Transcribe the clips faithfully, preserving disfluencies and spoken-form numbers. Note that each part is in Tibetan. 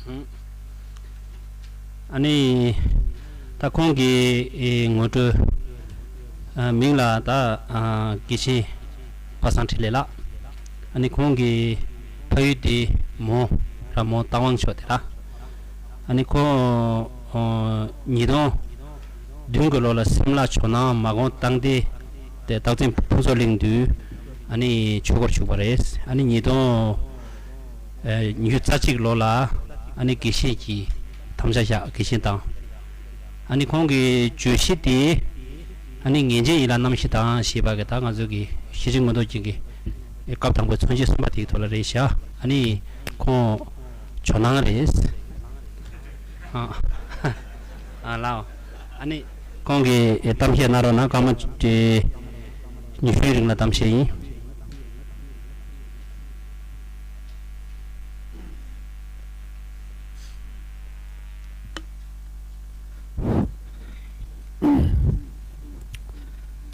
ཨ་ནི་ད་ཁོང་གི་ཨེ་ངོ་སྤྲོད་ཨ་མིང་ལ་ད་ཨ་དགེ་བཤེས་པ་སངས་འཕྲིན་ལས་ལགས། ཨ་ནི་ཁོང་གི་ཕ་ཡུལ་དེ་མོན་ར་མོན་རྟ་དབང་ཕྱོགས་དེ་ར། ཨ་ནི་ཁོང་ཨ་ཉིས་སྟོང་བདུན་གྱི་ལོ་ལ་སིམ་ལ་ཇོ་ནང་མ་དགོན་སྟངས་སྡེ་དེ་རྟག་འཛིན་ཕུན་ཚོགས་གླིང་དུ་ཨ་ནི་ཆོས་སྒོར་ཞུགས་པ་རེད། ཨ་ནི་ཉིས་སྟོང་ཨ་ཉི་ཤུ་རྩ་གཅིག་ལོ་ལ་ཨ་ནི་དགེ་བཤེས་ཀྱི་དམ་བཅའ་བཞག་དགེ་བཤེས་དང་། ཨ་ནི་ཁོང་གི་བརྗོད་གཞི་དེ་ཨ་ནི་ངེས་ཅན་ཡིན་ལ་རྣམ་བཞི་དང་ཞེས་པ་གི་ད་ང་ཚོ་གི་ཤེས་བྱའི་མངོན་རྟོགས་ཅན་གྱི་སྐབས་དང་པོའི་མཚོན་བྱེད་གསུམ་པ་དེའི་ཐོག་ལ་རེད་བཞག་ཨ་ནི་ཁོང་ཇོ་ནང་རེད། ཨ་ཨ་ལའོ། ཨ་ནི་ཁོང་གིས་གཏམ་བཤད་གནང་རོགས་གནང་། སྐར་མ་ཉི་ཤུའི་རིང་ལ་གཏམ་བཤད་ཡིན།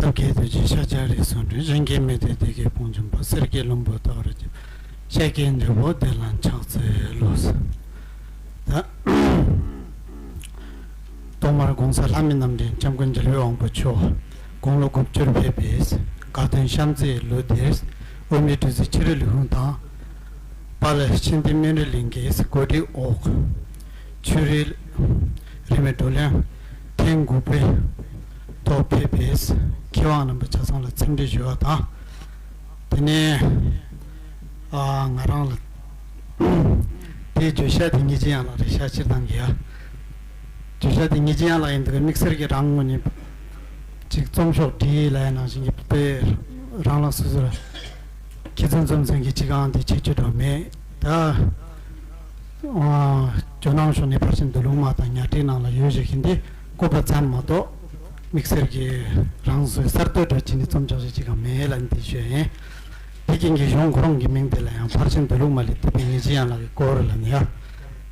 ཐབས་མཁས་ཐུགས་རྗེ་ཤཱཀྱ་རིགས་སུ་འགྲོ། གཞན་གྱིས་མི་ཐུབ་བདེ་དགེ་དཔུང་འཇོམས་པ། གསེར་གྱི་ལྷུན་པོ་ལྟ་བུར་གྱུར། ཤཱཀྱའི་འདོད་པ་བདེ་ལ་ཕྱག་འཚལ་ལོ། ད་ཐོག་མར་གོང་ས་ལྷ་མི་རྣམ་འདྲེན་སྐྱབས་མགོན་རྒྱལ་བའི་དབང་པོ་མཆོག་དགུང་ལོ་དགུ་བཅུར་ཕེབས་པའི་དགའ་སྟོན་བཤམས་མཛད་ལོ་འདིར་དབུ་མའི་སྤྲུལ་སྐུ་ཕྱི་རོལ་ལས་ཁུངས་དང་། པཱ་ལགས་ཆེན་ཏེ་སྨན་རི་གླིང་གིས་གོ་སྒྲིག་འོག་ཆོས་རིག་རིས་མེད་བགྲོ་གླེང་ཐེངས་དགུ་པའི་ཐོག་ཕེབས་པའི་མཁས་དབང་རྣམ་པ་ཆ་ཚང་ལ་འཚམས་འདྲི་ཞུ་བ་དང་། དེ་ནས་ཨ་ང་རང་ལ་དེའི་བརྗོད་བྱ་དེ་ངེས་ཅན་ཡང་ལགས་རེད་ཤག་སྤྱིར་བཏང་གི་ཡ། བརྗོད་བྱ་དེ་ངེས་ཅན་ཡང་ལགས་ཡིན་འདུག་གི་དམིགས་བསལ་གྱི་རང་ངོས་ནས་ཅིག་རྩོམ་ཤོག་བྲིས་ལབ་ཡ་ནང་བཞིན་གྱི་དཔེ་རང་ལ་སོ་སོར་ཁྱེད་ཚོ་རྩོམ་ཚན་གྱི་ཅིག་ཨང་དེ་ཆེ་ཆུང་འགྲོ་མེད་ད། ཨ་ཇོ་ནང་ཕྱོགས་ནས་ཕར་ཕྱིན་དུ་ལུང་མ་དང་ཉ་སྒྲིག་ནང་ལ་ཡོད་ཞིག་གིན་དེ་བཀོད་པ་ཙམ་མ་གཏོགས་དམིགས་བསལ་གྱི་རང་སོའི་གསར་གཏོད་འདྲ་བྱས་ནས་རྩོམ་ཆོག་ཞིག་ཅིག་གང་མེད་ལ་འདི་ཞུ་ཡིན། དེ་རྐྱེན་གྱིས་གཞུང་ཁོ་རང་གི་མིང་དེ་ལ་ཡང་ཕར་ཕྱིན་དུ་ལུང་མ་ལས་བཏུས་པའི་ངེས་ཅན་ཡང་ལགས་ཀྱི་སྐོར་ལ་ནི་ཡ།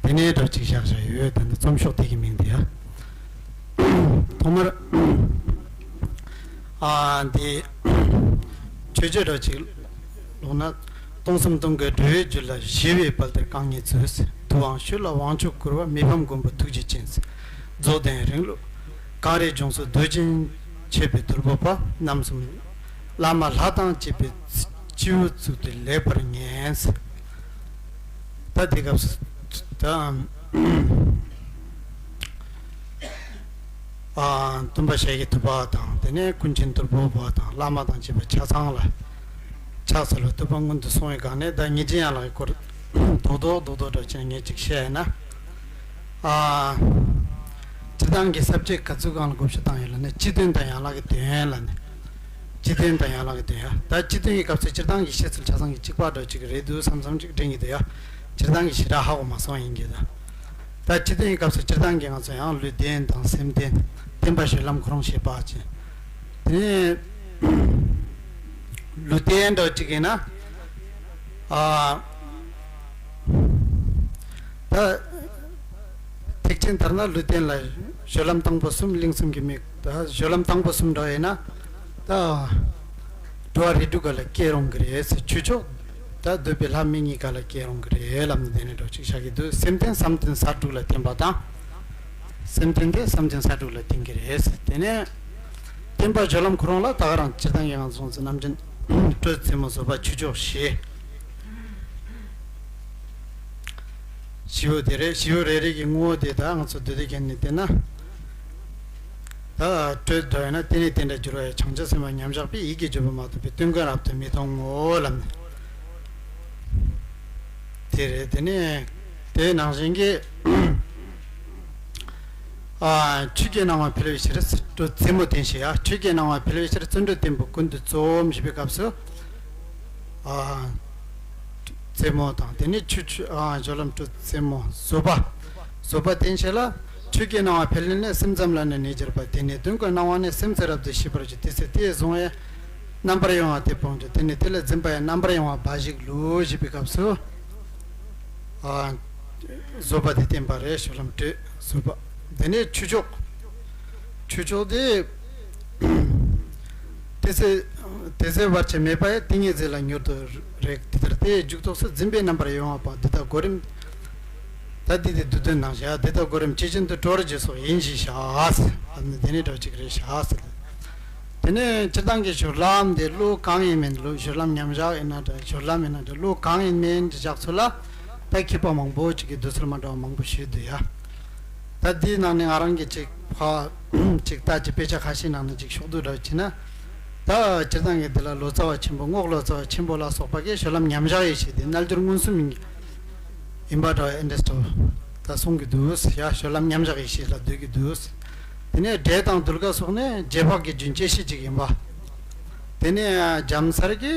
དེ་ནས་འདྲ་ཅིག་བཞག་བཞག་ཡོད་ད་ནི་རྩོམ་ཤོག་དེ་གི་མིང་དེ་ཡ། ཐོག་མར་ཨ་འདི་ཆོས་སྤྱོད་འདྲ་ཅིག་ལོག་ན། སྟོང་གསུམ་སྟོང་གི་འགྲོ་བའི་རྒྱུ་ལ། ཞི་བའི་དཔལ་དེར་རྐང་གཉིས་འཛུད། ཐུབ་དབང་ཕྱུག་ལ་དབང་ཕྱུག་བསྐུར་བ། མི་ཕམ་མགོན་པོ་ཐུགས་རྗེ་ཅན། རྫོགས་ལྡན་རིང་ལུགས་གངས་རིའི་ལྗོངས་སུ་རྡོ་རྗེ་མཆེད་པའི་དོལ་པོ་པ། རྣམ་གསུམ་བླ་མ་ལྷ་དང་བཅས་པའི་སྤྱི་བོ་གཙུག་ཏུ་ལེགས་པར་ཉན། ད་དེ་སྐབས་སུ་ད། ཨ་སྟོན་པ་ཞལ་གྱི་ཐུབ་པ་དང་དེ་ནས་ཀུན་མཁྱེན་དོལ་པོ་པ་དང་བླ་མ་དང་བཅས་པ་ཆ་ཚང་ལ་ཕྱག་འཚལ་བའི་བསྟོད་པ་སྔོན་དུ་སོང་བའི་སྒང་ནས་ད་ངེས་ཅན་ཡང་ལགས་ཀྱི་སྐོར་རྡོག་རྡོག་རྡོག་རྡོག་འདྲ་བྱས་ངས་ཅིག་བཤད་ཡིན་ན། ཨ་སྤྱིར་བཏང་གི་ས་བཅད་ག་ཚོད་སྒང་ལ་བགོ་བཤའ་བཏང་ཡོད་ལབ་ན་སྤྱི་དོན་དང་ཡན་ལག་གི་དོན་ལ་ནི། སྤྱི་དོན་དང་ཡན་ལག་གི་དོན་ཡ། ད་སྤྱི་དོན་གྱི་སྐབས་སུ་སྤྱིར་བཏང་གི་བཤད་ཚུལ་ཆ་ཚང་གི་གཅིག་པ་འདྲ་གཅིག་རེད་འདུག་བསམ་བསམ་གཅིག་དྲན་གྱི་འདུག་ཡ། སྤྱིར་བཏང་གི་ཞེ་དྲག་ཧ་གོ་མ་སོང་ཡིན་གྱི་ད། ད་སྤྱི་དོན་གྱི་སྐབས་སུ་སྤྱིར་བཏང་གི་ང་ཚོ་ཡང་ལུས་རྟེན་དང་སེམས་རྟེན་བསྟན་པ་གཞི་ལམ་ཁོ་རང་ཞེས་པ་ཅན། དེ་ནས་ལུས་རྟེན་འདྲ་གཅིག་ཡིན་ན། ཨ་ད། ཐེག་ཆེན་ལྟར་ན་ལུས་རྟེན་ལ་སྤྱོད་ལམ་དང་པོ་གསུམ་གླིང་གསུམ་གྱི་མིག་ད་སྤྱོད་ལམ་དང་པོ་གསུམ་འདྲ་ཡིན་ན་ད་འགྲོ་བ་རིགས་དྲུག་ག་ལ་སྐྱེ་རུང་གི་རེད། ཆོས་མཆོག་ད་འདོད་པའི་ལྷ་མི་གཉིས་ཀ་ལ་སྐྱེ་རུང་གི་རེད་ལབ་ནས་དེ་ནས་འགྲོ་ཅིག་བཞག་གི་འདུག་སེམས་རྟེན་བསམ་གཏན་ས་དྲུག་ལ་བརྟེན་པ་དང་། སེམས་རྟེན་དེ་བསམ་གཏན་ས་དྲུག་ལ་བརྟེན་གི་རེད། དེ་ནས་བསྟན་པ་སྤྱོད་ལམ་ཁོ་རང་ལ་ད་ག་རང་སྤྱིར་བཏང་གི་ང་ཚོ་རྣམ་འདྲེན་སྤྲོས་རྩེ་མོ་བཟོད་པ་ཆོས་མཆོག་བཞི། བཞི་བོ་དེ་རེད། བཞི་བོ་རེ་རེ་གི་ངོ་བོ་དེ་དག་ང་ཚོ་འདུས་སྡེ་མཁན་ནས་བལྟས་ན། ད་སྤྲོས་འདྲ་ཡོད་ན་དེ་ནས་དེ་འདྲ་འགྱུར་བ་ཡི་བྱང་ཆུབ་སེམས་དཔའ་མཉམ་བཞག་པས་ཡིད་ཀྱི་བརྗོད་པ་མ་ཐོབ་པའི་སྟོན་ཀ་རབ་ཏུ་མི་མཐོང་ངོ་ལབ་ནས། དེ་རེད། དེ་ནས་དེའི་ནང་བཞིན་གྱི། ཨ་ཆོས་ཀྱི་སྣང་བ་འཕེལ་བའི་ཕྱིར་སྤྲོས་རྩེ་མོ་བསྟན་ཞེས་ཡ། ཆོས་ཀྱི་སྣང་བ་འཕེལ་བའི་ཕྱིར་བརྩོན་འགྲུས་བརྟན་པོ་ཀུན་ཏུ་རྩོམ་ཞེས་པའི་སྐབས་སུ། ཨ་རྩེ་མོ་དང་དེ་ནས་ཆོས་ཆོས་ཨ་སྤྱོད་ལམ་སྤྲོས་རྩེ་མོ་བཟོད་པ། བཟོད་པ་བསྟན་བྱས་ལ། ཆོས་ཀྱི་སྣང་བ་འཕེལ་ནས་སེམས་ཙམ་ལ་ནི་གནས་གྱུར་པ། དེ་ནས་དོན་ཀུན་སྣང་བ་ནི་སེམས་ཙམ་རབ་ཏུ་ཤེས་པར་གྱུར། དེ་ཚེ་དེས་བཟུང་བའི་རྣམ་པར་གཡེང་བ་དེ་སྤོང་གྱུར། དེ་ནས་དེ་ལ་འཛིན་པ་ཡི་རྣམ་པར་གཡེང་བ་འབའ་ཞིག་བསླུ་ཞེས་པའི་སྐབས་སུ། ཨ་བཟོད་པ་དེ་བསྟན་པ་རེད། སྤྱོད་ལམ་སྤྲོས་བཟོད་པ། དེ་ནས་ཆོས་མཆོག་ཆོས་མཆོག་དེ། དེ་ཚེ་དེ་ཚེ་བར་ཆད་མེད་པ་ཡི། དེ་ཉིད་རྫས་ལ་མྱུར་དུ་རེག་དེ་ལྟར་དེའི་མཇུག་ཐོགས་སུ་འཛིན་པའི་རྣམ་པར་གཡེང་བ་པ་འདི་དག་གོ་རིམ་དེ། ད་འདི་དེ་བསྡུས་དོན་ནང་བཞག་འདི་ལྟ་གོ་རིམ་ཇི་བཞིན་དུ་གྲོལ་རྗེས་སོགས་ཡིན་ཞེས་བྱ། ཨ་ནི་དེ་ནི་འགྲོ་གཅིག་རེད་བྱ། དེ་ནས་སྤྱིར་བཏང་གི་སྦྱོར་ལམ་དེ་བློ་གང་ཡིན་མིན་བློ་སྦྱོར་ལམ་མཉམ་བཞག་ཡིན་ན་འདྲ་སྦྱོར་ལམ་ཡིན་ན་འདྲ་བློ་གང་ཡིན་མིན་དེ་བཞག་ཚུལ་ལ་ད་མཁས་པ་མང་པོ་ཅིག་གིས་འདོད་ཚུལ་མ་འདྲ་བ་མང་པོ་ཞུས་འདུག་ཡ། ད་འདིའི་ནང་ནས་ང་རང་གིས་ཅིག་ཕ་ཅིག་ལྟ་ཅིག་དཔེ་ཆ་ཁ་ཤས་ནང་ནས་ཅིག་ཕྱོགས་བསྡུས་འདྲ་བྱས་ན། ད་སྤྱིར་བཏང་གི་འདི་ལ་ལོ་ཙཱ་བ་ཆེན་པོ་རྔོག་ལོ་ཙཱ་བ་ཆེན་པོ་ལ་སོགས་པ་གིས་སྦྱོར་ལམ་མཉམ་བཞག་ཡེ་ཤེས་དེ་རྣལ་འབྱོར་མངོན་སུམ་ཡིན་ཡིན་པ་འདྲ་བ་ཨེ་འདྲ་སྟོ་ད་གསུང་གི་འདུག་ཡ། སྦྱོར་ལམ་མཉམ་བཞག་ཡེ་ཤེས་ལ་འདོད་ཀྱི་འདུག་དེ་ནས་འབྲས་དང་གདུལ་དཀའ་སོགས་ནི་རྗེས་དཔག་གི་རྒྱུན་བཅད་ཤེས་ཅིག་ཡིན་པ། དེ་ནས་རྒྱ་མཚར་གྱི་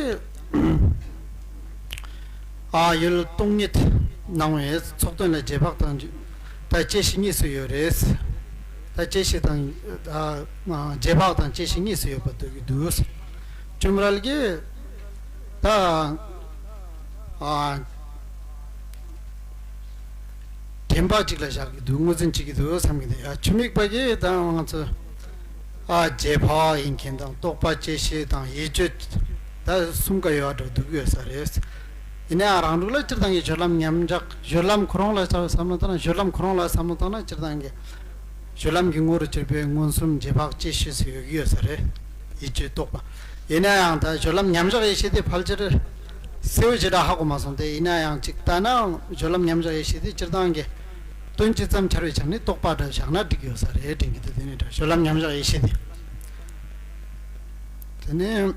ཨ་ཡུལ་སྟོང་ཉིད་སྣང་བའི་ཚོགས་དོན་ལ་རྗེས་དཔག་དང་ད་བཅད་ཤེས་གཉིས་སུ་ཡོད་རེད། ད་བཅད་ཤེས་དང་ཨ་རྗེས་དཔག་དང་བཅད་ཤེས་གཉིས་སུ་ཡོད་པ་འདོད་ཀྱི་འདུག་ཅུམ་རལ་གྱི་ད་ཨ་དྲན་པ་གཅིག་ལ་བཞག་གི་འདུག་ངོས་འཛིན་བྱེད་ཀྱི་འདུག་བསམ་གྱི་འདུག་ཡ། ཆུ་མིག་པ་གིས་ད་ང་ཚོ་ཨ་རྗེས་དཔག་ཡིན་མཁན་དང་རྟོག་པ་བཅད་ཤེས་དང་ཡིད་དཔྱོད་ད་གསུམ་ཀ་ཡོད་འགྲོ་འདུག་ཡོད་ས་རེད། ཡིན་ནའང་རང་ལུགས་ལ་སྤྱིར་བཏང་གི་སྦྱོར་ལམ་མཉམ་བཞག་སྦྱོར་ལམ་ཁོ་རང་ལ་བསམ་བློ་བཏང་ན་སྦྱོར་ལམ་ཁོ་རང་ལ་བསམ་བློ་བཏང་ན་སྤྱིར་བཏང་གི་སྦྱོར་ལམ་གྱི་དངོས་རུ་གྱུར་པའི་མངོན་སུམ་རྗེས་དཔག་བཅད་ཤེས་སུ་ཡོད་ཀྱི་ཡོད་ས་རེད། ཡིད་དཔྱོད་རྟོག་པ། ཡིན་ན་ཡང་ད་སྦྱོར་ལམ་མཉམ་བཞག་ཡེ་ཤེས་དེ་ཕལ་ཆེར་གསལ་བོ་ཞེ་དྲག་ཧ་གོ་མ་སོང་སྟེ། ཡིན་ན་ཡང་ཅིག་ལྟ་ན་སྦྱོར་ལམ་མཉམ་བཞག་ཡེ་ཤེས་དེ་སྤྱིར་བཏང་གི་དོན་ཇི་ཙམ་འཆར་བའི་ཆ་ནས་རྟོག་པ་འདྲ་བཞག་ན་འགྲིག་ཡོད་ས་རེད་དྲན་གྱི་འདུག་དེ་ནས་ད་སྦྱོར་ལམ་མཉམ་བཞག་ཡེ་ཤེས་དེ། དེ་ནས་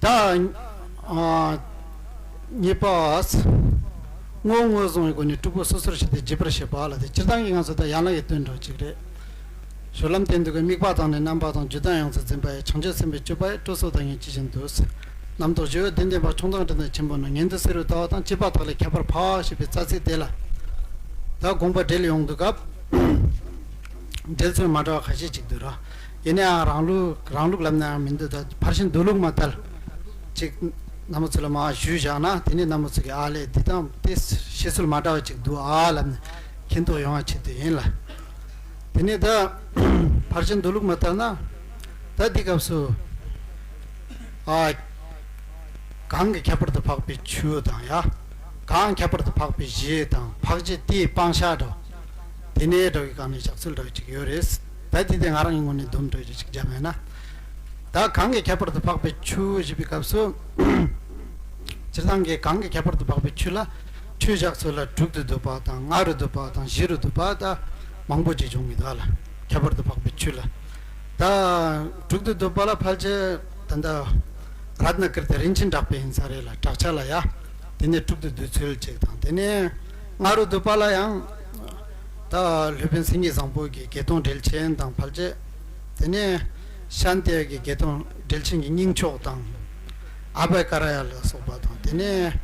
ད་ཨ་གཉིས་པ། ངོ་བོ་ངོས་བཟུང་བའི་སྒོ་ནས་དྲུག་པོ་སོ་སོར་ཕྱེ་སྟེ་རྒྱས་པར་བཤད་པ་ལ། དེ་སྤྱིར་བཏང་གི་ང་ཚོ་ད་ཡན་ལག་གི་དོན་འགྲོ་གཅིག་རེད། སྦྱོར་ལམ་སྟེང་དུ་གི་དམིགས་པ་དང་ནི་རྣམ་པ་དང་རྒྱུ་དང་ཡང་སུ་འཛིན་པ་ཡི་བྱང་ཆུབ་སེམས་དཔའི་སྤྱོད་པ་ཡི་སྤྲོ་སོ་དང་ཡང་ཇི་བཞིན་དུ། རྣམ་རྟོག་ཞི་བའི་བདེ་ལྡན་པ་མཆོག་མདངས་འདྲེན་དང་ཆེན་པོ་རྣམས་ཉན་ཐོས་སེ་རུ་ལྟ་བ་དང་བཅས་པ་དག་ལས་ཁྱད་པར་འཕགས་ཞེས་པའི་རྩ་ཚིག་དེ་ལ་ད་དགོངས་པ་འགྲེལ་ཡོང་དུས་སྐབས། འགྲེལ་ཚུལ་མ་འདྲ་བ་ཁ་ཤས་ཅིག་འདུག་ར། ཡིན་ནའང་རང་ལུགས་རང་ལུགས་ལབ་ནའང་མི་འདུག་ད་ཕར་ཕྱིན་མདོ་ལུགས་མ་ལྟར་ཅིག་རྣམ་པ་ཚོ་ལ་མར་ཞུས་བཞག་ན། དེ་ནས་རྣམ་པ་ཚོ་གིས་ཨ་ལས་འདི་དང་དེ་བཤད་ཚུལ་མ་འདྲ་བ་ཅིག་འདུག་ཨ་ལབ་ནས་མཁྱེན་རྟོགས་ཡོང་བ་ཆེད་དུ་ཡིན་ལ། དེ་ནས་ད་ཕར་ཕྱིན་མདོ་ལུགས་མ་ལྟར་ན། ད་འདི་སྐབས་སུ་ཨ་གང་གིས་ཁྱད་པར་དུ་འཕགས་པའི་ཆོས་དང་ཡ། གང་ཁྱད་པར་དུ་འཕགས་པའི་གཞི་དང་འཕགས་བྱེད་དེའི་སྤང་བྱ་འདྲ། དེ་ནས་འདྲ་བའི་སྒང་ནས་བཞག་ཚུལ་འདྲ་བ་ཅིག་ཡོད་རེད། ད་དེ་དེ་ང་རང་གི་ངོས་ནས་སྡོམ་འདྲ་བ་ཅིག་བརྒྱབ་ཡོད་ན། ད་གང་གིས་ཁྱད་པར་དུ་འཕགས་པའི་ཆོས་ཞེས་པའི་སྐབས་སུ། སྤྱིར་བཏང་གི་གང་གིས་ཁྱད་པར་དུ་འཕགས་པའི་ཆོས་ལ་ཆོས་བཞག་ཚུལ་ལ་དྲུག་ཏུ་འདོད་པ་དང་ལྔ་རུ་འདོད་པ་དང་བཞི་རུ་འདོད་པ་ད་མང་པོ་ཅིག་འབྱུང་གི་འདུག་ལ། ཁྱད་པར་དུ་འཕགས་པའི་ཆོས་ལ། ད་དྲུག་ཏུ་འདོད་པ་ལ་ཕལ་ཆེར་ད་ལྟ་རཏྣ་ཀིརྟི་རིན་ཆེན་གྲགས་པའི་ཡིན་ས་རེད་ལ། གྲགས་ཆ་ལ་ཡ། དེ་ནས་དྲུག་ཏུ་འདོད་ཚུལ་ཅིག་དང་། དེ་ནས་ལྔ་རུ་འདོད་པ་ལ་ཡང་ད་སློབ་དཔོན་མཚན་ཉིད་བཟང་པོ་གི་བརྒྱད་སྟོང་འགྲེལ་ཆེན་དང་ཕལ་ཆེར། དེ་ནས་ཤཱནྟི་ཡ་གི་བརྒྱད་སྟོང་འགྲེལ་ཆེན་གྱི་སྙིང་མཆོག་དང་། ཨ་བྷ་ཀ་ར་ཡ་ལ་སོགས་པ་དང་། དེ་ནས་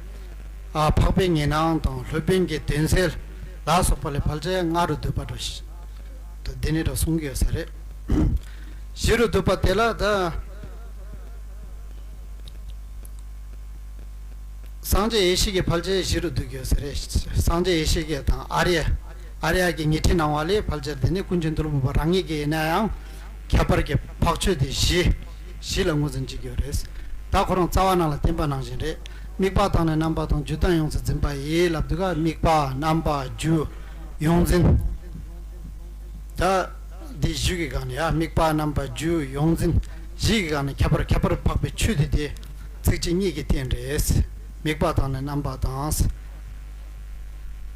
ཨ་འཕགས་པའི་ཉི་སྣང་དང་སློབ་དཔོན་གྱི་དོན་གསལ་ལ་སོགས་པ་ལས་ཕལ་ཆེར་ལྔ་རུ་འདོད་པ་འདྲ་ཞིག་དེ་ནས་འདྲ་གསུང་གི་ཡོད་ས་རེད། བཞི་རུ་འདོད་པ་དེ་ལ་ད་སངས་རྒྱས་ཡེ་ཤེས་ཀྱི་ཕལ་ཆེར་བཞི་རུ་འདོད་ཀྱི་ཡོད་ས་རེད། སངས་རྒྱས་ཡེ་ཤེས་ཀྱི་དང་ཨཱརྱ། ཨཱརྱ་གི་ཉི་ཁྲི་སྣང་བ་ལས་ཕལ་ཆེར་དེ་ནི་ཀུན་མཁྱེན་ཏཱ་ལའི་བུ་པ་རང་ཉིད་ཀྱི་ཡིན་ན་ཡང་ཁྱད་པར་གྱི་འཕགས་ཆོས་དེ་བཞི། བཞི་ལ་ངོས་འཛིན་བྱེད་ཀྱི་ཡོད་རེད། ད་ཁོ་རང་རྩ་བ་ནང་ལ་བསྟན་པ་ནང་བཞིན་རེད། དམིགས་པ་དང་ནི་རྣམ་པ་དང་རྒྱུ་དང་ཡོངས་སུ་འཛིན་པ་ཡི་ལབ་དུས་ཀ་དམིགས་པ་རྣམ་པ་རྒྱུ་ཡོངས་འཛིན། ད་འདི་བཞི་གི་སྒང་ནས་ཡ། དམིགས་པ་རྣམ་པ་རྒྱུ་ཡོངས་འཛིན་བཞི་གི་སྒང་ནས་ཁྱད་པར་ཁྱད་པར་འཕགས་པའི་ཆོས་དེ་དེ་ཚིགས་བཅད་གཉིས་ཀྱིས་བསྟན་རེད། དམིགས་པ་དང་ནི་རྣམ་པ་དང་།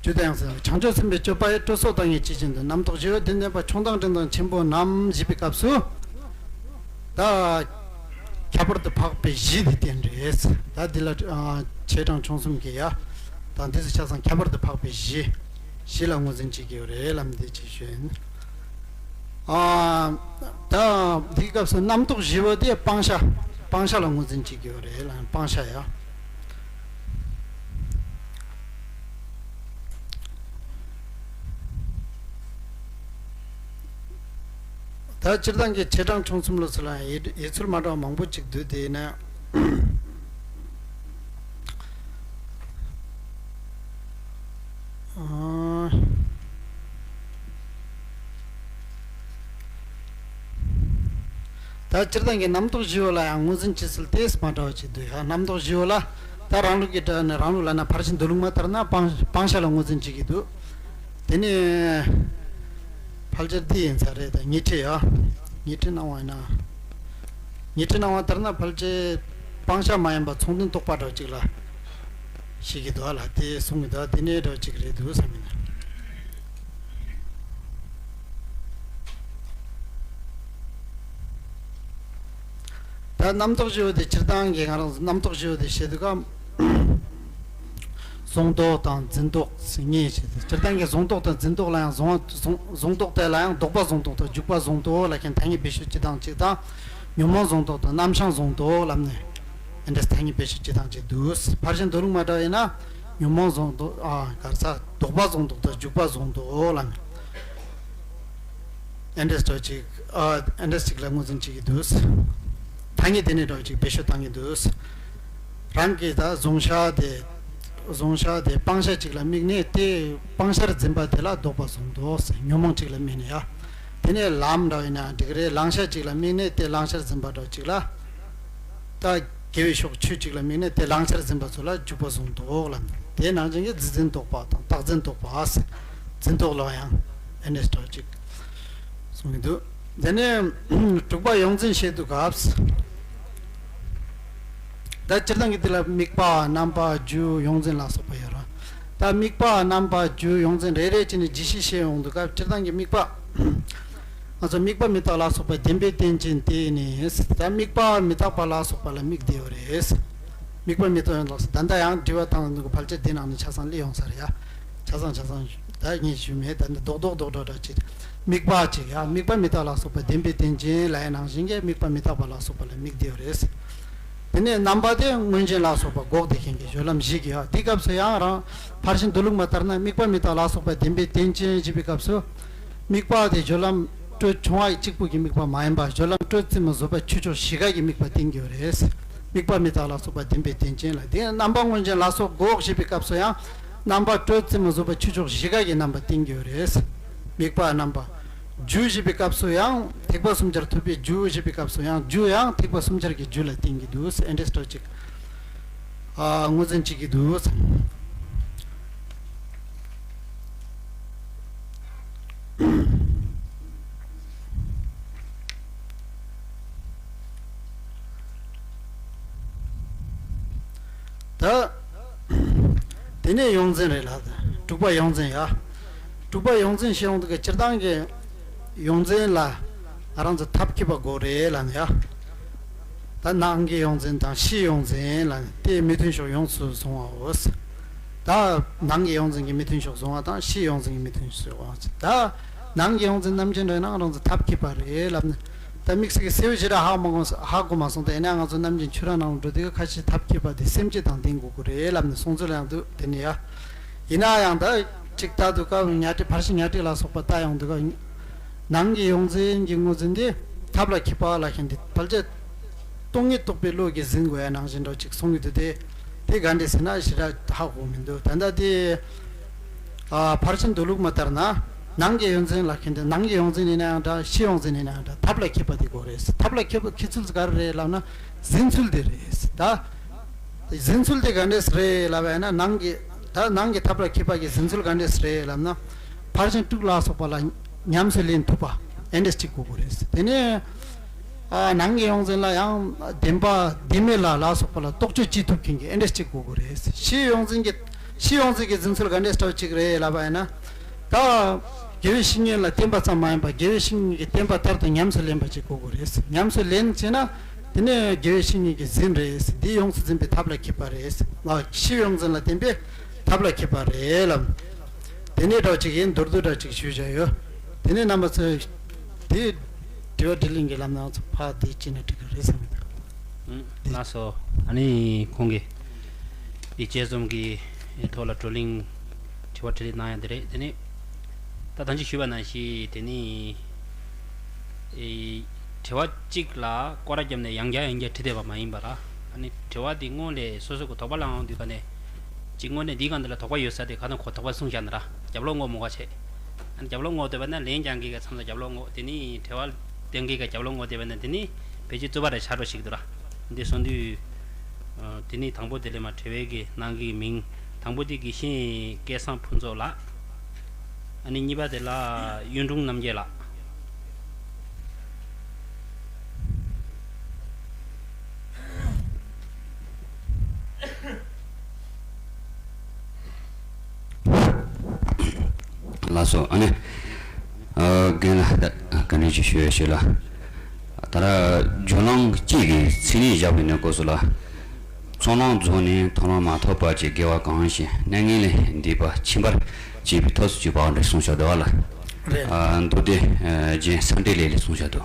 རྒྱུ་དང་ཡང་སེ་བྱང་ཆུབ་སེམས་དཔའི་སྤྱོད་པ་ཡི་སྤྲོ་སོགས་དང་ཡང་ཇི་བཞིན་དུ། རྣམ་རྟོག་ཞི་བའི་བདེ་ལྡན་པ་མཆོག་མདངས་འདྲེན་དང་ཆེན་པོ་རྣམས་ཞེས་པའི་སྐབས་སུ། ད་ཁྱད་པར་དུ་འཕགས་པའི་གཞི་དེ་བསྟན་རེད། ད་འདི་ལ་ཆེ་འབྲིང་ཆུང་གསུམ་གྱི་ཡ། ད་འདི་ཚོ་ཆ་ཚང་ཁྱད་པར་དུ་འཕགས་པའི་གཞི། གཞི་ལ་ངོས་འཛིན་བྱེད་ཀྱི་ཡོད་རེད་ལབ་འདི་ཅིག་ཞུ་ཡིན། ཨ། ད་འདིའི་སྐབས་སུ་རྣམ་རྟོག་ཞི་བ་དེ་སྤང་བྱ། སྤང་བྱ་ལ་ངོས་འཛིན་བྱེད་ཀྱི་ཡོད་རེད་ལ། སྤང་བྱ་ཡ། ད་སྤྱིར་བཏང་གི་ཆེ་འབྲིང་ཆུང་གསུམ་ལ་སོགས་ལ་ཡི་ཡི་ཚུལ་མ་འདྲ་བ་མང་པོ་ཅིག་འདུག་དེ་ཡིན་ན། ཨ། ད་སྤྱིར་བཏང་གི་རྣམ་རྟོག་ཞི་བ་ལ་ཡང་ངོས་འཛིན་བྱེད་ཚུལ་དེ་མ་འདྲ་བ་ཅིག་འདུག་ཡ། རྣམ་རྟོག་ཞི་བ་ལ། ད་རང་ལུགས་ཀྱི་སྒྲ་ནི་རང་ལུགས་ལབ་ན་ཕར་ཕྱིན་མདོ་ལུགས་མ་ལྟར་ན་སྤང་སྤང་བྱ་ལ་ངོས་འཛིན་བྱེད་ཀྱི་འདུག་དེ་ནས་ཕལ་ཆེར་འདི་ཡིན་ས་རེད། ད་ཉི་ཁྲི་ཡ། ཉི་ཁྲི་སྣང་བ་ཡིན་ན། ཉི་ཁྲི་སྣང་བ་ལྟར་ན་ཕལ་ཆེར་སྤང་བྱ་མ་ཡིན་པ་ཚོགས་དོན་རྟོག་པ་འདྲ་ཅིག་ལ་བྱེད་ཀྱི་འདུག་ལ། དེ་གསུང་གི་འདུག་དེ་ནས་འདྲ་ཅིག་རེད་འདུག་བསམ་ཡིན། ད་རྣམ་རྟོག་བཞི་པོ་དེ་སྤྱིར་བཏང་གི་ང་རང་ཚོ་རྣམ་རྟོག་བཞི་པོ་དེ་བཤད་དུས་སྐབས། གཟུང་རྟོག་དང་འཛིན་རྟོག་གཉིས་བྱས་ཏེ། སྤྱིར་བཏང་གི་གཟུང་རྟོག་དང་འཛིན་རྟོག་ལ་ཡང་གཟུང་བ་གཟུང་གཟུང་རྟོག་དེ་ལ་ཡང་ལྡོག་པ་གཟུང་རྟོག་དང་འཇུག་པ་གཟུང་རྟོག་ལབ་མཁན་ཐ་སྙད་བེད་སྤྱོད་སྤྱི་དང་གཅིག་དང་། ཉོན་མོངས་གཟུང་རྟོག་དང་རྣམ་བྱང་གཟུང་རྟོག་ལབ་ནས་འདི་འདྲའི་ཐ་སྙད་བེད་སྤྱོད་སྤྱི་དང་གཅིག་འདུག་ཕར་ཕྱིན་མདོ་ལུགས་མ་འདྲ་བ་ཡིན་ན་ཉོན་མོངས་གཟུང་རྟོག་ཨ་ག་རེ་ཟ། ལྡོག་པ་གཟུང་རྟོག་དང་འཇུག་པ་གཟུང་རྟོག་ལབ་ནས། ཨེ་འདྲས་འདྲ་ཅིག་ཨ་ཨེ་འདྲས་ཅིག་ལ་ངོས་འཛིན་བྱེད་ཀྱི་འདུག་ཐ་སྙད་དེ་ནས་འདྲ་ཅིག་བེད་སྤྱོད་བཏང་གི་འདུག་རང་གིས་ད་གཟུང་བྱ་དེ་གཟུང་བྱ་དེ་སྤང་བྱ་ཅིག་ལ་དམིགས་ནས་དེ་སྤང་བྱར་འཛིན་པ་དེ་ལ་ལྡོག་པ་གཟུང་རྟོག་ཉོན་མོངས་ཅིག་ལ་དམིགས་ནས་ཡ། དེ་ནས་ལམ་འདྲ་ཡིན་ན་འགྲིག་རེད། བླང་བྱ་ཅིག་ལ་དམིགས་ནས་དེ་བླང་བྱར་འཛིན་པ་འདྲ་ཅིག་ལ། ད་དགེ་བའི་ཕྱོགས་ཆོས་གཅིག་ལ་དམིགས་ནས་དེ་བླང་བྱར་འཛིན་པ་ཚོ་ལ་འཇུག་པ་གཟུང་རྟོག་ལ། དེའི་ནང་བཞིན་གྱི་རྫས་འཛིན་རྟོག་པ་དང་བཏགས་འཛིན་རྟོག་པ། འཛིན་རྟོག་ལ་ཡང་ཨེ་འདྲས་འདྲ་ཅིག་གསུང་གི་འདུག་དེ་ནས་དྲུག་པ་ཡོངས་འཛིན་བཤད་དུས་སྐབས། ད་སྤྱིར་བཏང་གི་དེ་ལ་དམིགས་པ་རྣམ་པ་རྒྱུ་ཡོངས་འཛིན་ལ་སོགས་པ་ཡོད་ར། ད་དམིགས་པ་རྣམ་པ་རྒྱུ་ཡོངས་འཛིན་རེ་རེ་བྱས་ནས་རྒྱས་བཤད་བྱེད་ཡོང་དུས་སྐབས་སྤྱིར་བཏང་གི་དམིགས་པ། ང་ཚོ་དམིགས་པ་མི་རྟག་ལ་སོགས་པ་བདེན་པའི་རྟེན་ཅན་དེ་ནི། ད་དམིགས་པ་མི་རྟག་པ་ལ་སོགས་པ་ལ་དམིགས་བསྡད་ཡོད་རེད། དམིགས་པ་མི་རྟག་ཡང་ལོགས་སུ་ད་ལྟ་ཡང་དྲི་བ་དང་ནི་ཕལ་ཆེར་དེ་ནང་ནས་ཆ་ཚང་སླེབས་ཡོང་ས་རེད་ཡ། ཆ་ཚང་ཆ་ཚང་ད་ངས་ཞུས་མེད། ད་ནི་རྡོག་རྡོག་རྡོག་རྡོག་འདྲ་ཅིག་དམིགས་པ་ཅིག་ཡ། དམིགས་པ་མི་རྟག་ལ་སོགས་པ་བདེན་པའི་རྟེན་ཅན་ལབ་ཡ་ནང་བཞིན་གྱི་དམིགས་པ་མི་རྟག་པ་ལ་སོགས་པ་ལ་དམིགས་བསྡད་ཡོད་རེད། དེ་ནས་རྣམ་པ་དེ་མངོན་རྗེས་ལ་སོགས་པ་འགོག་བདེ་མཁན་གྱི་སྦྱོར་ལམ་བཞི་གི་ཡ། དེའི་སྐབས་སུ་ཡང་རང་ཕར་ཕྱིན་མདོ་ལུགས་མ་ལྟར་ན་དམིགས་པ་མི་རྟག་ལ་སོགས་པ་བདེན་པའི་རྟེན་ཅན་ཞེས་པའི་སྐབས་སུ། དམིགས་པ་དེ་སྦྱོར་ལམ་སྤྲོས་བྱུང་བ་གཅིག་པུ་གི་དམིགས་པ་མ་ཡིན་པ་སྦྱོར་ལམ་སྤྲོས་རྩིས་མ་བཟོད་པ་ཆོས་ཕྱོགས་བཞི་ཀ་གི་དམིགས་པ་བསྟན་གྱི་ཡོད་རེད། དམིགས་པ་མི་རྟག་ལ་སོགས་པ་བདེན་པའི་རྟེན་ཅན་ལ། དེ་རྣམ་པ་མངོན་རྗེས་ལ་སོགས་འགོག་ཞེས་པའི་སྐབས་སུ་ཡང་རྣམ་པ་སྤྲོས་རྩིས་མ་བཟོད་པ་ཆོས་ཕྱོགས་བཞི་ཀ་གི་རྣམ་པ་བསྟན་གྱི་ཡོད་རེད། དམིགས་པ་རྣམ་པ། རྒྱུ་ཞེས་པའི་སྐབས་སུ་ཡང་ཐེག་པ་གསུམ་ཆར་ཐུབ་པའི་རྒྱུ་ཞེས་པའི་སྐབས་སུ་ཡང་རྒྱུ་ཡང་ཐེག་པ་གསུམ་ཆར་གྱི་རྒྱུ་ལ་བསྟན་གྱི་འདུག་ཨེ་འདྲས་འདྲ་ཅིག་ཨ་ངོས་འཛིན་བྱེད་ཀྱི་འདུག་ད། དེ་ནས་ཡོངས་འཛིན་རེད་ལ། དྲུག་པ་ཡོངས་འཛིན་ཡ། དྲུག་པ་ཡོངས་འཛིན་ཞེས་ཡོང་དུས་སྤྱིར་བཏང་གི་ཡོངས་འཛིན་ལ་ང་རང་ཚོ་ཐབས་མཁས་པ་དགོས་རེད་ལ་ཡ། ད་ནང་གི་ཡོངས་འཛིན་དང་ཕྱིའི་ཡོངས་འཛིན་ལ་དེ་མི་མཐུན་ཕྱོགས་ཡོངས་སུ་བཟུང་བའོ། ད་ནང་གི་ཡོངས་འཛིན་གྱི་མི་མཐུན་ཕྱོགས་བཟུང་བ་དང་ཕྱིའི་ཡོངས་འཛིན་གྱི་མི་མཐུན་ཕྱོགས་བཟུང་བ། ད་ནང་གི་ཡོངས་འཛིན་རྣམ་འབྱེད་འདྲ་ན་ང་རང་ཚོ་ཐབས་མཁས་པ་རེད་ལབ་ནས། ད་དམིགས་བསལ་གྱི་གསལ་བོ་ཞེ་དྲག་ཧ་མ་གོ་ཧ་གོ་མ་སོང་། ད་ཡིན་ན་ང་ཚོ་ནམ་རྒྱུན་ཆོས་ར་ནང་འགྲོ་དུས་ཁ་ཤས་ཐབས་མཁས་པ་དེ་སེམས་བསྐྱེད་དང་ལྡན་དགོས་ཀྱི་རེད་ལབ་ནས་གསུང་ཚུལ་ཡང་འདུག་དེ་ནི་ཡ། ཡིན་ན་ཡང་ད་ཅིག་ལྟ་དུས་སྐབས་ཉ་སྒྲིག་ཕར་ཕྱིན་ཉ་སྒྲིག་ལ་སོགས་པ་ལྟ་ཡོང་དུས་སྐབས། ནང་གི་ཡོངས་འཛིན་གྱི་ངོས་འཛིན་དེ་ཐབས་ལ་མཁས་པ་ལ་མཁྱེན་ཏེ་ཕལ་ཆེར་སྟོང་ཉིད་རྟོགས་པའི་བློ་གིས་ཟིན་དགོས་ཡ་ནང་བཞིན་འདྲ་ཅིག་གསུང་གི་འདུག་དེ་དེ་ག་འདྲས་ཟེར་ན་ཞེ་དྲག་ཧ་གོ་མི་འདུག་ད་ལྟ་དེ། ཨ་ཕར་ཕྱིན་མདོ་ལུགས་མ་ལྟར་ན། ནང་གི་ཡོངས་འཛིན་ལ་མཁྱེན་ཏེ་ནང་གི་ཡོངས་འཛིན་ཡིན་ན་ཡང་འདྲ་ཕྱི་ཡོངས་འཛིན་ཡིན་ན་ཡང་འདྲ་ཐབས་ལ་མཁས་པ་དེ་དགོས་རེད། ཐབས་ལ་མཁས་པ་མཁས་ཚུལ་ག་རེ་རེད་ལབ་ན་ཟིན་ཚུལ་དེ་རེད་ད། ཟིན་ཚུལ་དེ་ག་འདྲས་རེད་ལབ་ཡ་ན་ནང་གི་ད་ནང་གི་ཐབས་ལ་མཁས་པ་གི་ཟིན་ཚུལ་ག་འདྲས་རེད་ལབ་ན། ཕར་ཕྱིན་དྲུག་ལ་སོགས་པ་ལ་ཉམས་སུ་ལེན་ཐུབ་པ་ཨེ་འདྲས་གཅིག་དགོས་དགོས་རེད། དེ་ནས་ཨ་ནང་གི་ཡོངས་འཛིན་ལ་ཡང་བདེན་པ་བདེན་མེད་ལ་ལ་སོགས་པ་ལ་རྟོག་དཔྱོད་བྱེད་ཐུབ་མཁན་གྱི་ཨེ་འདྲས་གཅིག་དགོས་དགོས་རེད། ཕྱི་ཡོངས་འཛིན་གྱི་ཕྱི་ཡོངས་འཛིན་གྱི་ཟིན་ཚུལ་ག་འདྲས་འདྲ་བོ་གཅིག་རེད་ལབ་པ་ཡིན་ན། ད་དགེ་བའི་བཤེས་གཉེན་ལ་བསྟེན་པ་ཙམ་མ་ཡིན་པར་དགེ་བའི་བཤེས་གཉེན་གྱི་བསྟན་པ་ལྟར་དུ་ཉམས་སུ་ལེན་པ་ཅིག་དགོས་དགོས་རེད། ཉམས་སུ་ལེན་བྱས་ན་དེ་ནས་དགེ་བའི་བཤེས་གཉེན་གྱིས་ཟིན་རེད། འདི་ཡོངས་སུ་འཛིན་པའི་ཐབས་ལ་མཁས་པ་རེད། ཕྱི་ཡོངས་འཛིན་ལ་བསྟེན་པའི་ཐབས་ལ་མཁས་པ་རེད་ལབ། དེ་ནས་འདྲ་བོ་ཅིག་ཡིན། མདོར་བསྡུས་འདྲ་ཅིག་ཞུས་བཞག་ཡོད། དེ་ནས་རྣམ་པ་ཚོས་དེ་དྲི་བ་དྲིས་ལན་གྱི་ལམ་ནང་ཚོ་ཕར་དེ་བྱས་ན་འགྲིག་གི་རེད་བསམ་གྱི་འདུག་ལགས་སོ། ཨ་ནི་ཁོང་གིས་དེ་དཔྱད་རྩོམ་གྱི་ཐོག་ལ་བགྲོ་གླེང་དྲི་བ་དྲིས་ལན་གནང་ཡ་དེ་རེད། དེ་ནས་ད་ད་ཅི་ཞུས་པ་ནང་བཞིན་དེ་ནི། ཨེ། དྲི་བ་གཅིག་ལ་སྐོར་ར་བརྒྱབ་ནས་ཡང་བསྐྱར་ཡང་བསྐྱར་དྲི་བསྡད་པ་མ་ཡིན་པ་ར། ཨ་ནི་དྲི་བ་འདི་སྔོན་ལ་སོ་སོ་གི་དོགས་པ་ལངས་ཡོང་དུས་ག་ནས། གཅིག་དངོས་གནས་འདིའི་སྒང་འདི་ལ་དོགས་པ་ཡོད་ས་དེ་ག་དང་གོ་དོགས་པ་གསུངས་བཞག་ན་ར། རྒྱབ་ལོགས་ངོ་མ་བྱས། ཨ་ནི་རྒྱབ་ལོགས་ངོ་བསྡད་པ་ན་ལན་རྒྱག་མཁན་གྱི་མཚམས་ལ་རྒྱབ་ལོགས་ངོ་དེ་ནི་དྲི་བ་འདོན་མཁན་གྱི་རྒྱབ་ལོགས་ངོ་བསྡད་པ་ན་དེ་ནི་ཕལ་ཆེར་རྩོད་པ་རེ་ཆགས་འགྲོ་ཞིག་འདུག་ར། འདི་གསུང་དུས། དེ་ནས་དང་པོ་དེ་ལས་མ་བྲེལ་བའི་གི་ནང་གི་མིང་། དང་པོ་དེ་དགེ་བཤེས་སྐལ་བཟང་ཕུན་ཚོགས་ལགས། ཨ་ནི་གཉིས་པ་དེ་ལ་གཡུང་དྲུང་རྣམ་རྒྱལ་ལགས། ལགས་སོ། ཨ་ནི། ཨ། རྒན་ལགས་ད་བཀའ་འདྲི་ཅིག་ཞུ་ཡ་ཞུ་ལ། ད་ར་སྦྱོར་ལམ་གཅིག་གི་མཚན་ཉིད་བཞག་པའི་གནས་སྐབས་སུ་ལ། ཚོགས་ལམ་རྫོགས་ནས་མཐོང་ལམ་མ་ཐོབ་བར་གྱི་དགེ་བ་གང་ཞིག་གནས་ངན་ལས་འདས་པ་ཕྱིན་པར་བྱེད་པའི་ཐབས་སུ་གྱུར་པའང་རེད་གསུངས་བཞག་འདུག་བ་ལ། རེད། ཨ། མདོ་སྡེ་རྒྱན་སངས་འདྲེན་ལས་ལས་གསུངས་བཞག་འདུག་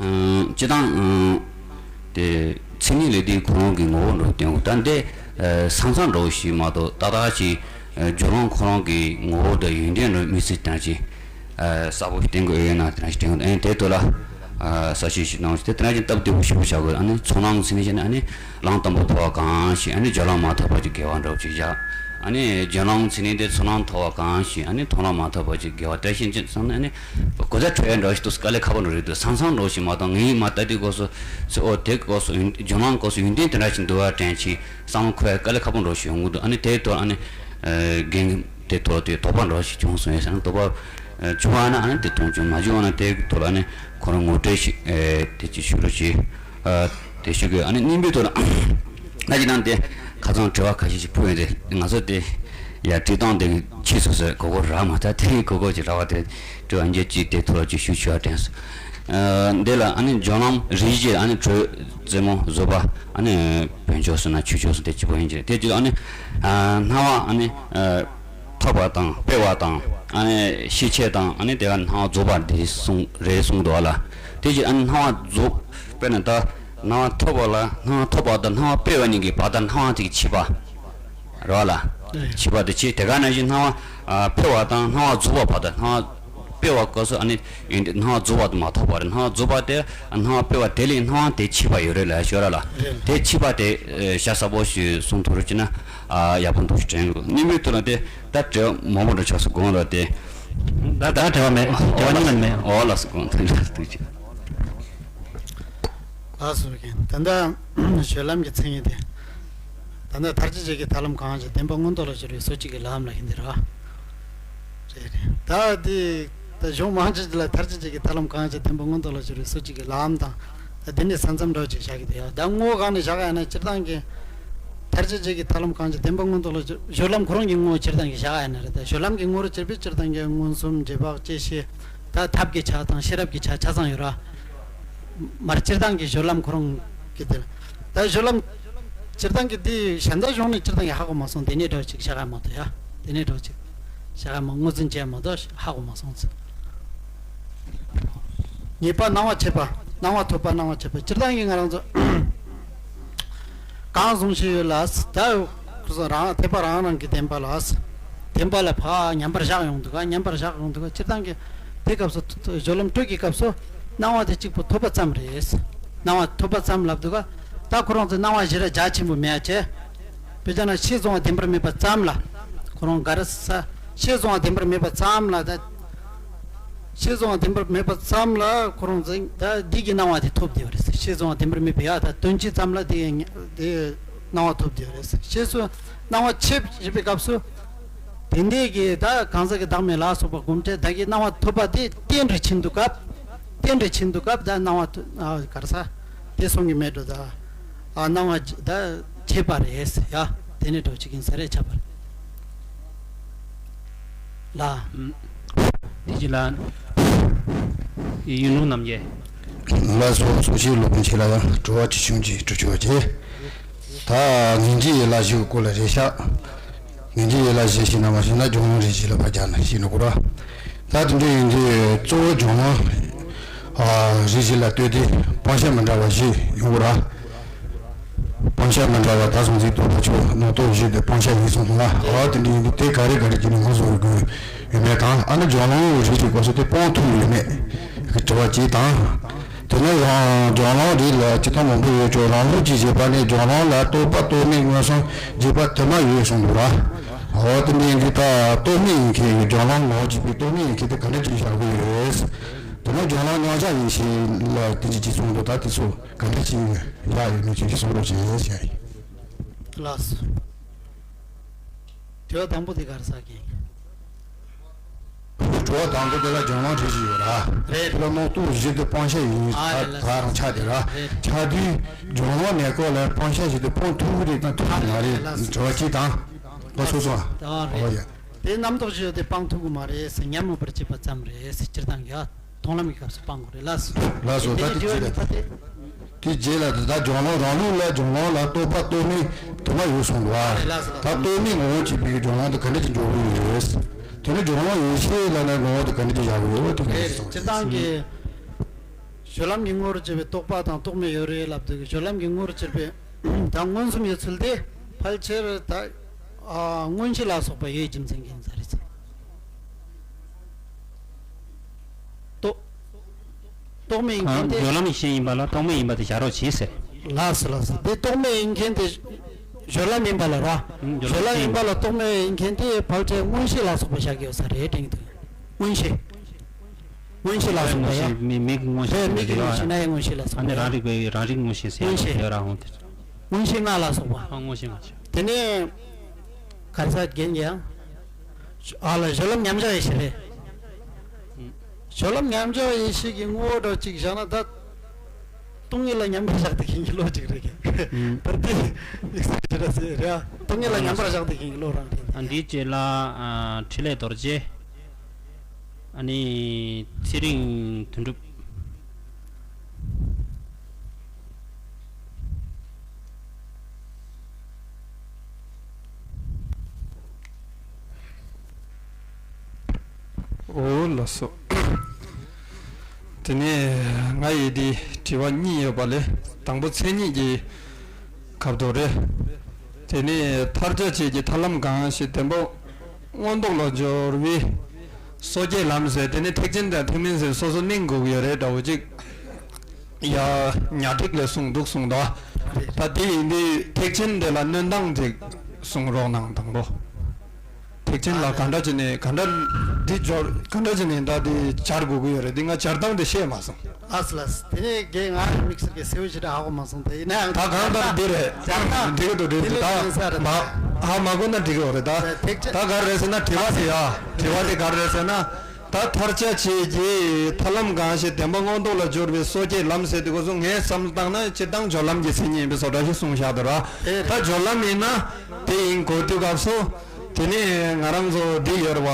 ཨ། སྤྱིར་བཏང་། ཨ། དེ་མཚན་ཉིད་ལས་དེ་ཁོ་རང་གི་ངོ་བོ་འདྲ་བོ་སྟོན་དགོས། ད་འདི་ཨ་ས་མཚམས་འདྲ་བོ་ཞིག་མ་གཏོགས་ཏག་ཏག་ཅིག་ཨ་སྦྱོར་ལམ་ཁོ་རང་གི་ངོ་བོ་དང་ཡོན་ཏན་འདྲ་བོ་དམིགས་བསལ་དེ་འདྲ་ཅིག་ཨ་གསལ་པོ་ཞིག་བསྟན་དགོས་ཡོད་ན། དེ་འདྲ་ཞིག་བསྟན་དགོས། ཨ་ནི་དེ་ཐོག་ལ་ཨ་གསལ་བཤད་ཞིག་གནང་རོགས་ཞུ། དེ་དེ་འདྲ་ཅིག་སྟབས་བདེ་པོ་ཞིབ་པོ་བྱ་དགོས། ཨ་ནི་ཚོགས་ལམ་གྱི་མཚན་ཉིད་བཤད་ན། ཨ་ནི་ལམ་དང་པོ་ཐོབ་པ་གང་ཞིག་ཨ་ནི་སྦྱོར་ལམ་མ་ཐོབ་བར་གྱི་དགེ་བ་འདྲ་བོ་ཅིག་བཞག་ཨ་ནི་སྦྱོར་ལམ་མཚན་ཉིད་དེ་ཚོགས་ལམ་ཐོབ་པ་གང་ཞིག་ཨ་ནི་མཐོང་ལམ་མ་ཐོབ་བར་གྱི་དགེ་བ། དེ་བཞིན་ཅི་སོང་ན་ཨ་ནི་གོ་ཆ་འཕྲོད་ཡ་འདྲ་བོ་ཞིག་འདུག་དཀའ་ལས་ཁག་པོ་འདྲ་བོ་རེད་འདུག་ས་མཚམས་འདྲ་བོ་ཞིག་མ་གཏོགས་ངས་མ་ལྟ་དུས་སྐབས་སུ་ཚེ་འོ་དེ་སྐབས་སུ་ཡོན་སྦྱོར་ལམ་སྐབས་སུ་ཡོན་ཏན་དེ་འདྲ་ཞིག་འདུག་པ་དྲན་ཅིག་བསམ་བློ་འཁོར་ཡ་དཀའ་ལས་ཁག་པོ་འདྲ་བོ་ཞིག་ཡོང་གི་འདུག་ཨ་ནི་དེའི་ཐོག་ཨ་ནི་ཨ་རྒན་དེ་ཐོག་དེ་དོགས་པ་འདྲ་བོ་ཞིག་བྱུང་སོང་ཡ་ཟེར་ན། དོགས་པ་ཨ་བྱུང་བ་ན་ཨ་ནི་དེ་མཐོང་ཆུང་། མ་བྱུང་བ་ན་དེའི་ཐོག་ལ་ཨ་ནི་ཁོ་རང་ངོ་སྤྲོད་ཞིག་ཨ་དེ་ཅིག་ཞུ་རོགས་གྱིས། ཨ་དེ་ཞུ་དགོས། ཨ་ནི་གཉིས་པའི་ཐོག་ལ་ང་ཅི་ནང་དེ་ཁ་སང་དྲི་བ་ཁ་ཤས་ཤིག་ཕུལ་ཡོད་དེ། ང་ཚོ་དེ་ཡ་དྲི་སྟངས་དེ་ཕྱིས་སོ་སོས་གོ་གོ་རག་མ་ཐག་དེ་གོ་གོ་ཅིག་རག་པ་དེ་དྲི་བ་འགྱེད་ཅིག་དེ་ཐོག་ལ་ཅིག་ཞུ་ཆོག་དྲན་སོང་། ཨ་འདི་ལ་ཨ་ནི་སྦྱོར་ལམ་རིགས་བཞི། ཨ་ནི་དྲོད་རྩེ་མོ་བཟོད་པ། ཨ་ནི་བོན་ཕྱོགས་སུ་ན་ཆོས་ཕྱོགས་སུ་དེ་གཅིག་པོ་ཡིན་གྱི་རེད། དེ་གཅིག་ཨ་ནི་ཨ་སྣང་བ་ཨ་ནི་ཨ་ཐོབ་པ་དང་སྤེལ་བ་དང་ཨ་ནི་ཤེས་བྱེད་དང་ཨ་ནི་དེ་ག་སྣང་བ་རྫོགས་པ་དེ་གསུངས་རེད་གསུངས་འདུག་བ་ལ། དེ་གཅིག་ཨ་ནི་སྣང་བ་རྫོགས། དཔེར་ན་ད་སྣང་བ་ཐོབ་པ་ལ་སྣང་བ་ཐོབ་པ་དང་སྣང་བ་སྤེལ་བ་གཉིས་ཀྱི་བར་དུ་སྣང་བ་དེ་གི་ཕྱིས་པ། རེད་བ་ལ། ཕྱིས་པ་དེ་ཕྱིས། དེ་ག་ནང་བཞིན་སྣང་བ་ཨ་འཕེལ་བ་དང་སྣང་བ་རྫོགས་པ་བར་དུ། སྣང་བ་སྤེལ་བ་སྐབས་སུ་ཨ་ནི་ཡོན་ཏན་སྣང་བ་རྫོགས་པ་དེ་མ་ཐོབ་པ་རེད། སྣང་བ་རྫོགས་པ་དེ་སྣང་བ་སྤེལ་བ་དེ་ལས་སྣང་བ་དེ་ཕྱིས་པ་ཡོད་རེད་ལ་ཞོར་ལ། དེ་ཕྱིས་པ་དེ་ཨ་ཤ་ཚ་པོ་ཞིག་གསུང་ཐུབ་རོགས་བྱས་ན་ཨ་ཡག་པོ་འདུག་དྲན་གི་འདུག་གཉིས་པའི་ཐོག་ལ་དེ་ད་དྲི་བ་མང་པོ་འདྲ་ཆགས་སོང་དགོངས་ལ་དེ། ད་ད་དྲི་བ་མེད། དྲི་བ་གཉིས་མ་མེད། འོ་ལགས་སོ། དགོངས་དག་འདུག་ཅིག་ལགས་སོ། རྒན་ད་ལྟ་སྦྱོར་ལམ་གྱི་མཚན་ཉིད་དེ། ད་ལྟ་མཐར་ཕྱིན་བཅས་ཀྱི་ཐར་ལམ་གང་ཞིག་བདེན་པ་མངོན་རྟོགས་ལ་སྦྱོར་བའི་སོ་སྐྱེ་གི་ལམ་ལ་ཡིན་ཏེ་ར། རེད་རེད། ད་དེ་ད་གཞུང་མང་ཆེ་ལ་མཐར་ཕྱིན་བཅས་ཀྱི་ཐར་ལམ་གང་ཞིག་བདེན་པ་མངོན་རྟོགས་ལ་སྦྱོར་བའི་སོ་སྐྱེ་གི་ལམ་དང་། ད་དེ་ནས་ས་མཚམས་འདྲ་བོ་ཅིག་བཞག་གི་འདུག་ཡ། ད་ངོ་བོ་གང་ནས་བཞག་ཡ་ན་སྤྱིར་བཏང་གི་མཐར་ཕྱིན་བཅས་ཀྱི་ཐར་ལམ་གང་ཞིག་བདེན་པ་མངོན་རྟོགས་ལ་སྦྱོར། སྦྱོར་ལམ་ཁོ་རང་གི་ངོ་བོ་སྤྱིར་བཏང་གི་བཞག་ཡ་ན་རེད། ད་སྦྱོར་ལམ་གྱི་ངོ་བོ་སྤྱིར་བཏང་གི་མངོན་སུམ་རྗེས་དཔག་བཅད་ཤེས། ད་ཐབས་ཀྱི་ཆ་དང་ཤེས་རབ་ཀྱི་ཆ་ཆ་ཚང་ཡོད་ར། མར་སྤྱིར་བཏང་གི་སྦྱོར་ལམ་ཁོ་རང་གི་དེ་ལ། ད་སྦྱོར་ལམ་སྤྱིར་བཏང་གི་དེ་གཞན་དག་གཞུང་ནས་སྤྱིར་བཏང་གི་ཧ་གོ་མ་སོང་། དེ་ནས་འདྲ་བོ་ཅིག་བཞག་ཡ་མ་གཏོགས་ཡ། དེ་ནས་འདྲ་བོ་ཅིག་བཞག་ཡ་མ་ངོས་འཛིན་བྱས་མ་གཏོགས་ཧ་གོ་མ་སོང་ཟེར། ངེས་པ་སྣང་བ་མཆེད་པ། སྣང་བ་ཐོབ་པ་སྣང་བ་མཆེད་པ། སྤྱིར་བཏང་གི་ང་རང་ཚོ་གང་བཟུང་ཞིག་ཡོད་ལ། ད་ཁོ་ཚོ་རང་ཐེག་པ་རང་རང་གི་བདེན་པ་ལ། བདེན་པ་ལ་ཕར་ཉམས་པར་བཞག་ཡོང་འདུག་ག་ཉམས་པར་བཞག་ཡོང་འདུག་ག་སྤྱིར་བཏང་གི་དེ་སྐབས་སུ་སྦྱོར་ལམ་སྤྲོས་ཀྱི་སྐབས་སུ་སྣང་བ་དེ་གཅིག་པུ་ཐོབ་པ་ཙམ་རེད། སྣང་བ་ཐོབ་པ་ཙམ་ལབ་འདུག་ག་ད་ཁོ་རང་ཚོས་སྣང་བ་ཞེ་དྲག་རྒྱ་ཆེན་པོ་མེད་ཡ་བྱས། དཔེ་ཆ་ན་ཤེས་བཟུང་བ་བདེན་པར་མེད་པ་ཙམ་ལ། ཁོ་རང་ག་རེ་ཟ། ཤེས་བཟུང་བ་བདེན་པར་མེད་པ་ཙམ་ལ་ད། ཤེས་བཟུང་བ་བདེན་པར་མེད་པ་ཙམ་ལ་ཁོ་རང་ཚོས་ད་འདི་གི་སྣང་བ་དེ་ཐོབ་བསྡད་པ་རེད། ཤེས་བཟུང་བ་བདེན་པར་མེད་པ་ཡ་ད་དོན་སྤྱི་ཙམ་ལ་དེ་དེ་སྣང་བ་ཐོབ་བསྡད་པ་རེད། ཤེས་སུ་སྣང་བ་མཆེད་ཞེས་པའི་སྐབས་སུ། དེ་འདྲའི་གི་ད་གང་ཟག་གི་བདག་མེད་ལ་སོགས་པ་སྒོམ་བྱས་བདག་གི་སྣང་བ་ཐོབ་པ་དེ་རྟེན་འབྲེལ་ཕྱིན་དུས་སྐབས། རྟེན་འབྲེལ་ཕྱིན་དུས་སྐབས་ད་སྣང་བ་ཐོ་ཨ་ག་རེ་ཟ། དེ་གསུང་གི་མེད་འགྲོ་ད། ཨ་སྣང་བ་ད་མཆེད་པ་རེད་ཟེར་ཡ། དེ་ནས་འགྲོ་བྱེད་ཀྱིན་ས་རེད་ཆགས་པ་རེད། ལ། དེ་ཅི་ལ། ཡུལ་ལུང་རྣམ་རྒྱལ། ལགས་སོ། གསུང་ཆེན་སློབ་དཔོན་ཆེ་ལ་ཡང་དྲི་བ་ཅི་བྱུང་ཅི་དྲི་ཆོག་ཅེས། ད་ངེས་འབྱེད་ཡན་ལག་བཞི་གི་སྐོར་ལ་རེད་ཤག་ངེས་འབྱེད་ཡན་ལག་བཞི་ཞེས་ན་མ་ཞེས་ན་སྦྱོར་ལམ་རིགས་བཞི་ལ་ཕར་སྦྱར་ན་ཤེས་ནི་གོ་ར། ད་དེ་འདྲ་ཡིན་དུས་གཙོ་བོ་སྦྱོར་ལམ་རིགས་བཞི་ལ་ལྟོས་ཏེ་སྤང་བྱ་མི་འདྲ་བ་བཞི་ཡོང་གི་ར། སྤང་བྱ་མི་འདྲ་བ་ད་གཟུང་འཛིན་རྟོག་པ་ཆོས་རྣམ་རྟོག་བཞི་དེ་སྤང་བྱ་ཡིན་གསུངས་སོང་ལ། འོ་དེ་འདྲ་ཡིན་དུས་དེ་ག་རེ་ག་རེ་བྱས་ནས་ངོས་བཟུང་དགོས་ཡོད་མེད་དང་། ཨ་ནི་སྦྱོར་ལམ་རིགས་བཞི་སྐོར་སོགས་དེ་སྤོང་ཐུབ་ཡོད་མེད་ཀྱི་དྲི་བ་གཅིག་དང་། དེ་ནས་ཡང་སྦྱོར་ལམ་རིགས་ལ་སྤྱི་དང་མང་པོ་ཡོད་ཀྱང་རང་ལུགས་ཀྱི་བཞེད་པ་ནི་སྦྱོར་ལམ་ལ་རྟོག་པ་རྟོག་མེད་མངོན་སུམ་རྗེས་དཔག་དུ་མ་ཡོད་གསུངས་འདུག་ལ། འོ་དེ་འདྲ་ཡིན་དུས་ད་རྟོག་མེད་ཡིན་མཁན་གྱི་སྦྱོར་ལམ་ངོ་བོ་གཅིག་པའི་རྟོག་མེད་ཡིན་མཁན་དེ་ག་འདྲ་ཅིག་བཞག་དགོས་ཡོད། དེ་ནས་སྦྱོར་ལམ་མཉམ་གཞག་ཡིན་ཞེས་ལ་དེ་འདྲ་ཅིག་གསུངས་འདུག་ད་དེ་ཚོ་ག་འདྲ་ཅིག་བཞག་ཡོད་མེད་ཅིག་གསུང་རོགས་བྱེད་ཟེར་ཡ་ཡིན། ལགས་སོ། དྲི་བ་དང་པོ་དེ་ག་རེ་ཟེར་གི། དྲི་བ་དང་པོ་དེ་ལ་སྦྱང་བ་རེ་ཞིག་ཡོད་ར། རེད། དེ་ལ་རྣམ་རྟོག་བཞི་དེ་སྤང་བྱ་ཡིན། ཨ་ད་རེད་ལགས་ད་རང་ཆ་དེ་ར། རེད། ཆ་དེ་སྦྱང་བ་ནས་ཀོ་ལ་སྤང་བྱ་བཞི་དེ་སྤང་ཐུབ་ཀྱི་རེད་དང་ཐུབ་ཀྱི་མ་རེད། ཨ་རེད་ལགས། དྲི་བ་གཅིག་དང་། ལགས་སོ་སོ། ཨ་རེད། ཨོ་ཡ། དེ་རྣམ་རྟོག་བཞི་དེ་སྤང་ཐུབ་ཀྱི་མ་རེད་ཟེར། ཉམས་མྱོང་བར་བྱེད་པ་ཙམ་རེད་ཟེར། སྤྱིར་བཏང་གི་ཨ། མཐོང་ལམ་གྱི་སྐབས་སུ་སྤང་དགོས་རེད་ལགས་སོ། ལགས་སོ། ད་དེ་དེ་རྗེས་ལ་ད་དེ། དེ་རྗེས་ལ་ད་སྦྱོང་ལམ་རང་ལུགས་ལ་སྦྱོང་ལམ་ལ་རྟོག་པ་རྟོག་མེད་དུ་མ་ཡོད་སོང་བ། ལགས་སོ། ད་རྟོག་མེད་ངོ་བོ་གཅིག་པའི་སྦྱོང་ལམ་དུ་ག་འདྲ་ཅིག་འཇོག་གི་ཡོད། དེ་ནི་སྦྱོང་ལམ་ཡེ་ཤེས་ལ་ནི་ངོ་བོ་དུ་ག་འདྲ་ཅིག་བཞག་གི་ཡོད་དེ་ག་འདྲ་ཅིག་སོང་། སྤྱིར་བཏང་གི་སྦྱོང་ལམ་གྱི་ངོ་བོར་གྱུར་པའི་རྟོག་པ་དང་རྟོག་མེད་ཡོད་རེད་ལབ་དུས་ཀྱི་སྦྱོང་ལམ་གྱི་ངོ་བོར་གྱུར་པའི་ད་མངོན་སུམ་ཡོད་ཚུལ་དེ་ཕལ་ཆེར་ད་མངོན་ཤེས་ལ་སོགས་པ་ཡོད་རྒྱུ་མཚན་གྱིས་ཡིན་ས་རེད། རྟོག་རྟོག་མེད་ཡིན་མཁན་དེ། སྦྱོར་ལམ་ཡེ་ཤེས་ཡིན་པ་ལ་རྟོག་མེད་ཡིན་པ་དེ་བཞག་རོགས་གྱིས་ཟེར། ལགས་སོ་ལགས་སོ། དེ་རྟོག་མེད་ཡིན་མཁན་དེ། སྦྱོར་ལམ་ཡིན་པ་ལ་ར། ཨང་། སྦྱོར་ལམ་ཡིན་པ་ལ་རྟོག་མེད་ཡིན་མཁན་དེ་ཕལ་ཆེར་མངོན་ཤེས་ལ་སོགས་པ་བཞག་གི་ཡོད་ས་རེད་དྲན་གྱི་འདུག་མངོན་ཤེས། མངོན་ཤེས་ལ་སོགས་པ་ཡ། མིག་མིག་མངོན་ཤེས། རེད། མིག་གི་མངོན་ཤེས། རྣ་ཡི་མངོན་ཤེས་ལ་སོགས་པ་ཡ། ཨ་ནི་རང་རིག་པའི་རང་རིག་མངོན་ཤེས་ཟེར་ཡ་ཡོད་ར་འོང་དེ། མངོན་ཤེས་ལྔ་ལ་སོགས་པ། ཨ་མངོན་ཤེས་ལྔ་ཆ། དེ་ནས་ག་རེ་ཟེར་རྒན་གྱིས་ཡང་། ཨ་ལ་སྦྱོར་ལམ་མཉམ་གཞག་ཡེ་ཤེས་རེད། སྦྱོར་ལམ་མཉམ་གཞག་ཡེ་ཤེས་ཀྱི་ངོ་བོ་འདྲ་གཅིག་བཞག་ན་ད། སྟོང་ཉིད་ལ་མཉམ་པར་བཞག་སྟེ་མཁྱེན་གྱི་བློ་གཅིག་རེད་གི། ད་དེ་ཡིག་གཟུགས་ཞེ་དྲག་ཟེར་རེད། སྟོང་ཉིད་ལ་མཉམ་པར་བཞག་སྟེ་མཁྱེན་གྱི་བློ་རང་རེད། ཨ་འདིའི་རྗེས་ལ་ཨ་འཕྲིན་ལས་རྡོ་རྗེ། ཨ་ནི་ཚེ་རིང་དོན་གྲུབ། འོ་ལགས་སོ། དེ་ནས་ང་ཡི་འདི་དྲི་བ་གཉིས་ཡོད་པ་ལས་དང་པོ་མཚན་ཉིད་ཀྱི་ཁ་དོག་རེད། དེ་ནས་མཐར་བྱ་བྱེད་ཀྱི་ཐར་ལམ་གང་ཞིག་བདེན་པ་མངོན་རྟོགས་ལ་སྦྱོར་བའི་སོ་སྐྱེའི་ལམ་ཟེར། དེ་ནས་ཐེག་ཆེན་དང་ཐེག་དམན་ཟེར་སོ་སོ་གླེང་དགོས་ཀྱི་ཡོད་རེད་འདྲ་བོ་ཅིག་ཡ། ཉ་སྒྲིག་ལས་གསུངས་འདུག་གསུངས་དོ། ད་དེ་ཡིན་དུས་ཐེག་ཆེན་དེ་ལ་སྣོན་སྟངས་ཅིག་གསུང་རོགས་གནང་དང་པོ། ཐེག་ཆེན་ལ་ག་འདྲ་བྱས་ནས་ག་འདྲ་འདི་སྦྱོར་ག་འདྲ་བྱས་ནས་ད་དེ་སྦྱར་དགོས་ཀྱི་ཡོད་རེད། འདི་ང་སྦྱར་སྟངས་དེ་ཤེས་མ་སོང་། ལགས་ལགས། དེ་ནས་རྒན་ང་དམིགས་བསལ་གྱི་གསལ་བོ་ཞེ་དྲག་ཧ་གོ་མ་སོང་། དེ་ཡིན་ན་ཡང་ད་གང་ལྟར་འདི་རེད། སྦྱར་སྟངས་འགྲིག་གི་འདུག་འགྲིག་འདུག་ད་དེ་ལ་ཡིན་ས་རེད། མ་ཧ་མ་གོ་ན་འགྲིག་གི་རེད་ད། ཐེག་ཆེན་ད་ག་རེ་རེད་ཟེར་ན་དྲི་བ་དེ་ཡ། དྲི་བ་དེ་ག་རེ་རེད་ཟེར་ན། ད་མཐར་བྱ་བྱེད་ཀྱི་ཐར་ལམ་གང་ཞིག་བདེན་པ་མངོན་རྟོགས་ལ་སྦྱོར་བའི་སོ་སྐྱེའི་ལམ་ཟེར་དུས་སྐབས་སུ་ངས་བསམ་བློ་བཏང་ན་སྤྱིར་བཏང་སྦྱོར་ལམ་གྱི་མཚན་ཉིད་ཡིན་པའི་བཟོ་འདྲ་ཞིག་གསུངས་བཞག་འདུག་ར། ད་སྦྱོར་ལམ་ཡིན་ན་དེ་ཡིན་དགོས་དུས་སྐབས་སུ་དེ་ནི་ང་རང་ཚོ་འདི་ཡོད་རེད་བ།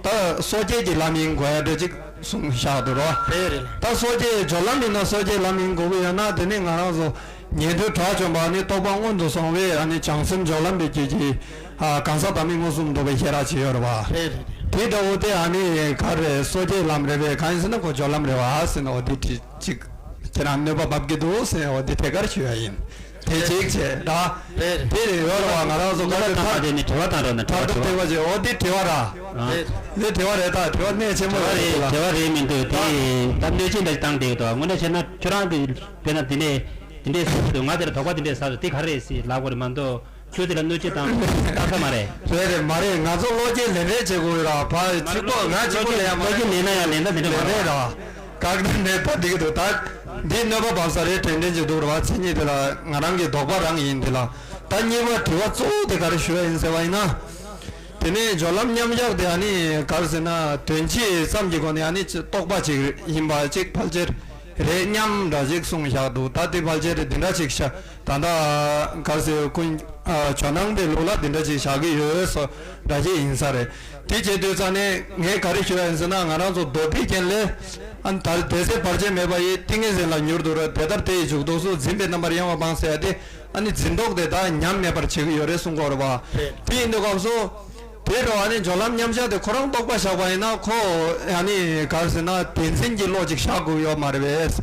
ད་སོ་སྐྱེའི་གི་ལམ་ཡིན་དགོས་ཡ་འདྲ་ཅིག་གསུངས་བཞག་འདུག་ར། ད་སོ་སྐྱེའི་སྦྱོར་ལམ་ཡིན་ན་སོ་སྐྱེའི་ལམ་ཡིན་དགོས་ཀྱི་ཡོད་ན་དེ་ནི་ང་རང་ཚོ་ཉན་ཐོས་དགྲ་བཅོམ་པ་ནི་རྟོགས་པ་སྔོན་དུ་སོང་བས་ཨ་ནི་བྱང་སེམས་སྦྱོར་ལམ་པའི་རྒྱུད་ཀྱི་ཨ་གང་ཟག་དམ་པའི་མངོན་སུམ་རྟོགས་པའི་ཤེས་རབ་ཅིག་ཡོད་རེད་བ། རེད་རེད། དེ་འདྲ་བོ་དེ་ཨ་ནི་ག་རེ་སོ་སྐྱེའི་ལམ་རེད་པས། གང་ཡིན་ཟེར་ན་ཁོ་སྦྱོར་ལམ་རེད་བ་ཟེར་ན་འོ་དེ་དྲི་ཅིག་ཁྱེད་རང་གནོད་པ་བབས་ཀྱི་འདུག་ཟེར་འོ་དེ་ཐད་ཀར་ཞུ་ཡ་ཡིན། དེ་གཅིག་བྱས་ར། རེད། དེ་རེད་ཡོད་རེད་བ། ང་རང་ཚོ་ག་རེ་ཐག་དེ་ནི་དྲི་བ་དང་རོགས་ན་དྲི་བ་ཐག་ཐོག་དྲི་བ་བྱས་འོ་དེ་དྲི་བ་ར། རེད། དེ་དྲི་བ་རེད། ད་དྲི་བ་གནད་ཆེན་པོ་རེད་ལ། དྲི་བ་རེད་མི་འདུག་དེ་ད་གནོད་སྦྱིན་འདྲ་བཏང་བསྡད་ཀྱི་འདུག་དངོས་གནས་བྱས་ན་ཁྱོད་རང་གི་དཔེར་ན་དེ་ནས་དེ་འདྲས་ཟེར་གྱི་འདུག་ང་དེར་དོགས་པ་དེ་འདྲས་ཟ་འདུག་དེ་ག་རེ་རེད་ཟེར་ལབ་དགོས་རེད་མ་གཏོགས། ཁྱོད་དེ་ལ་གནོད་བྱེད་དང་ལྟ་ས་མ་རེད། རེད་རེད། མ་རེད། ང་ཚོ་བློ་སྐྱེད་ལེན་རེས་བྱེད་དགོས་ར། ཕ་ཕྱུག་པོ་ང་གཅིག་པུ་ལེན་ཡ་མ་རེད། བློ་སྐྱེད་ལེན་ན་ཡང་ལེན་ད་དེ་འདྲ་མ་ལེན་རེད་ར། བཀག་སྡོམ་མེད་པ་འགྲིག་གི་འདུག་ད་འདི་གནོད་པ་བབས་ས་རེད་དྲན་དྲན་གྱི་འདུག་ར་བ། མཚན་ཉིད་དེ་ལ་ང་རང་གི་དོགས་པ་རང་ཡིན་དེ་ལ། ད་གཉིས་པ་དྲི་བ་གཙོ་བོ་དེ་ག་རེ་ཞུ་ཡ་ཡིན་ཟེར་བ་ཡིན་ན། དེ་ནས་སྦྱོར་ལམ་མཉམ་བཞག་དེ་ཨ་ནི་ག་རེ་ཟེར་ན་དོན་སྤྱི་ཙམ་གྱི་སྒོ་ནས་ཨ་ནི་རྟོག་པ་ཅིག་ཡིན་པ་ཅིག་ཕལ་ཆེར་རེད་སྙམ་འདྲ་ཅིག་གསུངས་བཞག་འདུག་ད་དེ་ཕལ་ཆེར་འདི་འདྲ་ཅིག་ཤ། ད་ལྟ་ག་རེ་ཟེར་ཀུན་ཇོ་ནང་པའི་ལུགས་ལ་འདི་འདྲ་ཅིག་བཞག་གི་ཡོད་སོ་འདྲ་ཅིག་ཡིན་ས་རེད། དེ་བྱེད་དུས་ཙང་ནས་ངས་ག་རེ་ཞུ་ཡ་ཡིན་ཟེར་ན་ང་རང་ཚོ་མདོ་སྡེའི་རྒྱན་ལས་ཨ་ནི་ད་དེ་ཚེ་བར་ཆད་མེད་པ་ཡི་ཏིང་ངེ་འཛིན་ལ་མྱུར་དུ་རོལ། དེ་ལྟར་དེ་ཡི་འཇུག་ལྡོག་སུ་འཛིན་པའི་རྣམ་པར་གཡེང་བ་སྤང་ཟེར་ཡ་དེ་ཨ་ནི་འཛིན་ལྡོག་དེ་དག་ཉམས་མེད་པར་བྱེད་ཀྱི་ཡོད་རེད་གསུང་གི་ཡོད་རེད་བ། དེ་ཡིན་དུས་སྐབས་སུ། དེ་རུ་ཨ་ནི་སྦྱོར་ལམ་མཉམ་བཞག་དེ་ཁོ་རང་རྟོག་པ་བཞག་པ་ཡིན་ན་ཁོ་ཨ་ནི་ག་རེ་ཟེར་ན་བདེན་འཛིན་གྱི་བློ་ཅིག་བཞག་དགོས་ཡོད་མ་རེད་པས།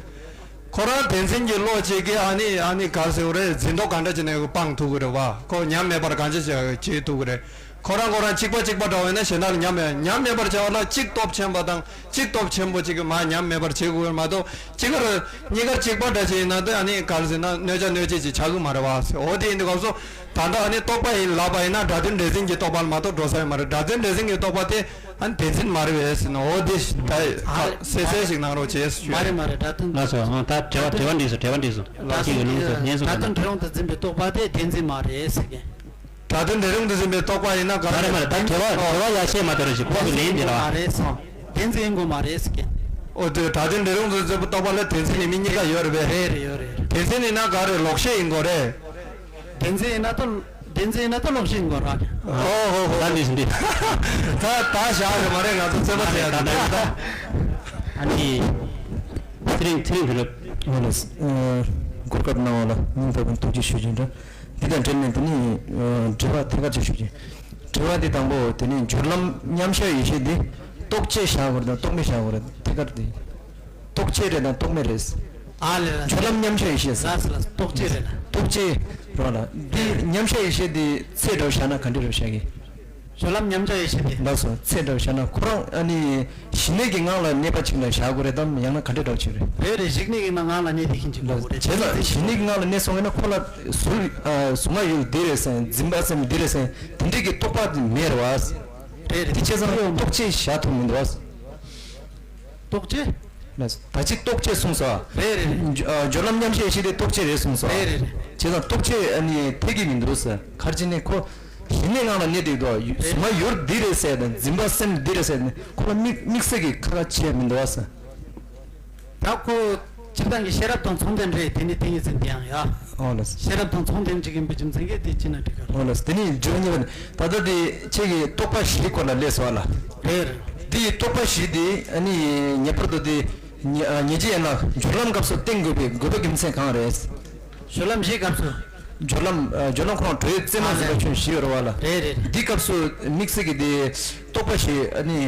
ཁོ་རང་བདེན་འཛིན་གྱི་བློ་ཅིག་གིས་ཨ་ནི་ཨ་ནི་ག་རེ་ཟེར་དགོས་རེད། འཛིན་རྟོག་ག་འདྲ་བྱས་ནས་སྤང་ཐུབ་ཀྱི་རེད་བ། ཁོ་ཉམས་མེད་པར་གང་ཅི་བྱས་བྱེད་ཐུབ་ཀྱི་རེད། ཁོ་རང་ཁོ་རང་གཅིག་པ་གཅིག་པ་འདྲ་བ་ཡིན་ན་གཞན་དག་ལ་ཉམས་མེད། ཉམས་མེད་པར་བྱ་བ་ལ་གཅིག་སྟོབས་ཆེན་པོ་དང་གཅིག་སྟོབས་ཆེན་པོ་གཅིག་གིས་མར་ཉམས་མེད་པར་བྱེད་དགོས་མ་གཏོགས། གཅིག་གར་གཉིས་ཀར་གཅིག་པ་འདྲ་ཞིག་ཡིན་ན་དེ་ཨ་ནི་ག་རེ་ཟེར་ན་གནོད་བྱ་གནོད་བྱེད་ཅིག་ཆགས་ཀྱི་མ་རེད་བ། འོ་དེ་ཡིན་དུས་སྐབས་སུ་ད་ལྟ་ཨ་ནི་རྟོག་པ་ཡིན་ལབ་པ་ཡིན་ན་སྒྲ་དོན་འདྲེས་འཛིན་གྱི་རྟོག་པ་ལ་མ་གཏོགས་འགྲོ་ས་ཡོད་མ་རེད། སྒྲ་དོན་འདྲེས་འཛིན་གྱི་རྟོག་པ་དེ་ཨ་ནི་བདེན་འཛིན་མ་རེད་བས་ཟེར་ན། འོ་དེ་ད་གསལ་གསལ་ཞིག་གནང་རོགས་བྱས་ཞུ། མ་རེད་མ་རེད། སྒྲ་དོན། ལགས་སོ། ཨང་། ད་དྲི་བ་དྲི་བ་འགྲིག་སོང་། དྲི་བ་འགྲིག་སོང་། ད་ཅིག་ཡོད་ལུང་སོ་ཉན་སོང་། སྒྲ་དོན་འབྲི་རུང་དུ་འཛིན་པའི་རྟོག་པ་དེ་བདེན་འཛིན་མ་རེད་ཟེར་མཁན། སྒྲ་དོན་འབྲི་རུང་དུ་འཛིན་པའི་རྟོག་པ་ཡིན་ན་ག་རེ། མ་རེད་མ་རེད། ད་དྲི་བ་དྲི་བ་ཡར་བཤད་མ་ཐུབ་ར་ཞིག་ཁོག་ཏུ་ལེན་དེ་ར། མ་རེད་སོང་། བདེན་འཛིན་ཡིན་དགོས་མ་རེད་ཟེར་མཁན། ཨོ་དེ་སྒྲ་དོན་འབྲི་རུང་དུ་འཛིན་པའི་རྟོག་པ་ལ་བདེན་འཛིན་ཡིན་མིན་གཉིས་ཀ་ཡོད་རེད་པས། རེད་རེད་ཡོད་རེད། བདེན་འཛིན་ཡིན་ན་ག་རེ་ལོག་ཤེས་ཡིན་དགོས་རེད། བདེན་འཛིན་ཡིན་ན་ད་བདེན་འཛིན་ཡིན་ན་ད་ལོག་ཤེས་ཡིན་དགོས་ར། ཨོ་ཧོ་ཧོ། ད་འདི་འདི། ད་ད་བཞག་གི་མ་རེད། ང་ཚོ་རྩོད་པ་བྱེད་ཡ་འདི་རེད་ད། ཨ་ནི་ཚེ་རིང་ཚེ་རིང་དུ་ལབ། ཨོ་ལགས། གོ་སྐབས་གནང་བ་ལ་སྙིང་ཐག་པ་ནས་ཐུགས་རྗེ་ཆེ་ཞུ་རྒྱུ་འདྲ། འདི་དང་འབྲེལ་ནས་འདི་ནི་དྲི་བ་ཐད་ཀར་ཅིག་ཞུ་རྒྱུ། དྲི་བ་འདི་དང་པོ་དེ་ནི་སྦྱོར་ལམ་མཉམ་གཞག་ཡེ་ཤེས་འདི་རྟོག་བཅས་བཞག་དགོས་རེད་དང་རྟོག་མེད་བཞག་དགོས་རེད། ཐད་ཀར་འདི་རྟོག་བཅས་རེད་དང་རྟོག་མེད་རེད། ཨ་ལས་ལ། སྦྱོར་ལམ་མཉམ་གཞག་ཡེ་ཤེས། ལགས་སོ་ལགས་སོ། རྟོག་བཅས་རེད་ལ། རྟོག་བཅས་རོ་ལ། འདི་མཉམ་གཞག་ཡེ་ཤེས་འདི་ཚད་འདྲ་བོ་བཞག་ན་ག་འདྲ་རེད་བཞག་གི། སྦྱོར་ལམ་མཉམ་གཞག་ཡེ་ཤེས་དེ། ལགས་སོ། ཚད་འདྲ་བོ་བཞག་ན་ཁོ་རང་ཨ་ནི་ཞི་གནས་ཀྱི་ངང་ལ་གནས་པ་ཅིག་ལ་བཞག་དགོས་རེད་དམ། ཡང་ན་ག་འདྲ་འདྲ་བོ་ཅིག་རེད། རེད་རེད། ཞི་གནས་ཀྱི་ངང་ལ་གནས་དེ་ཁྱིམ་གྱི་དགོས་རེད། བྱས་ཙང་ཞི་གནས་ཀྱི་ངང་ལ་གནས་སོང་ན་ཁོ་ལ་གཟུགས་ཨ་གཟུགས་ང་ཡུལ་འདི་རེད་ཟེར། འཛིན་པ་སེམས་འདི་རེད་ཟེར། དེ་འདྲས་ཀྱི་རྟོག་པ་དེ་མེད་རེད་བ། རེད་རེད། དེ་བྱས་ཙང་རྟོག་བཅས་བཞག་ཐུབ་མི་འདུག་བ། རྟོག་བཅས། ལགས། ད་ཅི་རྟོག་བཅས་གསུངས་སོ། རེད་རེད་རེད། སྦྱོ- ཨ་སྦྱོར་ལམ་མཉམ་གཞག་ཡེ་ཤེས་དེ་རྟོག་བཅས་རེད་གསུངས་སོ། རེད་རེད་རེད། བྱས་ཙང་རྟོག་བཅས་ཨ་ནི་འཐད་ཀྱི་མི་འདུག་ཟེར། ག་རེ་བྱས་ནས་ཁོ་ཞི་གནས་ངང་ལ་གནས་བསྡད་འདུག་གཟུགས་ང་ཡུལ་འདི་རེད་ཟེར་དང་འཛིན་པ་སེམས་འདི་རེད་ཟེར་ནས་ཁོ་ལ་དམིགས་དམིགས་བསལ་གྱི་ཁ་ཁ་བྱས་མི་འདུག་བ་ཟེར། ད་ཁོ་སྤྱིར་བཏང་གི་ཤེས་རབ་དང་མཚུངས་ལྡན་རེད། དེ་ནི་དེ་ཡིན་ཟིན་དེ་ཡང་ཡ། ཨོ་ལགས། ཤེས་རབ་དང་མཚུངས་ལྡན་ཅིག་ཡིན་པའི་རྒྱུ་མཚན་གྱིས་དེ་ཅི་ན་འགྲིག་ག་ཨོ་ལགས། དེ་ནི་འགྲོ་ཉེ་བ་ནི་ད་ལྟ་དེ་ཁྱེད་ཀྱི་རྟོག་པ་བཞིའི་སྐོར་ལ་སླེབས་སོང་ལ། རེད་རེད། དེའི་རྟོག་པ་བཞི་དེ་ཨ་ནི་ངེས་པར་དུ་དེ་ཉེ་ཨ་ཉེ་ཅི་ཡིན་ན་སྦྱོར་ལམ་སྐབས་སུ་བསྟེན་དགོས་པའི་དགོས་པ་རྒྱུ་མཚན་གང་རེད། སྦྱོར་ལམ་བཞིའི་སྐབས་སུ། སྦྱོར་ལམ་ཨ་སྦྱོར་ལམ་ཁོ་རང་གྲོལ་བའི་རྩེ་མོ་ཟེར་བ་ཁྱོན་བཞི་ཡོད་རེད་བ་ལ། རེད་རེད། འདི་སྐབས་སུ་དམིགས་བསལ་གྱི་དེ་རྟོག་པ་བཞི་ཨ་ནི་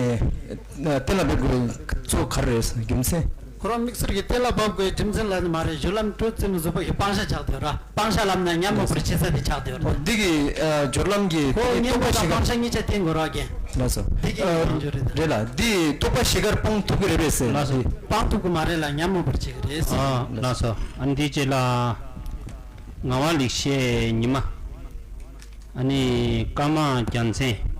གཏན་ལ་འབེབས་དགོས་གཙོ་བོ་ག་རེ་རེད་རྒྱུ་མཚན། ཁོ་རང་དམིགས་བསལ་གྱི་གཏན་ལ་ཕབ་དགོས་རྒྱུ་མཚན་ལ་ནི་མ་རེད། སྦྱོར་ལམ་གྲོལ་རྩེ་མོ་བཟོད་པ་ཞིག་སྤང་བྱ་ཆགས་བསྡད་ཡོད་ར། སྤང་བྱ་ལབ་ན་ཉམས་མྱོང་བར་བྱེད་ས་དེ་ཆགས་བསྡད་ཡོད་ར། འོ་འདི་གི་ཨ་སྦྱོར་ལམ་གྱི་ཁོ་རྟོག་པ་བཞི་ཀ་སྤང་བྱ་གཉིས་ཆ་བསྟེན་དགོས་ར་རྒན། ལགས་སོ། འདི་གི་ཨ་ཡོན་ཆོད་རེད་ད། རེད་ལ་འདི་རྟོག་པ་བཞི་ཀར་སྤང་ཐུབ་ཀྱི་རེད་པས་ཟེར། ལགས་སོ། སྤང་ཐུབ་ཀྱི་མ་རེད་ལ་ཉམས་མྱོང་བར་བྱེད་ཀྱི་རེད་ཟེར། ཨ་ལགས་སོ། ཨ་འདི་རྗེས་ལ་ངག་དབང་ལེགས་བཤད་ཉི་མ། ཨ་ནི་ཀརྨ་རྒྱལ་མཚན།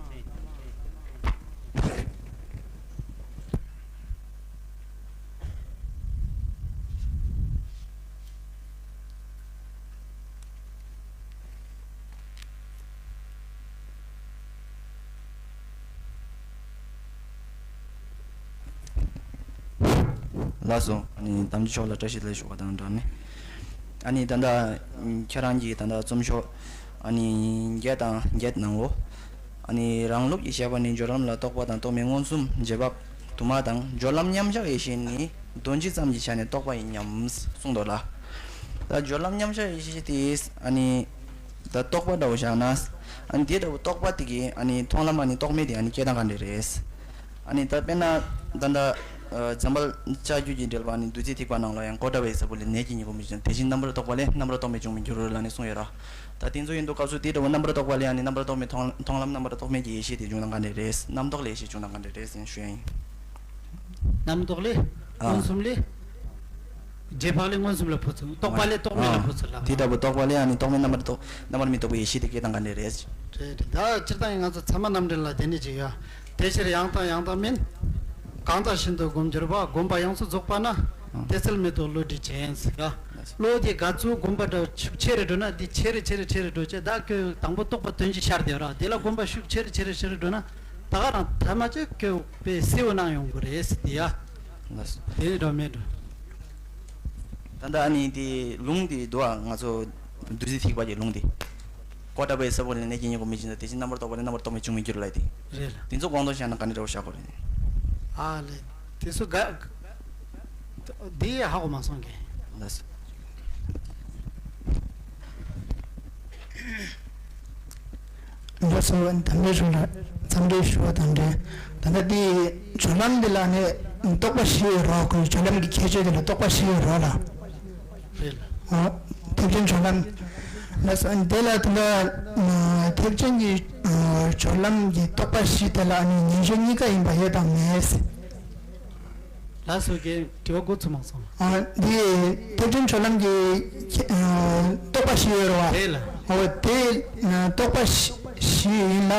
ལགས་སོ། ཨ་ནི་དམ་ཆོས་མཆོག་ལ་བཀྲ་ཤིས་བདེ་ལེགས་ཞུ་བ་དང་སྦྲགས་ནས། ཨ་ནི་ད་ལྟ་ཁྱེད་རང་གིས་ད་ལྟ་རྩོམ་ཤོག་ཨ་ནི་བརྒྱད་དང་བརྒྱད་ནང་འོ། ཨ་ནི་རང་ལུགས་ཀྱི་བཤད་པ་ནི་སྦྱོར་ལམ་ལ་རྟོག་པ་དང་རྟོག་མེད་མངོན་སུམ་རྗེས་དཔག་དུ་མ་དང་སྦྱོར་ལམ་མཉམ་གཞག་ཡེ་ཤེས་ནི་དོན་སྤྱི་ཙམ་གྱི་ཆ་ནས་རྟོག་པ་ཡིན་སྙམ་གསུངས་འདུག་ལ། ད་སྦྱོར་ལམ་མཉམ་གཞག་ཡེ་ཤེས་དེ་ཨ་ནི་ད་རྟོག་པ་འདྲ་བོ་བཞག་ན། ཨ་ནི་དེ་འདྲ་བོ་རྟོག་པ་དེ་གི་ཨ་ནི་མཐོང་ལམ་ཨ་ནི་རྟོག་མེད་དེ་ཨ་ནི་སྐྱེ་སྟངས་ག་འདྲ་རེད། ཨ་ནི་ད་དཔེར་ན་ད་ལྟ་འཛམ་བུ་གླིང་ལྕགས་ཀྱུ་གི་འགྲེལ་པ་ཨ་ནི་བདུད་རྩིའི་ཐེག་པ་ནང་ལ་ཡང་ཀོ་ཏ་པའི་ས་བོ་ལས་གནས་སྐྱེ་གཉིས་པོ་མི་འབྱུང་། དེ་བཞིན་རྣམ་པར་རྟོག་པ་ལས་རྣམ་པར་རྟོག་མེད་འབྱུང་མི་འགྱུར་ལ་ནི་གསུངས་ཡོད་ར། ད་དེ་ཚོ་ཡིན་དུས་སྐབས་སུ་དེ་འདྲ་བོ་རྣམ་པར་རྟོག་པ་ལས་ཨ་ནི་རྣམ་པར་རྟོག་མེད་མཐོང་མཐོང་ལམ་རྣམ་པར་རྟོག་མེད་ཀྱི་ཡེ་ཤེས་དེ་འབྱུང་སྟངས་ག་འདྲ་རེད། རྣམ་རྟོག་ལས་ཡེ་ཤེས་འབྱུང་སྟངས་ག་འདྲ་རེད་ཟེར་ཞུ་ཡ་ཡིན། རྣམ་རྟོག་ལས། ཨ། མངོན་སུམ་ལས། རྗེས་དཔག་ལས་མངོན་སུམ་ལ་འཕོ་ཚུལ། རྟོག་པ་ལས་རྟོག་མེད་ལ་འཕོ་ཚུལ་ལ། དེ་ལྟ་བུ་རྟོག་པ་ལས་ཨ་ནི་རྟོག་མེད་རྣམ་པར་རྟོག་རྣམ་པར་མི་རྟོག་པའི་ཡེ་ཤེས་དེ་སྐྱེ་སྟངས་ག་འདྲ་རེད། རེད་རེད། ད་སྤྱིར་བཏང་ཡིན་ང་ཚོ་ཚད་མ་རྣམ་འགྲེལ་ལ་དེ་ནི་ཅིག་ཡོད། དེ་ཕྱིར་ཡང་དག་ཡང་དག་མིན། གང་དག་ཤིན་ཏུ་སྒོམ་གྱུར་པ། སྒོམ་པ་ཡོངས་སུ་རྫོགས་པ་ན། ཨང་། དེ་ཚེ་མི་རྟོག་བློ་འདྲིས་ཅན་ཟེར་ག་བློ་དེ་ག་ཚོད་སྒོམ་པ་འདྲ་ཤུགས་ཆེ་རུ་འགྲོ་ན་དེ་ཆེ་རུ་ཆེ་རུ་ཆེ་རུ་འགྲོ་ཆེ། ད་ཁོས་དང་པོ་རྟོགས་པ་དོན་གྱི་ཤར་དེ་ར་དེ་ལ་སྒོམ་པ་ཤུགས་ཆེ་རུ་ཆེ་རུ་ཆེ་རུ་འགྲོ་ན། ད་ག་རང་ཐ་མ་ཅིག་ཁོས་དཔེ་སེའུ་ནང་ཡོང་གི་རེད་ཟེར་དེ་ཡ། ལགས་སོ། དེ་འདྲ་མེད་འགྲོ། ད་ལྟ་ཨ་ནི་དེ་ལུང་དེ་འདུག་ཨ། ང་ཚོ་བདུད་རྩི་ཐེག་པ་གི་ལུང་དེ། ཀོ་ཏ་པའི་ས་བོ་ལས་གནས་སྐྱེ་གཉིས་པོ་མི་འབྱུང་། དེ་བཞིན་རྣམ་པར་རྟོག་པ་ལས་རྣམ་པར་རྟོག་མེད་འབྱུང་མི་འགྱུར་ལབ་དེ། རེད་ལ། དེ་ཚོ་གོང་དུ་བཤད་ན་ག་འདྲ་འདྲ་བོ་བཤད་དགོས་རེད། ཨ་ལེ། དེ་ཚོ་ག་འདི་ཡ་ཧ་གོ་མ་སོང་གི། ལགས་སོ། ལགས་སོ། དམ་པའི་ཆོས་ལ་འཚམས་འདྲི་ཞུ་བ་དང་འབྲེལ། ད་ལྟ་འདི་སྦྱོར་ལམ་འདི་ལ་ནི་རྟོག་པ་བཞི་ཡོད་རོགས། སྦྱོར་ལམ་གྱི་ཁྱད་ཆོས་འདི་ལ་རྟོག་པ་བཞི་ཡོད་རོགས་ལ། རེད་ལ། ཨོ། ཐེག་ཆེན་སྦྱོར་ལམ། ལགས་སོ། འདི་ལ་ད་ལྟ་ཐེག་ཆེན་གྱི་ སྦྱོར་ལམ་གྱི་རྟོག་པ་བཞི་དེ་ལ་ཨ་ནི་ཉན་ཤེས་གཉིས་ཀ་ཡིན་པ་ཡོད་དམ་མེད། ལགས་སོ། རྒན། དྲི་བ་འགོ་ཚུགས་མ་སོང་། ཨ། འདི་ཐེག་ཆེན་སྦྱོར་ལམ་གྱི་ཨ་རྟོག་པ་བཞི་ཡོད་རེད་བ། རེད་ལ། འོ་དེ་ཨ་རྟོག་པ་བཞི་བཞི་ཡིན་ལ་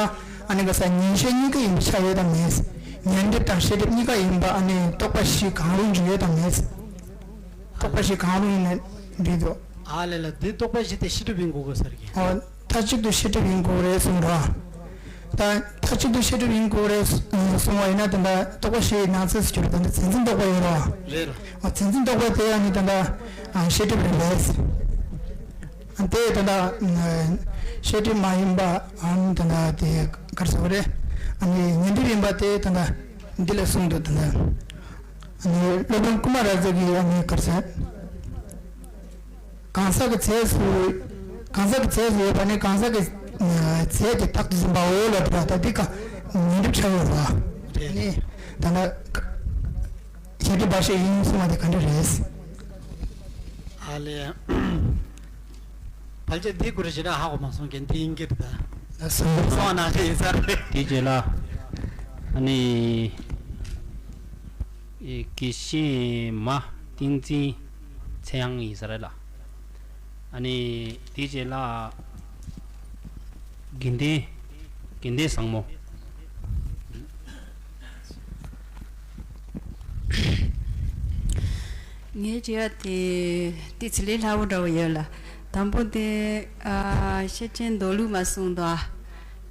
ཨ་ནི་ག་ས་ཉན་ཤེས་གཉིས་ཀ་ཡིན་པ་ཆགས་ཡོད་དམ་མེད། ཉན་སྒྲིབ་དང་ཤེས་སྒྲིབ་གཉིས་ཀ་ཡིན་པ་ཨ་ནི་རྟོག་པ་བཞི་གང་རུང་ཅིག་ཡོད་དམ་མེད། རྟོག་པ་བཞི་གང་རུང་ཡིན་ན་འགྲིག་འདུག་ཨ་ལས་ལ། འདི་རྟོག་པ་བཞི་དེ་ཤེས་སྒྲིབ་ཡིན་དགོས་དགོས་ས་རེད། ཨོ། མཐའ་གཅིག་ཏུ་ཤེས་སྒྲིབ་ཡིན་དགོས་རེད་གསུངས་རོགས། ད་མཐའ་གཅིག་ཏུ་ཤེས་སྒྲིབ་ཡིན་དགོས་རེད་གསུངས་པ་ཡིན་ན་ད་ལྟ་རྟོག་པ་བཞི་ཡི་ནང་ཚན་སུ་གྱུར། ད་ལྟ་མཚན་འཛིན་རྟོག་པ་ཡོད་རོགས། རེད་ལ། ཨོ། མཚན་འཛིན་རྟོག་པ་དེ་ཡང་ནི་ད་ལྟ་ཨ་ཤེས་སྒྲིབ་རེད་པས། དེ་ད་ལྟ་ཤེས་སྒྲིབ་མ་ཡིན་པའམ་ད་ལྟ་དེ་ག་རེ་ཟེར་བ་རེད། ཨ་ནི་ཉན་སྒྲིབ་ཡིན་པ་དེ་ད་ལྟ་འདི་ལ་གསུངས་འདུག་ད་ལྟ་ཨ་ནི་སློབ་དཔོན་ཀུ་མ་ར་ཛ་གིས་ཨ་ནི་ག་རེ་ཟེར། གང་ཟག་གི་རྫས་སུ། གང་ཟག་གི་རྫས་སུ་ཡོད་པ་ནི་གང་ཟག་གི་ཨ་རྫས་ཀྱི་རྟག་ཏུ་འཛིན་པའོ་ལབ་པ་ད་འདི་ཀ་ཉན་སྒྲིབ་ཆགས་ཡོད་རེད་བ། རེད། ནི་ད་ལྟ་ཤེས་སྒྲིབ་འབའ་ཞིག་ཡིན་གསུངས་པ་དེ་ག་འདྲ་རེད། ཨ་ལས། ཕལ་ཆེར་འདི་གུ་རུ་ཞེ་དྲག་ཧ་གོ་མ་སོང་མཁན་འདི་ཡིན་གྱི་རེད་ད། ལགས་སོ། སོང་བ་ནང་བཞིན་ཡིན་ས་རེད། དེའི་རྗེས་ལ་ཨ་ནི་དགེ་བཤེས་མ་བསྟན་འཛིན་ཚེ་དབྱངས་ཡིན་ས་རེད་ལ། ཨ་ནི་དེའི་རྗེས་ལ་དགེ་ལྡན་དགེ་ལྡན་བཟང་མོ། ངའི་དྲི་བ་དེ་ཏི་ཚི་ལི་ལྷ་བུ་འདྲ་བོ་ཡོད་ལ། དང་པོ་དེ་ཨ་ཤེར་ཕྱིན་མདོ་ལུགས་མ་གསུངས་དོ།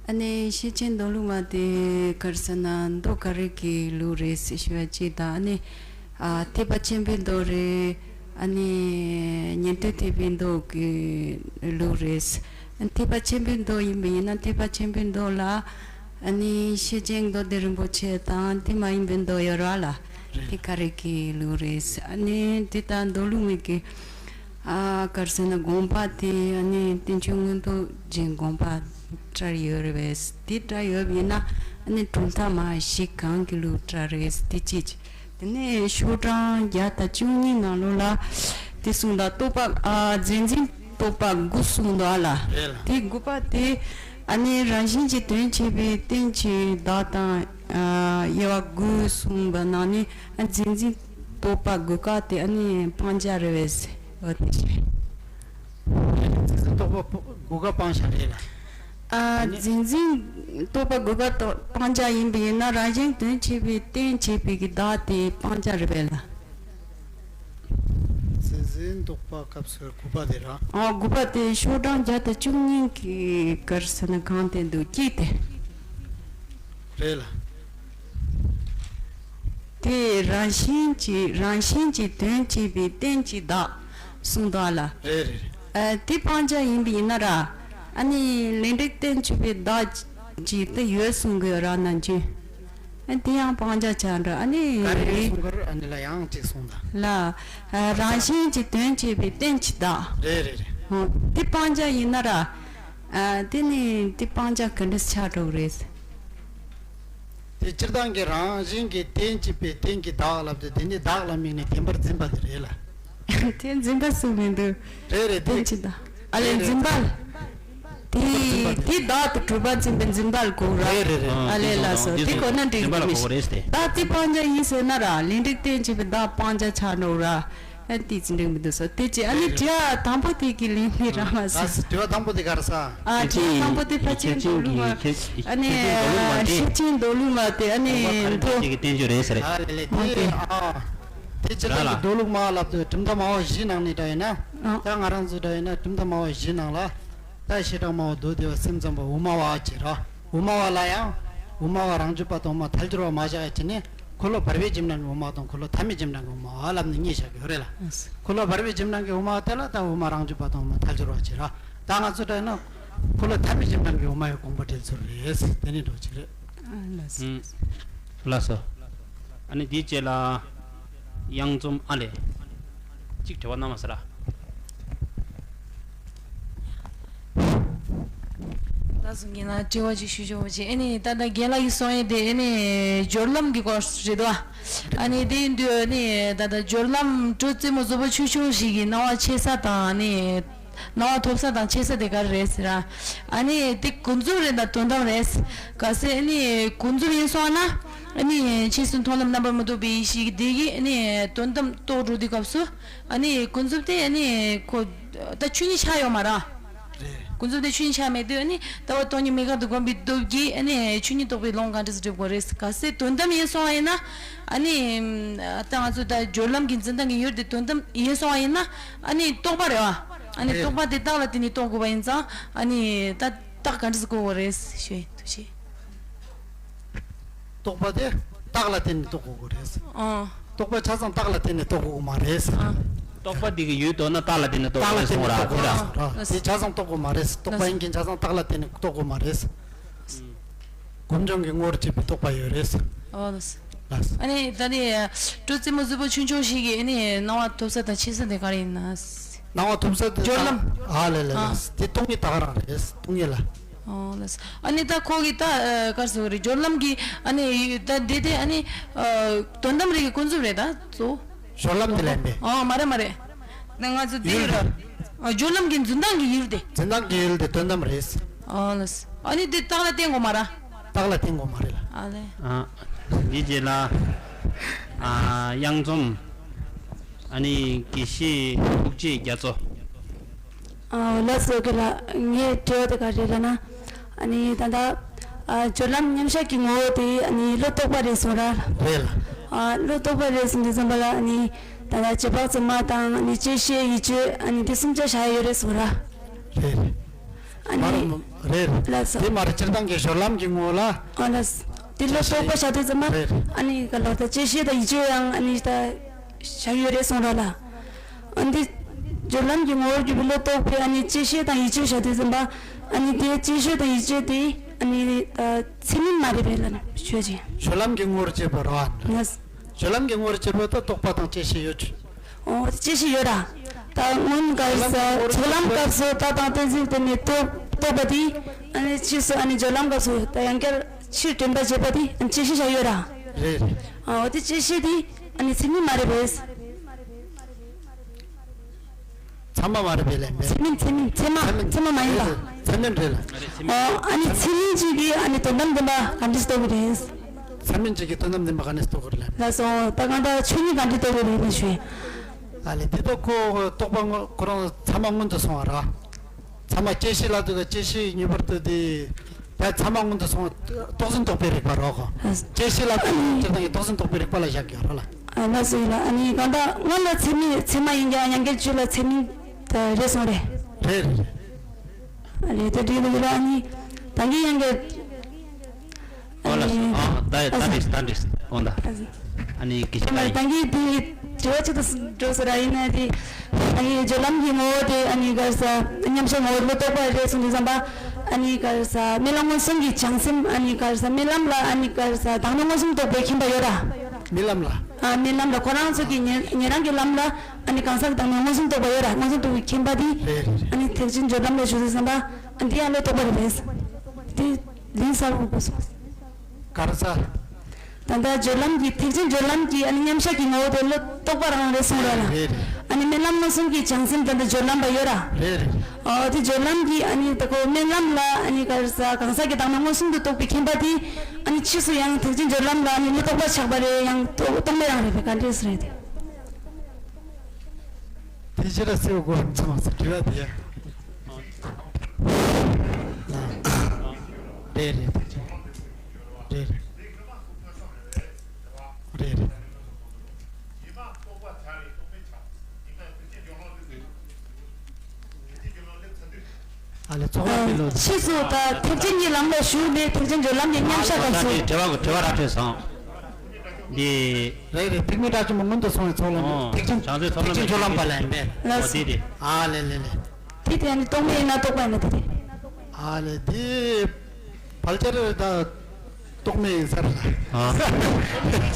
ཨ་ནི་ཤེར་ཕྱིན་མདོ་ལུགས་མ་དེ་ག་རེ་ཟེར་ན་མདོ་ག་རེ་གི་ལུགས་རེད་ཟེར་ཞུ་བ་གཅིག་དང་། ཨ་ནི་ཨ་ཐེག་པ་ཆེན་པོའི་མདོ་རེད། ཨ་ནི་ཉན་ཐོས་ཐེག་པའི་མདོ་གི་ལུགས་རེད། ཐེག་པ་ཆེན་པོའི་མདོ་ཡིན་པ་ཡིན་ན་ཐེག་པ་ཆེན་པོའི་མདོ་ལ་ཨ་ནི་ཤེར་ཕྱིན་མདོ་སྡེ་རིན་པོ་ཆེ་དང་དེ་མ་ཡིན་པའི་མདོ་ཡོད་ར་ལ། རེད། དེ་ག་རེ་གི་ལུགས་རེད། ཨ་ནི་དེ་ལྟར་མདོ་ལུགས་མི་གི་ཨ་ག་རེ་ཟེར་ན་དགོངས་པ་དེ་ཨ་ནི་བསྟན་བཅོས་མངོན་རྟོགས་རྒྱན་དགོངས་པ་སྒྲ་ཡོད་རེད་པས། དེ་སྒྲ་ཡོད་པ་ཡིན་ན་ཨ་ནི་གྲུབ་མཐའ་མ་བཞི་གང་གི་ལུགས་སྒྲ་རེད། དེ་གཅིག་དེ་ནས་ཤོག་གྲངས་བརྒྱ་དང་བཅུ་གཉིས་ནང་ལོགས་ལ་དེ་གསུངས་དང་རྟོག་པ་ཨ་རྫས་འཛིན་རྟོག་པ་དགུ་གསུངས་འདུག་ཨ་ལ། རེད་ལ། དེ་དགུ་པ་དེ་ཨ་ནི་རང་བཞིན་གྱིས་དོན་བྱེད་པའི་རྟེན་གྱི་བདག་དང་ཨ་དབྱེ་བ་དགུ་གསུངས་པ་ནང་ནས་ཨ་རྫས་འཛིན་རྟོག་པ་དགུ་ཀ་དེ་ཨ་ནི་སྤང་བྱ་རེད་པས། འོ་དེ་བྱས། རྫས་འཛིན་རྟོག་པ་དགུ་ཀ་སྤང་བྱ་རེད་ལ། ཨ་ནི་རྫས་འཛིན་རྟོག་པ་དགུ་ཀ་རྟོག་སྤང་བྱ་ཡིན་པ་ཡིན་ན་རང་བཞིན་དོན་བྱེད་པའི་རྟེན་བྱེད་པའི་གི་བདག་དེ་སྤང་བྱ་རེད་པས་ལ། རྫས་འཛིན་རྟོག་པ་སྐབས་སུ་དགུ་པ་དེ་ར། ཨ་དགུ་པ་དེ་ཤོག་གྲངས་བརྒྱ་དང་བཅུ་གཉིས་ཀྱི་ག་རེ་ཟེར་ན་གང་དེ་འདུག་གཅིག་དེ། རེད་ལ། དེ་རང་བཞིན་གྱི་རང་བཞིན་གྱི་དོན་བྱེད་པའི་རྟེན་གྱི་བདག་གསུངས་འདུག་ཨ་ལ། རེད་རེད་རེད། ཨ་དེ་སྤང་བྱ་ཡིན་པ་ཡིན་ན་ར། ཨ་ནི་ལས་འབྲས་རྟེན་བྱེད་པའི་བདག་ཅིག་དེ་ཡོད་གསུང་གི་ཡོད་ར་ནང་བཞིན། ཨ་དེ་ཡང་སྤང་བྱ་ཆགས་འགྲོ། ཨ་ནི་ག་རེ་རེད་གསུང་གི་རེད། ཨ་ནི་ལ་ཡང་གཅིག་གསུངས་དང་། ལ། ཨ་རང་བཞིན་གྱི་དོན་བྱེད་པའི་རྟེན་གྱི་བདག་རེད་རེད་རེད། ཨོ། དེ་སྤང་བྱ་ཡིན་ན་ར། ཨ་དེ་ནི་དེ་སྤང་བྱ་ག་འདྲ་ཆགས་འགྲོ་གི་རེད། དེ་སྤྱིར་བཏང་གི་རང་བཞིན་གྱི་རྟེན་བྱེད་པའི་རྟེན་གྱི་བདག་ལབ་དུས་དེ་ནི་བདག་ལ་དམིགས་ནས་བདེན་པར་འཛིན་པ་དེ་རེད་ལ། དེ་འཛིན་པ་སུ་མི་འདུག་རེད་རེད། དེ་རྟེན་གྱི་བདག་ཨ་ལས་རེད་རེད། འཛིན་པ། དེ་དེ་བདག་ཏུ་གྲུབ་པ་འཛིན་པའི་འཛིན་པ་ལ་གོ་ར། རེད་རེད་རེད། ཨ་ལས་ལ་སོ་དེ་གོ་ན་འགྲིག་གི་མི་ཤེས། ད་དེ་སྤང་བྱ་ཡིན་ཟེར་ན་ར་ལས་འབྲས་རྟེན་བྱེད་པའི་བདག་སྤང་བྱ་ཆགས་འགྲོ་ར། ཨ་ཏི་ཙི་འགྲིག་མི་འདུག་ས་དེ་ཅི་ཨ་ནི་དྲི་བ་དང་པོ་དེ་གི་ལན་ནི་རང་མ་ཟེར། ཨ་དྲི་བ་དང་པོ་དེ་ག་རེ་ས། ཨ་དྲི་བ་དང་པོ་དེ་ཕལ་ཆེར་མདོ་ལུགས་མ་ཨ་ནི་ཤེར་ཕྱིན་མདོ་ལུགས་མ་དེ་ཨ་ནི་མདོ་ཁ་རིག་གི་བསྟན་བཅོས་རེད་ཟེར། ཨ་ལེ་ལེ་དེ་ཨ་དེ་སྤྱིར་བཏང་གི་མདོ་ལུགས་མ་ལབ་དུས་གྲུབ་མཐའ་མང་བོ་བཞི་ནང་ནས་འདྲ་ཡིན་ན། ད་ང་རང་ཚོ་འདྲ་ཡིན་ན་གྲུབ་མཐའ་མང་བོ་བཞི་ནང་ལ། ད་བྱེ་བྲག་སྨྲ་བ་མདོ་སྡེ་པ་སེམས་ཙམ་པ་དབུ་མ་པ་ཅེས་ར། དབུ་མ་པ་ལ་ཡང་དབུ་མ་པ་རང་རྒྱུད་པ་དང་དབུ་མ་ཐལ་འགྱུར་བ་མ་བཞག་ཡ་ཅི་ནས་འཁོར་ལོ་བར་པའི་རྗེས་འབྲང་གི་དབུ་མ་དང་འཁོར་ལོ་ཐ་མའི་རྗེས་འབྲང་གི་དབུ་མ་པ་ལབ་ནས་གཉིས་བཞག་གི་ཡོད་རེད་ལ། འཁོར་ལོ་བར་པའི་རྗེས་འབྲང་གི་དབུ་མ་པ་དེ་ལ་ད་དབུ་མ་རང་རྒྱུད་པ་དང་དབུ་མ་ཐལ་འགྱུར་བ་ཅེས་ར། ད་ང་ཚོ་འདྲ་ཡིན་ན་འཁོར་ལོ་ཐ་མའི་རྗེས་འབྲང་གི་དབུ་མ་པའི་དགོངས་པ་འགྲེལ་ཚུལ་རེད། དེ་ནི་འགྲོ་ཅིག་རེད། ལགས་སོ། ཨ་ནི་དེའི་རྗེས་ལ། དབྱངས་འཛོམས་ཨ་ལས། གཅིག་དྲི་བ་གནང་མ་ཟེར་ར། ད་གཟུགས་ངན་ལ་དྲི་བ་ཅིག་ཞུ་ཆོག་པ་ཅིག་ཨ་ནི་ད་ལྟ་རྒན་ལགས་ཀྱིས་གསུངས་ཡས་དེ་ཨ་ནི་སྦྱོར་ལམ་གྱི་སྐོར་རེད་དོ། ཨ་ནི་དེ་ཡིན་དུས་ཨ་ནི་ད་ལྟ་སྦྱོར་ལམ་གྲུ་རྩེ་མོ་རྫོགས་པ་ཆུང་ཆུང་ཞིག་གི་སྣང་བ་ཕྱེ་ས་དང་ཨ་ནི། སྣང་བ་ཐོབ་ས་དང་ཕྱེ་ས་དེ་ག་རེ་རེད་ཟེར་ར། ཨ་ནི་དེ་ཀུན་རྫོབ་རེད་ད་དོན་དམ་རེད། གལ་སྲིད་ཨ་ནི་ཀུན་རྫོབ་ཡིན་སོང་ན། ཨ་ནི་ཕྱིས་སུ་མཐོང་ལམ་རྣམ་པར་མི་རྟོག་པའི་ཡེ་ཤེས་ཀྱི་དེ་གིས་ཨ་ནི་དོན་དམ་རྟོགས་འགྲོ་དུས་སྐབས་སུ། ཨ་ནི་ཀུན་རྫོབ་དེ་ཨ་ནི་ཁོ་ད་ཆོས་ཉིད་ཆགས་ཡོད་མ་རེད། རེད། ཀུན་རྫོབ་དེ་ཆོས་ཉིད་ཆགས་མེད་དུས་ཨ་ནི་ལྟ་བ་སྟོང་ཉིད་མེད་དགག་ཏུ་སྒོམ་པའི་སྟོབས་ཀྱིས་ཨ་ནི་ཆོས་ཉིད་རྟོགས་པའི་ཀློང་ག་འདྲ་སེ་འགྲུབ་དགོས་རེད། གལ་སྲིད་དོན་དམ་ཡིན་སོང་བ་ཡིན་ན། ཨ་ནི་ད་ང་ཚོ་ད་སྦྱོར་ལམ་གྱི་འཛིན་སྟངས་ཀྱི་ཡུལ་དེ་དོན་དམ་ཡིན་སོང་བ་ཡིན་ན། ཨ་ནི་རྟོག་པ་རེད་བ། ཨ་ནི་རེད། རྟོག་པ་དེ་རྟགས་ལ་བརྟེན་ནས་རྟོགས་དགོས་པ་ཡིན་ཙང་། ཨ་ནི་ད་རྟགས་ག་འདྲ་སེ་བཀོད་དགོས་རེད་ཞུ་ཡིན། ཐུགས་རྗེ་ཆེ། རྟོག་པ་དེ་རྟགས་ལ་བརྟེན་ནས་རྟོགས་དགོས་ཀྱི་རེད། ཨང་། རྟོག་པ་ཆ་ཚང་རྟགས་ལ་བརྟེན་ནས་རྟོགས་དགོས་ཀྱི་མ་རེད། ཨང་། རྟོག་པ་འདི་གི་ཡུལ་རྟོགས་ན་རྟགས་ལ་བརྟེན་ནས་རྟོགས་རྟགས་ལ་རེད་བརྟེན་གསུང་བ་ནས་ར། རྟོགས་དགོས་རེད། ཨང་། དེ་ཆ་ཚང་རྟོགས་དགོས་མ་རེད། རྟོག་པ་ཡིན་མཁན་ཆ་ཚང་རྟགས་ལ་བརྟེན་ནས་རྟོགས་དགོས་མ་རེད། སྒོམ་བྱུང་གི་ངོ་བོར་བྱེད་པའི་རྟོག་པ་ཡོད་རེད། ཨོ་ལགས། ལགས། ཨ་ནི་ད་ནི་སྤྲོ་རྩེད་མོ་གཟུགས་པོ་ཆུང་ཆུང་ཞིག་གིས་ཨ་ནི་སྣང་བ་ཐོབ་ས་དང་ཕྱེ་ས་དེ་ག་རེ་ཡིན་ན། སྣང་བ་ཐོབ་ས་དེ་སྦྱོར་ལམ། ཨ་ལེ་ལེ་ཨ། ལེ། དེ་སྟོང་ཉིད་ད་ག་རང་རེད། སྟོང་ཉིད་ལ། ཨོ་ལགས། ཨ་ནི་ད་ཁོ་གིས་ད་ཨ་ག་རེ་ཟེར་དགོས་རེད། སྦྱོར་ལམ་གྱི་ཨ་ནི་ད་དེ་དེ་ཨ་ནི་ཨ་དོན་དམ་རིག་གི་ཀུན་རྫོབ་རེད་ད་གཙོ་བོ། སྦྱོར་ལམ་དེ་ལ་ཡིན་པས། ཨོ་མ་རེད་མ་རེད། ད་ང་ཚོ་དེ་ཡུལ་རེད། ཨ་སྦྱོར་ལམ་གྱི་འཛིན་སྟངས་ཀྱི་ཡུལ་དེ། འཛིན་སྟངས་ཀྱི་ཡུལ་དེ་དོན་དམ་རེད། ཨོ་ལགས། ཨ་ནི་དེ་རྟགས་ལ་བརྟེན་དགོས་མ་རེད། རྟགས་ལ་བརྟེན་དགོས་མ་རེད་ལ། ཨ་ལེ། ཨ། འདི་རྗེས་ལ། ཨ། གཡང་འཛོམས། ཨ་ནི་དགེ་བཤེས་ཐུགས་རྗེ་རྒྱ་མཚོ། ཨ་ལགས་སོ། གི་ལ་ངའི་དྲི་བ་དེ་ག་རེ་རེད་ལབ་ན། ཨ་ནི་ད་ལྟ་ཨ་སྦྱོར་ལམ་མཉམ་གཞག་གི་ངོ་བོ་དེ་ཨ་ནི་བློ་རྟོག་པ་རེད་གསུངས་ར། རེད་ལ། ཨ་བློ་རྟོག་པ་རེད་གསུངས་དུས་ཙམ་པ་ལ་ཨ་ནི་ད་ལྟ་རྗེས་དཔག་ཚད་མ་དང་ཨ་ནི་བཅད་ཤེས་ཡིད་དཔྱོད་ཨ་ནི་དེ་གསུམ་ཆ་བཞག་ཡོད་རེད་གསུངས་ར། རེད་རེད། ཨ་མ་ནི་རེད་རེད། ལགས་སོ། དེ་མ་རེད། སྤྱིར་བཏང་གི་སྦྱོར་ལམ་གྱི་ངོ་བོ་ལ། ཨ་ལགས། དེ་བློ་རྟོག་པ་བཞག་དུས་ཙམ་པ། རེད་རེད། ཨ་ནི་ག་ལ་ད་བཅད་ཤེས་དང་ཡིད་དཔྱོད་ཡང་ཨ་ནི་ད་བཞག་ཡོད་རེད་གསུངས་ར་ལ། ཨ་འདི་སྦྱོར་ལམ་གྱི་ངོ་བོར་གྱུར་པའི་བློ་རྟོག་པས་ཨ་ནི་བཅད་ཤེས་དང་ཡིད་དཔྱོད་བཞག་དུས་ཙམ་པ། ཨ་ནི་དེ་བཅད་ཤེས་དང་ཡིད་དཔྱོད་དེ་ཨ་ནི་ད་ཚད་མིན་མ་རེད་པས་ལབ་ན་ཆོས་ཅན། སྦྱོར་ལམ་གྱི་ངོ་བོར་བྱེད་པ་རོ། ལགས། སྦྱོར་ལམ་གྱི་ངོ་བོར་བྱེད་པ་ད་རྟོག་པ་དང་བཅད་ཤེས་ཡོད། ཨོ་བཅད་ཤེས་ཡོད་ར། ད་སྔོན་ག་རེ་ཟ་ཚོགས་ལམ་སྐབས་སུ་རྟགས་དང་གཏན་ཚིགས་དེ་ནས་རྟོག་རྟོག་པ་དེ། ཨ་ནི་ཕྱིས་སུ་ཨ་ནི་སྦྱོར་ལམ་སྐབས་སུ་ད་ཡང་བསྐྱར་ཕྱིར་དྲན་པ་བྱེད་པ་དེ་ཨ་ནི་བཅད་ཤེས་བཞག་ཡོད་ར། རེད་རེད། ཨོ་དེ་བཅད་ཤེས་དེ་ཨ་ནི་ཚད་མིན་མ་རེད་པས། ཚད་མ་མ་རེད་པས་ལབ་པས། ཚད་མིན་ཚད་མིན་ཚད་མ་ཚད་མ་མ་ཡིན་པ། ཚད་མིན་རེད་ལ། ཨོ་ཨ་ནི་ཚད་མིན་གཅིག་གིས་ཨ་ནི་དོན་དམ་བདེན་པ་ག་འདྲས་རྟོགས་ཀྱི་རེད། ཚད་མིན་གཅིག་གིས་དོན་དམ་བདེན་པ་ག་ནས་རྟོགས་ཀྱི་རེད་ལབ། ལགས་སོ། ད་གང་ལྟར་ཆོས་ཉིད་ག་འདྲས་རྟོགས་ཀྱི་རེད་ལབ་ཞུ། ཨ་ལེ་འདི་ལྟ་ཁོ་རྟོག་པ་དངོས་ཁོ་རང་ཚད་མ་མངོན་དུ་སོང་བ་ར། ཚད་མ་བཅད་ཤེས་ལ་དུ་ག་བཅད་ཤེས་ངེས་པར་དུ་དེ། ད་ཚད་མ་མངོན་དུ་སོང་བ་རྟོགས་ཟིན་རྟོག་པའི་རིགས་པ་རོ་ཁོ། བཅད་ཤེས་ལ་དུ་སྤྱིར་བཏང་གི་རྟོགས་ཟིན་རྟོག་པའི་རིགས་པ་ལ་བཞག་གི་ཡོད་ར་ལ། ཨ་ལགས་སོ་ཡིན་ལ། ཨ་ནི་གང་ལྟར་སྔོན་ལ་ཚད་མིན་ཚད་མ་ཡིན་ཀྱང་ཡང་བསྐྱར་བཅོས་ལ་ཚད་མིན་དེ་རེད་སོང་རེད། རེད་རེད། ཨ་ལས་དེ་འགྲིག་འདུག་ལ། ཨ་ནི་ད་གིན་ཡང་གི་ཨོ་ལགས་སོ། ཨ་ད་ད་འགྲིག་ད་འགྲིག་འོ་ད། ཨ་ནི་དགེ་བཤེས་ལགས་ཡིན། ད་གིན་དེ་དྲི་བ་གཅིག་ཏུ་འགྲོ་ས་ར་ཡིན་ན་དེ། ད་གིན་སྦྱོར་ལམ་གྱི་ངོ་བོ་དེ་ཨ་ནི་ག་རེ་ཟ་མཉམ་གཞག་ངོ་བོ་བློ་རྟོག་པ་རེད་གསུངས་དུས་ཙམ་པ། ཨ་ནི་ག་རེ་ཟ་རྨི་ལམ་མངོན་སུམ་གྱི་བྱང་སེམས། ཨ་ནི་ག་རེ་ཟ་རྨི་ལམ་ལ་ཨ་ནི་ག་རེ་ཟ་དག་སྣང་མངོན་སུམ་རྟོག་པའི་མཁྱེན་པ་ཡོད་ར། རྨི་ལམ་ལ། ཨ་རྨི་ལམ་ལ་ཁོ་རང་ཚོ་གི་ཉེ་ཉེ་རང་གི་ལམ་ལ་ཨ་ནི་གང་ཟག་གི་དག་སྣང་མངོན་སུམ་རྟོག་པ་ཡོད་ར། མངོན་སུམ་རྟོག་པའི་མཁྱེན་པ་དེ། རེད་རེད། ཨ་ནི་ཐེག་ཆེན་སྦྱོར་ལམ་ལ་ཞུགས་དུས་ཙམ་པ། ཨ་འདི་ཡང་བློ་རྟོག་པ་རེད་པས། དེ་ལན་གསལ་པོ་དགོས་སོང་། ག་རེ་ཟ། ད་ལྟ་སྦྱོར་ལམ་གྱི་ཐེག་ཆེན་སྦྱོར་ལམ་གྱི་ཨ་ནི་མཉམ་གཞག་གི་ངོ་བོ་དེ་བློ་རྟོག་པ་རང་རེད་གསུངས་ར་ལ། རེད་རེད། ཨ་ནི་རྨི་ལམ་མངོན་སུམ་གྱི་བྱང་སེམས་ད་ལྟ་སྦྱོར་ལམ་པ་ཡོད་ར། རེད་རེད། ཨོ་དེ་སྦྱོར་ལམ་གྱི་ཨ་ནི་ད་ཁོ་རྨི་ལམ་ལ་ཨ་ནི་ག་རེ་ཟ་གང་ཟག་གི་དག་སྣང་མངོན་སུམ་དུ་རྟོགས་པའི་མཁྱེན་པ་དེ། ཨ་ནི་ཕྱིས་སུ་ཡང་ཐེག་ཆེན་སྦྱོར་ལམ་ལ་ཨ་ནི་བློ་རྟོག་པ་ཆགས་པ་རེད། ཡང་རྟོག་རྟོག་མེད་རང་རེད་པས། ག་འདྲས་རེད་དེ། དེ་ཕྱིར་སེའུ་སྒོ་མཚུངས་སུ་དྲི་བ་དེ། རེད་རེད། རེད་རེད། རེད་རེད། ཨ་ལེ་ཚོགས་ལ་དེ་ལོ། ཕྱིས་སུ་ད་ཐེག་ཆེན་གྱི་ལམ་ལ་ཞུགས་ནས་ཐེག་ཆེན་སྦྱོར་ལམ་གྱི་མཉམ་བཞག་སྐབས་སུ། དྲི་བ་དྲི་བ་རག་ཐོན་སོང་། འདི། རེད་རེད། ཐེག་དམན་དྲག་ཆེན་པོ་མངོན་དུ་སོང་བའི་ཚོགས་ལ་ཨོ་ཐེག་ཆེན་བྱང་སེམས་ཚོགས་ལམ་ཐེག་ཆེན་སྦྱོར་ལམ་པ་ལ་ཡིན་པས། ལགས་སོ། ཨ་ལེ་ལེ་ལེ། དེ་དེ་ནི་རྟོག་མེད་ཡིན་ན་རྟོག་པ་ཡིན་ན་དེ་རེད། ཨ་ལེ་དེ། ཕལ་ཆེར་ད་རྟོག་མེད་ཡིན་ས་རེད་ལ། ཨ།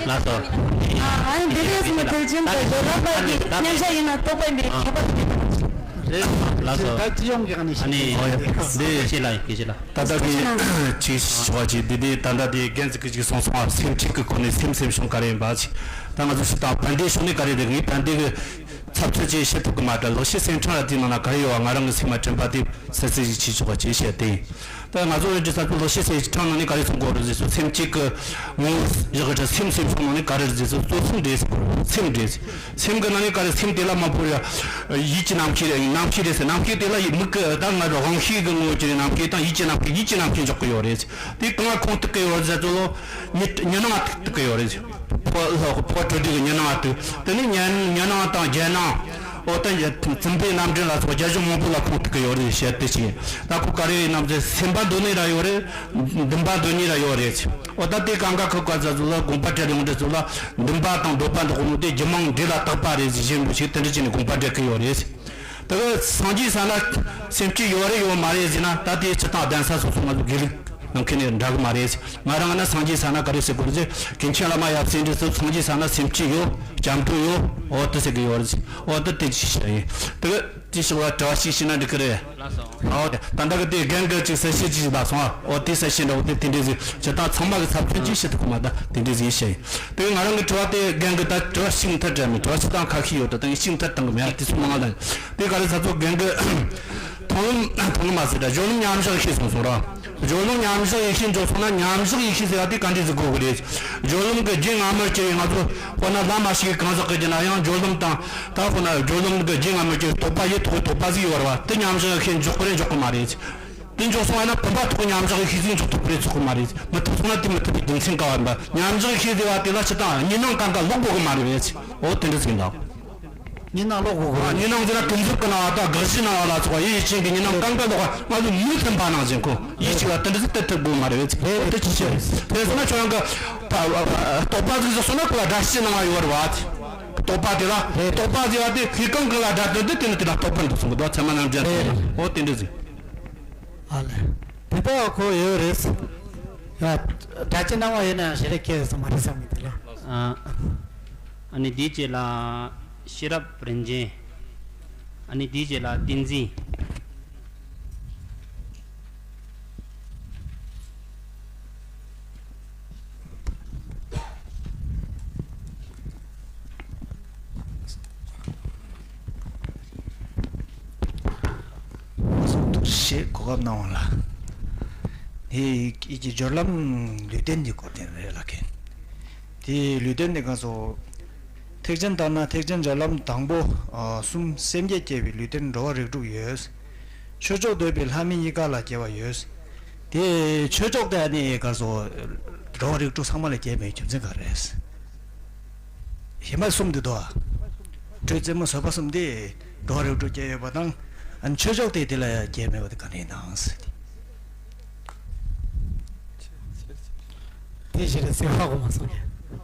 ལགས་སོ། ཨ་ནི་འདི་ལས་སོང་བའི་ཐེག་ཆེན་དང་སྦྱོར་ལམ་པ་གི་མཉམ་བཞག་ཡིན་ན་རྟོག་པ་ཡིན་པའི་ཁྱད་པར་དེ་རེད། ལགས་སོ། ད་སྤྱི་ཡོངས་ཀྱི་ཨ་ནི་ཨ་ནི་ཞིག་འདི་ཤེས་ལ་ཡིན་ཤེས་ལ། ད་ལྟ་གི་ཅིག་ཞུ་བ་ཅིག་འདི་དེ་ད་ལྟ་དེ་རྒན་ཟིག་གི་ཅིག་གསུངས་སོང་བ། སེམས་ཁྲིད་ཀྱི་སྒོ་ནས་སེམས་སེམས་བྱུང་ག་རེ་ཡིན་པ་ཅིག་ད་ང་ཚོ་ཞིག་ད་བན་དེ་ཤོག་ནས་ག་རེ་རེད། ངའི་བན་དེ་གི་ ཚབ་ཚུབ་ཅིག་བཤད་ཐུབ་ཀྱི་མ་རེད། ལེགས་བཤད་སེམས་ཕྲེང་ལ་དེའི་ནང་ན་ག་རེ་ཡོད་བ། ང་རང་གི་སེམས་མ་དྲན་པ་དེ་གསལ་གསལ་ཞིག་བྱེད་ཆོག་པ་ཅིག་བཤད་དེ་ཡིན། ད་ང་ཚོ་འོས་འབྲི་ས་ཚོ་ལེགས་བཤད་སེམས་ཕྲེང་ནང་ནས་ག་རེ་གསུང་གི་ཡོད་རེད་ཟེར་ཚོ། སེམས་བསྐྱེད་ཀྱི་ངོ་བོ་བཞག་གི་ད་སེམས་སེམས་ཕྲེང་ནང་ནས་ག་རེ་རེད་ཟེར་ཚོ། གཙོ་སེམས་རེད་ཟེར། སེམས་རེད་ཟེར། སེམས་ཀྱི་ནང་ནས་ག་རེ། སེམས་དེ་ལ་མ་བོར་ཡ་ཡིད་ཀྱི་རྣམ་ཤེས་རེད། རྣམ་ཤེས་རེད་ཟེར། རྣམ་ཤེས་དེ་ལ་ཡིད་མིག་གི་ད་ང་རང་དབང་ཤེས་ཀྱི་ངོ་བོ་ཅིག་རེད། རྣམ་ཤེས་དང་ཡིད་ཀྱི་རྣམ་ཤེས། ཡིད་ཀྱི་རྣམ་ཤེས་འཇོག་གི་ཡོད་རེད་ཟེར། དེ་གང་ལ་ཁུངས་གཏུགས་ཀྱི་ཡོད་རེད་ཟེར་ཚོ་ལོ། ཉི་ཉི་སྣང་ང་གཏུགས་ཀྱི་ཡོད་རེད་ཟེར། ཕོ་ཕོ་བྲོ་བྲོ་གི་ཉི་སྣང་ང་གཏུགས། དེ་ནས་ཉི་ཉི་སྣང་དང་རྒྱལ་སྣང་། འོ་ད་བཙུན་པའི་རྣམ་འདྲེན་ལ་སོགས་རྒྱ་གཞུང་མང་པོ་ལ་ཁུངས་གཏུགས་ཀྱི་ཡོད་རེད་བཤད་དེ་བྱས། ད་ཁོ་ག་རེ་ཡིན་ནམ་ཟེར། སེམས་པ་འདོད་ནི་ར་ཡོད་རེད། འདུན་པ་འདོད་ནི་ར་ཡོད་རེད། འོ་ད་དེ་གང་ག་ཁོ་ག་ཚ་ཚོ་ལ་དགོངས་པ་འགྲེལ་ཡོང་འདྲ་ཚོ་ལ་འདུན་པ་དང་འདོད་པ་འདོགས་ནོ་དེ་རྒྱུ་མང་འབྲས་ལ་བརྟག་པ་རེད་ཟེར་བཞིན་པོ་ཞིག་དེ་འདྲ་བྱས་ནས་དགོངས་པ་འགྲེལ་གི་ཡོད་རེད། ད་གི་སངས་རྒྱས་ས་ན་སེམས་བསྐྱེད་ཡོད་རེད་ཡོད་མ་རེད་ཟེར་ན། ད་དེ་སྤྱིར་བཏང་གདན་ས་སོ་སོ་ང་ཚོ་དགེ་ལུགས་ནང་ཁེ་ནས་འདྲ་གི་མ་རེད། ང་རང་ན་སངས་རྒྱས་ས་ན་ག་རེ་ཟེར་དགོས་རེད་ཟེར། ཀུན་མཁྱེན་བླ་མ་ཡབ་སྲས་འདི་ཚོ་སངས་རྒྱས་ས་ན་སེམས་བསྐྱེད་ཡོད། སྐྱབས་འགྲོ་ཡོད། འོ་དེ་ཟེར་གི་ཡོད་རེད། འོ་ད་དེ་ཅི་ཞིག་ཡིན། ད་གི་དེ་ཞིག་ལ་དྲི་བ་ཞིག་ཞུས་ན་འགྲིག་གི་རེད། ལགས་སོ། འོ་དེ་ད་ལྟ་གི་དེ་རྒན་གི་ཅིག་གསལ་བཤད་ཅིག་ལ་སོང་ཨ། འོ་དེ་གསལ་བཤད་འདྲ་བོ་དེ་དེ་འདྲས་ཟིག་བྱེད་སྟངས་ཚང་མ་གི་ཚབ་མཚོན་ཅིག་བྱེད་ཐུབ་ཀྱི་མ་ད་དེ་འདྲས་ཟིག་བཤད་ཡིན། དེ་ང་རང་གི་དྲི་བ་དེ་རྒན་གི་ད་དྲི་བ་ཞིག་མཐར་བྲལ་མེད། དྲི་བ་ཞིག་དང་ཁ་ཤས་ཡོད། ད་ད་ངས་ཞིག་མཐར་བཏང་གི་མེད། དེ་ཚོ་མང་ལ་དེ་ག་རེ་ཚ་ཚོ་རྒན་གི་མཐོང་ལམ་མཐོང་ལམ་མ་ཟེར་ད་སྦྱོར་ལམ་མཉམ་བཞག་ཡེ་ཤེས་སོང་སོང་ར། སྦྱོར་ལམ་མཉམ་བཞག་ཡེ་ཤེས་འཇོག་སོང་ན་མཉམ་བཞག་ཡེ་ཤེས་ཟེར་བ་དེ་ག་འདྲས་ཟིག་དགོས་གི་རེད། སྦྱོར་ལམ་གི་རྒྱུན་སྔ་མར་གྱུར་བའི་ང་ཚོ་དཔེར་ན་བླ་མ་ཞིག་གིས་གང་ཟག་གི་རྒྱུད་ན་ཡང་སྦྱོར་ལམ་དང་ད་དཔེར་ན་སྦྱོར་ལམ་གི་རྒྱུན་སྔ་མར་གྱུར་བའི་རྟོག་པ་ཡེ་ཐོག་གི་རྟོག་པ་ཟིག་ཡོད་ར་བ། དེ་མཉམ་བཞག་ཡེ་ཤེས་འཇོག་གི་རེད་འཇོག་གི་མ་རེད། དེ་འཇོག་སོང་བ་ན་བུམ་པ་ཐོག་མཉམ་བཞག་ཡེ་ཤེས་ཟིག་འཇོག་ཐུབ་ཀྱི་རེད་ཆོག་གི་མ་རེད། མི་ཐུབ་སོང་ན་དེ་མི་ཐུབ་པའི་རྒྱུ་མཚན་ག་བ་ཡིན་པ། མཉམ་བཞག་ཡེ་ཤེས་ཟེར་བ་དེ་ལ་སྤྱིར་བཏང་གཉིས་སྣང་གང་ག་ལོག་དགོས་གི་མ་རེད་པས། འོ་དེ་འདྲ་ཟིག་ཡིན་ད། གཉིས་སྣང་ལོག་དགོས་གི་རེད། གཉིས་སྣང་ཟེར་ན་ཀུན་རྫོབ་ཀྱི་སྣང་བ་དང་དགག་གཞིའི་སྣང་བ་ལ་སོགས་པ་ཡེ་ཤེས་ཀྱི་གཉིས་སྣང་གང་ག་ལོག་པ་ང་ཚོ་མི་མཐུན་པ་ནང་བཞིན་ཁོ་ཡེ་ཤེས་ལ་དེ་འདྲ་ཟིག་དེ་ཐུབ་དགོས་མ་རེད་པས། འོ་དེ་ཅི་ཞིག་རེད། དེ་སོང་ན་ཁྱོད་རང་གི་རྟོག་པ་ཟིག་བཞག་སོང་ན་ཁོ་ལ་དགག་གཞིའི་སྣང་བ་ཡོད་རེད་པ། རྟོག་པ་དེ་ལ་རྟོག་པ་ཟེར་བ་དེ་ཁོས་གང་གང་ལ་དགག་དོན་དེ་དེ་ནི་དེ་ལ་རྟོག་པར་འདུག་གསུང་གི་འདུག་ཚད་མ་རྣམ་འགྲེལ་དེ་ལ། འོ་དེ་འདྲ་ཟིག་ཨ་ལས། དེ་ལྟ་བ་ཁོ་ཡོད་རེད། ཡ། སྒྲ་ཅན་སྣང་བ་ཡོད་ན་ཡང་ཞེ་དྲག་ཁྱད་ཡོད་ས་མ་རེད་བསམ་གི་འདུག་ལ། ཨ། ཨ་ནི་དེའི་རྗེས་ལ་ཤེས་རབ་རིན་ཆེན། ཨ་ནི་དེའི་རྗེས་ལ་བསྟན་འཛིན། ཐུགས་རྗེ་ཆེ། གོ་སྐབས་གནང་བ་ལ། དེ་ཡི་གེ་སྦྱོར་ལམ་ལུས་རྟེན་གྱི་སྐོར་དེ་རེད་ལགས་ཀྱིན། དེ་ལུས་རྟེན་དེ་ག་སོ། ཐེག་ཆེན་ལྟར་ན་ཐེག་ཆེན་སྦྱོར་ལམ་དང་པོ། ཨ། གསུམ་སེམས་བསྐྱེད་བསྐྱེད་པའི་ལུས་རྟེན་འགྲོ་བ་རིགས་དྲུག་ཡོད། ཆོས་མཆོག་འདོད་པའི་ལྷ་མི་གཉིས་ཀ་ལ་སྐྱེ་བ་ཡོད། དེ་ཆོས་མཆོག་དེ་ཨ་ནི་ག་སོ། འགྲོ་བ་རིགས་དྲུག་ཚང་མ་ལ་སྐྱེ་མེད་རྒྱུ་མཚན་ག་རེ་རེད། གཞན་པ་གསུམ་འདི་དོ། སྤྲོས་རྩེ་མོ་བཟོད་པ་གསུམ་དེ་འགྲོ་བ་རིགས་དྲུག་སྐྱེ་ཡོད་པ་དང་། ཨ་ནི་ཆོས་མཆོག་དེ་དེ་ལ་སྐྱེ་མེད་པ་དེ་ག་རེ་ཡིན་ནའང་ཟེར་ཏེ། དེ་ཞེ་དྲག་གསལ་བ་གོ་མ་སོང་གི།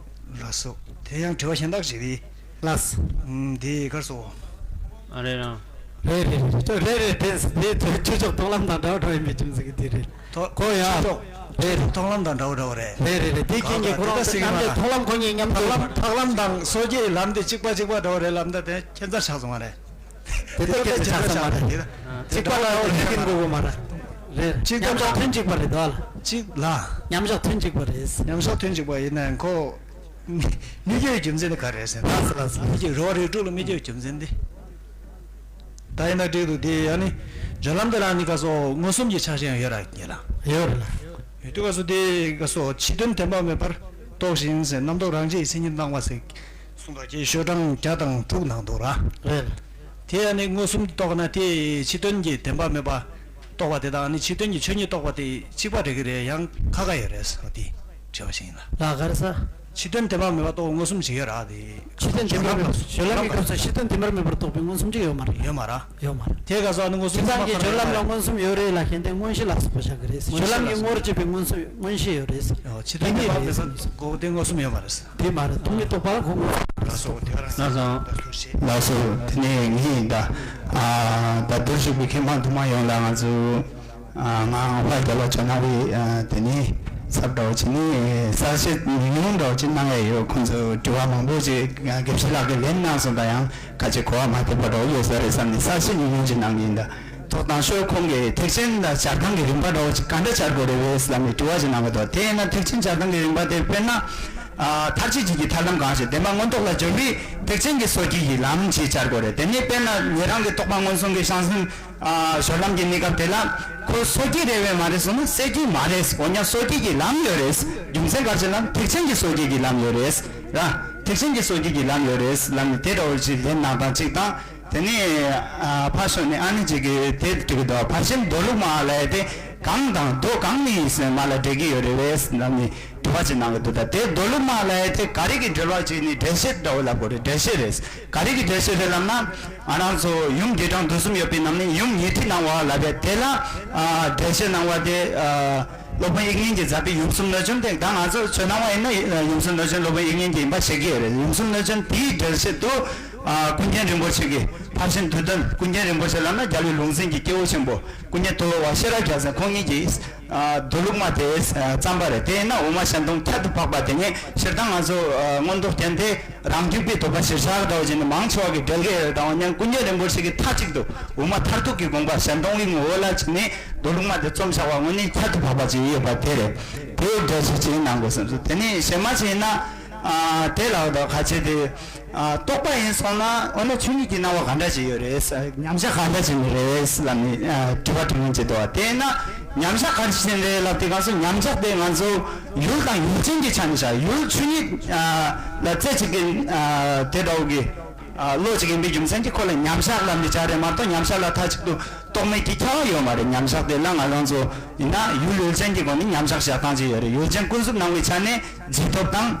ལགས་སོ། དེ་ཡང་དྲི་བ་གཞན་དག་ཞིག་རེད། ལགས། ཨུམ། དེ་གར་སོ། ཨ་རེད་རང་། རེད་རེད་རེད་རེད་རེད། དེ་དེ་ཆོས་མཆོག་མཐོང་ལམ་དང་འདྲ་བ་འདྲ་བ་ཡིན་པའི་རྒྱུ་མཚན་གྱིས་དེ་རེད། ཐོ་ཁོ་ཡ། ཆོས་མཆོག་རེད་རེད། མཐོང་ལམ་དང་འདྲ་བོ་འདྲ་བོ་རེད། རེད་རེད་རེད། དེ་རྐྱེན་གྱིས་ཁོ་རང་ཚོ་རྣམ་དཔྱོད་མཐོང་ལམ་ཁོ་གཉིས་མཉམ་དུ། ཕག་ལམ་ཕག་ལམ་དང་སོ་སྐྱེའི་ལམ་དེ་གཅིག་པ་གཅིག་པ་འདྲ་བོ་རེད་ལབ་ན་དེ་ཁྱད་མཚར་ཆགས་སོང་བ་རེད། དེ་ལྟར་ཁྱད་མཚར་ཆགས་སོང་བ་རེད། གཅིག་པ་ལ་ཡོད་རེད་ཀྱིན་དགོས་དགོས་མ་རེད། རེད། གཅིག་མཉམ་གཞག་ཐུན་གཅིག་པ་རེད་དོ། གཅིག་ལ། མཉམ་གཞག་ཐུན་གཅིག་པ་རེད། མཉམ་གཞག་ཐུན་གཅིག་པ་ཡིན་ན་ཡང་ཁོ། མི་སྐྱེ་བའི་རྒྱུ་མཚན་དེ་ག་རེ་རེད་ཟེར་ན། ལགས་སོ་ལགས་སོ། མི་སྐྱེ་རོ་རིགས་དྲུག་ལ་མི་སྐྱེ་བའི་རྒྱུ་མཚན་དེ། ད་ཡིན་ན་འགྲིག་འདུག་དེ་ཡང་ནི། སྦྱོར་ལམ་དེ་ལ་ནི་ག་སོ་མངོན་སུམ་གྱི་ཆ་ཤས་ཡང་ཡོད་ར་ཡོད་ལ། ཡོད་རེད་ལ། ཡོད་དུས་ག་སོ་དེ་ག་སོ་ཕྱི་དོན་བདེན་པ་མེད་པར་རྟོགས་ཤིང་ཟེར་རྣམ་རྟོག་རང་བཞིན་གྱི་མཚན་ཉིད་སྣང་བ་ཟེར། གསུང་ག་ཅེས་ཤོག་གྲངས་བརྒྱ་དང་དྲུག་ནང་འདུག་ར། རེད། དེ་ཡང་ནི་མངོན་སུམ་རྟོགས་ན་དེ་ཕྱི་དོན་གྱི་བདེན་པ་མེད་པ་རྟོགས་པ་དེ་དང་ནི་ཕྱི་དོན་གྱི་ཆོས་ཉིད་རྟོགས་པ་དེ་གཅིག་པ་རེད་ཀྱི་རེད་ཡང་ཁ་ཁ་ཡོད་རེད་ཟེར་བ་དེ་དྲི་བ་ཞིག་ཡིན་ལ། ལ་ག་རེ་ཟ། ཕྱི་དོན་བདེན་པ་མེད་པར་རྟོགས་མངོན་སུམ་ཞིག་ཡོད་ར་དེ། ཕྱི་དོན་བདེན་པ་མེད་པ་སྦྱོར་ལམ་གྱི་སྐབས་སུ་ཕྱི་དོན་བདེན་པར་མེད་པར་རྟོགས་པའི་མངོན་སུམ་ཅིག་ཡོད་མ་རེད། ཡོད་མ་ར། ཡོད་མ་རེད། དེ་ག་སོ་ནི་མངོན་སུམ་ཕྱི་ནང་གི་སྦྱོར་ལམ་ལ་མངོན་སུམ་ཡོད་རེད་ལ་ཁྱེད་དེ་མངོན་གཞི་ལ་སོགས་པ་བཞག་གི་རེད། སྦྱོར་ལམ་གྱི་ངོར་བཅས་པའི་མངོན་སུམ་མངོན་གཞི་ཡོད་རེད། ཕྱི་དོན་བདེན་པ་མེད་པར་རྟོགས་དེ་མངོན་སུམ་ཡོད་མ་རེད། དེ་མ་རེད། སྟོང་ཉིད་རྟོགས་པ་ལ་གོ་དགོས། ལགས་སོ་དེ་ག་རང་ལགས་སོ། ལགས་སོ། དེ་ནས་ངས་ད་ད་དུ་ཞུགས་པའི་མཁས་མང་དུ་མ་ཡོང་ལ་ང་ཚོ། ང་ཧྭ་རྒྱལ་བ་ཇོ་ནང་བའི་དེ་ནི་ཚབ་འདྲ་བོ་བྱས་ནི་གསལ་བཤད་ཉུང་ཉུང་འདྲ་བོ་ཅིག་གནང་ཡ་ཡོད། ཁོང་ཚོས་དྲི་བ་མང་པོ་ཅིག་དགེ་བཤེས་ལགས་ཀྱིས་ལན་གནང་སོང་། ད་ཡང་ག་ཅིག་གོ་བ་མ་ཐེབས་པ་འདྲ་བོ་ཡོད་ས་རེད་བསམ་ནས་གསལ་བཤད་ཉུང་ཉུང་ཅིག་གནང་གི་ཡིན། ད་ཐོག་དང་ཤོས་ཁོང་གིས་ཐེག་ཆེན་དང་སྦྱར་སྟངས་ཀྱི་རིམ་པ་འདྲ་བོ་ཅིག་ག་འདྲ་སྦྱར་དགོས་རེད་བས་བསམ་ནས་དྲི་བ་ཅིག་གནང་གི་འདུག་དེ་ཡིན་ན་ཐེག་ཆེན་སྦྱར་སྟངས་ཀྱི་རིམ་པ་དེ་དཔེར་ན། ཨ་མཐར་ཕྱིན་བྱེད་ཀྱི་ཐར་ལམ་གང་ཞིག་བདེན་པ་མངོན་རྟོགས་ལ་སྦྱོར་བའི་ཐེག་ཆེན་གྱི་སོ་སྐྱེའི་ལམ་ཞེས་བྱ་དགོས་རེད། དེ་ནས་དཔེར་ན་ཉན་རང་གི་རྟོགས་པ་མངོན་སུམ་གྱི་བྱང་སེམས་ཨ་སྦྱོར་ལམ་གྱི་གནས་སྐབས་དེ་ལ་ཁོ་སོ་སྐྱེ་རེད་པས་མ་རེད་གསུངས་ན་སོ་སྐྱེ་མ་རེད། འོ་ཡང་སོ་སྐྱེ་གི་ལམ་ཡོད་རེད། རྒྱུ་མཚན་ག་རེ་ཟེར་ན་ཐེག་ཆེན་གྱི་སོ་སྐྱེ་གི་ལམ་ཡོད་རེད། ར། ཐེག་ཆེན་གྱི་སོ་སྐྱེ་གི་ལམ་ཡོད་རེད་ལབ་ནས་དེ་འདྲ་བོ་ཞིག་ལན་གནང་སྟངས་གཅིག་དང་། དེ་ནས་ཨ་ཕར་ཕྱོགས་ནས་ཨ་ནེ་གཅིག་གིས་དེ་འགྲིག་གི་འདུག་ཕར་ཕྱིན་མདོ་ལུགས་མ་ལབ་ཡ་དེ་གང་དང་མདོ་གང་ནས་ཡིན་ཟེར་མ་ལ་འགྲེལ་གྱི་ཡོད་རེད་པས་ལབ་ནས་དྲི་བ་ཅིག་གནང་གི་འདུག་ད་དེ་མདོ་ལུགས་མ་ལབ་ཡ་དེ་ག་རེ་གི་འགྲེལ་བ་ཅིག་ནས་འགྲེལ་བཤད་འདྲ་བོ་ལབ་དགོས་རེད། འགྲེལ་བཤད་རེད། ག་རེ་གི་འགྲེལ་བཤད་རེད་ལབ་ན། ང་རང་ཚོ་ཡུམ་རྒྱས་འབྲིང་བསྡུས་གསུམ་ཡོད་པའི་ནང་ནས་ཡུམ་ཉེ་ཁྲིད་གནང་བ་ལབ་ཡ་དེ་ལ་ཨ་འགྲེལ་བཤད་གནང་བ་དེ་ཨ་སློབ་དཔོན་དབྱིག་གཉེན་གྱིས་མཛད་པའི་ཡུམ་གསུམ་གནོད་སྦྱིན་དེ་ད་ང་ཚོ་ཆོས་སྣང་བ་ཡིན་ན་ཡུམ་གསུམ་གནོད་སྦྱིན་སློབ་དཔོན་དབྱིག་གཉེན་གྱིས་ཡིན་པ་ཤེས་ཀྱི་ཡོད་རེད། ཡུམ་གསུམ་གནོད་སྦྱིན་དེའི་འགྲེལ་བཤད་དུ། ཨ་ཀུན་མཁྱེན་རིན་པོ་ཆེ་གིས་ཕར་ཕྱིན་བསྡུས་དོན། ཀུན་མཁྱེན་རིན་པོ་ཆེ་ལབ་ན་རྒྱལ་བའི་ལུང་ཟིན་གྱི་སྐྱེས་བུ་ཆེན་པོ་ཀུན་མཁྱེན་ཐུབ་པ་ཤེས་རབ་རྒྱལ་མཚན་ཁོང་ཉིད་ཀྱིས་ཨ་མདོ་ལུགས་མ་དེ་བརྩམས་པ་རེད། དེས་ན་དབུ་མ་ཤེས་མདོ་ཁྱད་དུ་འཕགས་པ་དེ་ཉིད་སྤྱིར་བཏང་ང་ཚོ་ཨ་མངོན་རྟོགས་རྒྱན་དེ་རང་རྒྱུད་པའི་དོགས་པ་གཞིར་བཞག་འདྲ་བོ་བྱས་ནས་མང་ཆེ་བ་གིས་འགྲེལ་གྱི་ཡོད་རེད། དང་ཡང་ཀུན་མཁྱེན་རིན་པོ་ཆེ་གིས་མཐའ་གཅིག་ཏུ་དབུ་མ་མཐར་ཐུག་གི་དགོངས་པ་ཤེས་མདོ་གི་ངོ་བོ་ལ་བྱས་ནས་མདོ་ལུགས་མ་དེ་རྩོམ་བཞག་པ་དངོས་གནས་ཁྱད་དུ་འཕགས་པ་ཅིག་ཡོད་པ་དེ་རེད། དེའི་འགྲེལ་བཤད་ཅིག་གནང་དགོས་བསམ་སོང་། དེ་ནས་གཞན་མ་ཅིག་ཡིན་ན་ཨ་དེ་ལ་འོ་ད་ཁ་ཆེ་དེ། ཨ་རྟོགས་པ་ཡིན་སོང་ན་འོ་ན་ཆོས་ཉིད་ཀྱི་སྣང་བ་ག་འདྲ་ཞིག་ཡོད་རེད། མཉམ་བཞག་ག་འདྲ་ཞིག་རེད་ལབ་ནས་ཨ་དྲི་བ་དྲི་མཁན་ཅིག་འདུག་བ། དེས་ན་མཉམ་བཞག་ག་འདྲ་ཞིག་རེད་ལབ་དུས་སྐབས་སུ་མཉམ་བཞག་དེ་ང་ཚོ་ཡུལ་དང་ཡུལ་ཅན་གྱི་ཆ་ནས་བཞག་ཡུལ་ཆོས་ཉིད་ཨ་ལ་རྩེ་གཅིག་གི་ཨ་དེ་འདྲ་བོ་གི་ཨ་བློ་གཅིག་ཡིན་པའི་རྒྱུ་མཚན་གྱིས་ཁོ་ལ་མཉམ་བཞག་ལབ་ནས་བྱ་རེད་མ་གཏོགས་མཉམ་བཞག་ལ་མཐའ་གཅིག་ཏུ་རྟོག་མེད་ཀྱི་ཁྱབ་པ་ཡོད་མ་རེད། མཉམ་བཞག་དེ་ལ་ང་རང་ཚོ་ཡིན་ན་ཡུལ་ཡུལ་ཅན་གྱི་སྒོ་ནས་མཉམ་བཞག་བཞག་སྟངས་ཅིག་ཡོད་རེད། ཡུལ་ཅན་ཀུན་རྫོབ་སྣང་བའི་ཆ་ནས། རྗེས་ཐོབ་དང་།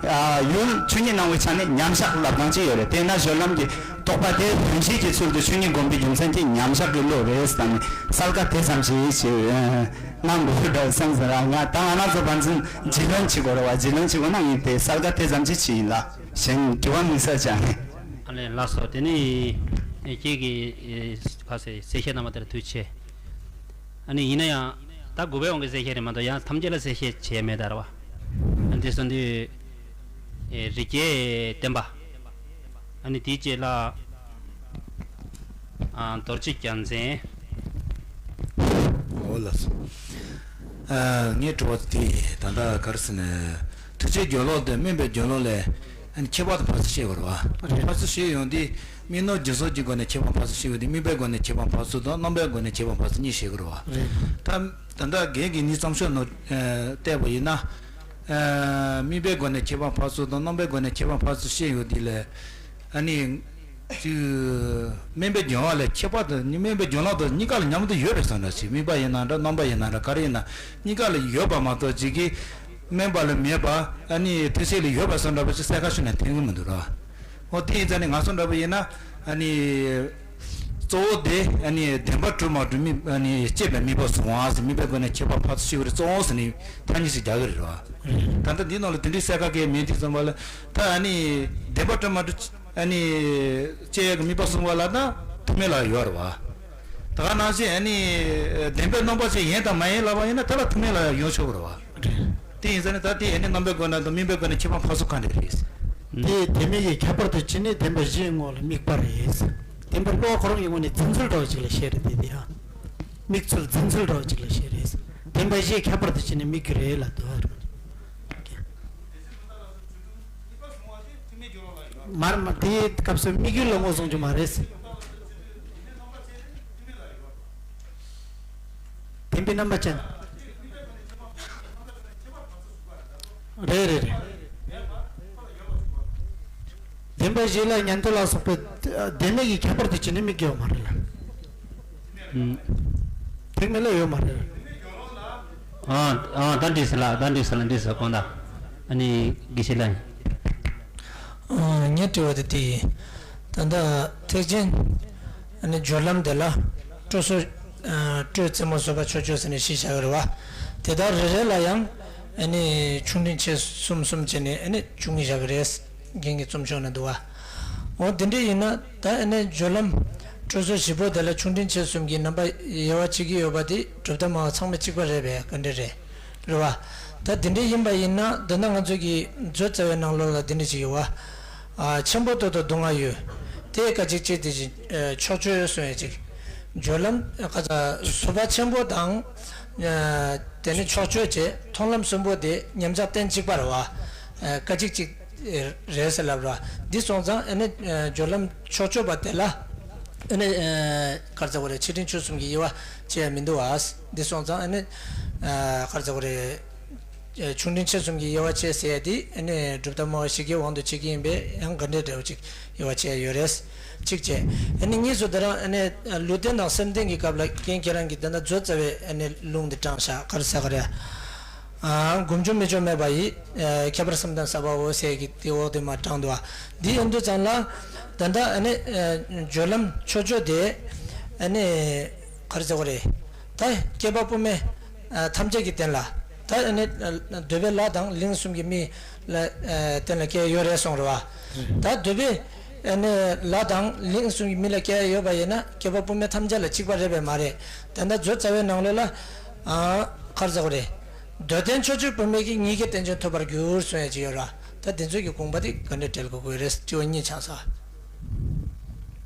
ཡུལ་ཆོས་ཉིད་སྣང་བའི་ཆ་ནས་མཉམ་བཞག་ལབ་སྟངས་ཅིག་ཡོད་རེད། དེས་ན་སྦྱོར་ལམ་གྱི་རྟོག་པ་དེ་དོན་ཤེས་ཀྱི་ཚུལ་དུ་ཆོས་ཉིད་བསྒོམ་པའི་རྒྱུ་མཚན་གྱིས་མཉམ་བཞག་གི་བློ་རེད་བསམ་ནས་གསལ་ཁ་དེ་ཙམ་ཞིག་ཞིག་གནང་དགོས་འདྲ་བསམ་ཟེར། ང་ད་ང་རང་ཚོ་ཕན་ཚུན་རྒྱུས་ལོན་བྱེད་དགོས་རེད་བ། རྒྱུས་ལོན་བྱེད་དགོས་ན་ངས་དེ་གསལ་ཁ་དེ་ཙམ་ཞིག་བྱས་ཡིན་ལ། གཞན་དྲི་བ་དམིགས་བསལ་ཅང་མེད། ཨ་ལས་ལགས་སོ། དེ་ནས་ཁྱེད་ཀྱིས་ཁ་ཟས་གསལ་བཤད་གནང་བ་དེར་ཐུགས་རྗེ་ཆེ། ཨ་ནི་ཡིན་ན་ཡང་ད་དགུ་པའི་དབང་གི་གསལ་བཤད་རེད་མ་གཏོགས་ཡང་ཐམས་ཅད་ལ་གསལ་བཤད་བྱས་མེད་ད་ར་བ། ཨ་འདི་སོང་དུས་ཨེ་རིགས་སྐྱེས་བསྟན་པ། ཨ་ནི་དེའི་རྗེས་ལ་ཨ་རྡོ་རྗེ་རྒྱལ་མཚན། འོ་ལགས་སོ། ཨ་ངའི་དྲི་བ་དེ་ད་ལྟ་ག་རེ་ཟེར་ན་ཐུགས་རྗེའི་སྦྱོར་ཀློག་དང་སྨོན་པའི་སྦྱོར་ཀློག་ལས། ཨ་ནི་ཁྱད་པར་དུ་ཕར་ཚུར་བཤད་དགོས་རེད་བ། རེད། ཕར་ཚུར་བཤད་ཡོང་དུས་སྨིན་སྣང་སྦྱིན་སོགས་ཀྱི་སྒོ་ནས་ཁྱད་པར་ཕར་ཚུར་བཤད་ཡོང་དུས་དམིགས་པའི་སྒོ་ནས་ཁྱད་པར་ཕར་ཚུར་དང་རྣམ་པའི་སྒོ་ནས་ཁྱད་པར་ཕར་ཚུར་གཉིས་བཤད་དགོས་རེད་བ། རེད། ད་ད་ལྟ་རྒན་གྱིས་ནི་རྩོམ་ཤོག་ནང་བལྟས་པ་ཡིན་ན། ཨ་དམིགས་པའི་སྒོ་ནས་ཁྱད་པར་ཕར་ཚུར་དང་རྣམ་པའི་སྒོ་ནས་ཁྱད་པར་ཕར་ཚུར་བཤད་ཡོང་དུས་ལས། ཨ་ནི། ཅིག་སྨོན་པའི་སྦྱོར་བ་ལས་ཁྱད་པར་དུ་སྨོན་པའི་སྦྱོར་ཀློག་དང་གཉིས་ཀ་ལ་མཉམ་དུ་ཡོད་པའི་བཟོ་འདྲ་ཞིག་དམིགས་པ་ཡིན་ན་འདྲ་རྣམ་པ་ཡིན་ན་འདྲ་ག་རེ་ཡིན་ན་གཉིས་ཀ་ལ་ཡོད་པ་མ་གཏོགས་ཅིག་གིས། སྨོན་པ་ལ་མེད་པ། ཨ་ནི་ཐུགས་སྲས་ལ་ཡོད་པ་བཟོ་འདྲ་པོ་ཅིག་གསལ་ཁ་ཞུ་ནས་འཐེན་གི་མི་འདུག་ར། འོ་དེ་ཡིན་ཙང་ནི་ང་ཚོ་འདྲ་པོ་ཡིན་ན། ཨ་ནི། གཙོ་བོ་དེ་ཨ་ནི་བདེན་པར་གྲུབ་མ་གྲུབ་དམིགས་ཨ་ནི་དཔྱད་པའི་དམིགས་པ་བཟུང་བ་ཟེར་དམིགས་པའི་སྒོ་ནས་ཁྱད་པར་ཕར་ཚུར་ཤེས་པ་རེད་གཙོ་བོ་ཟེར་ནས་ཐ་སྙད་ཅིག་རྒྱག་གི་རེད་ར། ད་ལྟ་འདི་ནང་ལ་དེ་འདྲའི་གསལ་ཁ་གས་མེད་དུས་ཙམ་པ་ལ་ད་ཨ་ནི་བདེན་པར་གྲུབ་མ་གྲུབ། ཨ་ནི། དཔྱད་ཡག་གི་དམིགས་པ་བཟུང་བ་ལ་ད་ཐུག་མེད་ལ་ཡོད་རེད་བ། ད་ག་ནང་བཞིན་ཨ་ནི། བདེན་པའི་རྣམ་པ་ཅིག་ཡིན་དང་མ་ཡིན་ལབ་པ་ཡིན་ན་དེ་ལ་ཐུག་མེད་ལ་ཡོང་ཆོག་གི་རེད་བ། དེ་ཡིན་ཙང་ནི་ད་དེ་ཨ་ནི་རྣམ་པའི་སྒོ་ནས་དང་དམིགས་པའི་སྒོ་ནས་ཁྱད་པར་ཕར་ཚུར་གང་འདྲ་རེད། དེ་དེ་མིག་གི་ཁྱད་པར་དུ་བྱས་ནས་བདེན་པ་བཞིའི་ངོ་ལ་དམིགས་པ་རེད། བདེན་པ་བློ་ཁོ་རང་གི་ངོས་ནས་འཛིན་ཚུལ་འདྲ་བ་ཅིག་ལ་བཤད་རེད་དེ་དེ་ཡང་། དམིགས་ཚུལ་འཛིན་ཚུལ་འདྲ་བ་ཅིག་ལ་བཤད་རེད། བདེན་པ་བཞིའི་ཁྱད་པར་དུ་བྱས་ནས་དམིགས་ཀྱི་རེད་ལབ་འདུག་མར་མ་དེའི་སྐབས་སུ་དམིགས་ཡུལ་ལ་ངོས་བཟུང་རྒྱུ་མ་རེད། བདེན་པའི་རྣམ་པ་ཅན། རེད་རེད་རེད། བདེན་པ་བཞི་ལ་ཉན་ཐོས་ལ་སོགས་པའི་བདེན་མེད་ཀྱི་ཁྱད་པར་དུ་བྱས་ནས་དམིགས་ཡོད་མ་རེད་ལ། ཨུམ། དེ་མེད་ལ་ཡོད་མ་རེད། ཨ་ཨ་ད་འགྲིག་ཟེར་ལ་ད་འགྲིག་ཟེར་ལ་འགྲིག་ཟེར་དགོངས་དག་ཨ་ནི་དགེ་བཤེས་ལགས། ཨ་ངའི་དྲི་བ་དེ་དེ་ཡིན། ད་ལྟ་ཐེག་ཆེན་ཨ་ནི་སྦྱོར་ལམ་དེ་ལ་སྤྲོས་སོ་ཨ་སྤྲོས་རྩེ་མོ་བཟོད་པ་ཕྱོགས་ཆོས་ཟེར་ནས་ཞེས་བྱ་བ་རེད་བ། དེ་དག་རེ་རེ་ལ་ཡང་ཨ་ནི་ཆུང་འབྲིང་ཆེ་གསུམ་གསུམ་བྱས་ནས་ཨ་ནི་བཅུ་གཉིས་བཞག་གི་རེད། རྒན་གྱི་རྩོམ་ཤོག་ན་འདུག་བ། འོ་དེ་འདྲ་ཡིན་ན་ད་ཨ་ནི་སྦྱོར་ལམ་སྤྲོས་ཚོགས་བཞི་པོ་དེ་ལ་ཆུང་འབྲིང་ཆེ་གསུམ་གྱི་རྣམ་པ་དབྱེ་བ་ཕྱེ་གི་ཡོད་པ་དེ་གྲུབ་མཐའ་སྨྲ་བ་ཚང་མས་གཅིག་པ་རེད་པས་ག་འདྲ་རེད། རེད་བ། ད་དེ་འདྲ་ཡིན་པ་ཡིན་ན་ད་ལྟ་ང་ཚོ་གི་མཛོད་རྩ་བའི་ནང་ལོགས་ལ་དེ་འདྲ་ཞིག་ཡོད་བ། ཨ་ཆེན་པོ་ཏོག་ཏོ་སྡུག་བསྔལ་ཡོད། དེ་སྐད་ཅིག་གཅིག་དེ་བཞིན་ཕྱོགས་ཆོས་གསུང་ཡས་ཅིག་སྦྱོར་ལམ་ཁ་ཚ་བཟོད་པ་ཆེན་པོ་དང་། དེ་ནི་ཕྱོགས་ཆོས་བྱས་མཐོང་ལམ་གསུམ་པོ་དེ་མཉམ་གཞག་རྟེན་གཅིག་པ་རེད་བ། ཨ་སྐད་ཅིག་གཅིག་རེད་ཟེར་ལབ་ར། འདི་སོང་ཙང་ཨ་ནི་ཨ་སྦྱོར་ལམ་ཕྱོགས་ཆོས་པ་དེ་ལ་ཨ་ནི་ཨ་ག་རེ་ཟེར་དགོས་རེད། ཆེ་འབྲིང་ཆུང་གསུམ་གྱི་དབྱེ་བ་ཕྱེ་ཡ་མི་འདུག་ཨ། འདི་སོང་ཙང་ཨ་ནི་ཨ་ག་རེ་ཟེར་དགོས་རེད། ཆུང་འབྲིང་ཆེ་གསུམ་གྱི་དབྱེ་བ་ཕྱེ་ཟེར་ཡ་དེ་ཨ་ནི་གྲུབ་མཐའ་སྨྲ་བ་བཞི་ཀའི་དབང་དུ་བྱེད་ཀྱི་ཡིན་པས་ཡང་འགལ་འབྲེལ་འདྲ་བོ་ཅིག་དབྱེ་བ་ཕྱེ་ཡ་ཡོད་རེད། གཅིག་བྱས། ཨ་ནི་གཉིས་སུ་དེ་རིང་ཨ་ནི་ལུས་རྟེན་དང་སེམས་རྟེན་གྱི་སྐབས་ལ་རྒན་ཁྱེད་རང་གིས་དེ་འདྲ་མཛོད་རྩ་བའི་ཨ་ནི་ལུང་དེ་དྲངས་ཤག་ག་རེ་ཟེར་ག་རེད། ཨ་སྒོམ་བྱུང་མི་བྱུང་མེད་པ་ཡི། ཨ་ཁྱད་པར་གསུམ་ལྡན་གསལ་བའོ་ཟེར་གྱི་དེ་འོག་དེ་མར་དྲངས་འདུག་བ། འདི་ཡིན་དུས་ཙང་ལ། ད་ལྟ་ཨ་ནི་ཨ་སྦྱོར་ལམ་ཕྱོགས་ཆོས་དེ། ཨ་ནི་ག་རེ་ཟེར་དགོས་རེད། ད་བསྐལ་པ་སྤུ་མེ་ཨ་ཐམས་ཅད་ཀྱི་སྟེང་ལ། ད་ཨ་ནི་ཨ་འདོད་པའི་ལྷ་དང་གླིང་གསུམ་གྱི་མི་ལ་ཨ་སྟེང་ལ་སྐྱེ་ཡོད་རེད་གསུངས་རེད་བ། ད་འདོད་པའི་ཨ་ནི་ལྷ་དང་གླིང་གསུམ་གྱི་མི་ལ་སྐྱེ་ཡོད་པ་ཡིན་ན་བསྐལ་པ་སྤུ་མེ་ཐམས་ཅད་ལ་གཅིག་པ་རེད་པས་མ་རེད། ད་ལྟ་མཛོད་རྩ་བའི་ནང་ལོགས་ལ་ཨ་ག་རེ་ཟེར་དགོས་རེད། འདོད་ལྡན་ཕྱོགས་ཆོས་བུད་མེད་ཀྱིས། ཉིད་ཀྱི་རྟེན་ཅན་ཐོབ་པར་འགྱུར་གསུང་ཡ་ཅིག་ཡོད་ར། ད་དེ་ཚོ་གི་དགོངས་པ་དེ་ག་འདྲ་འགྲེལ་དགོས་ཀྱི་རེད། དྲི་བ་གཉིས་ཆགས་སོང་།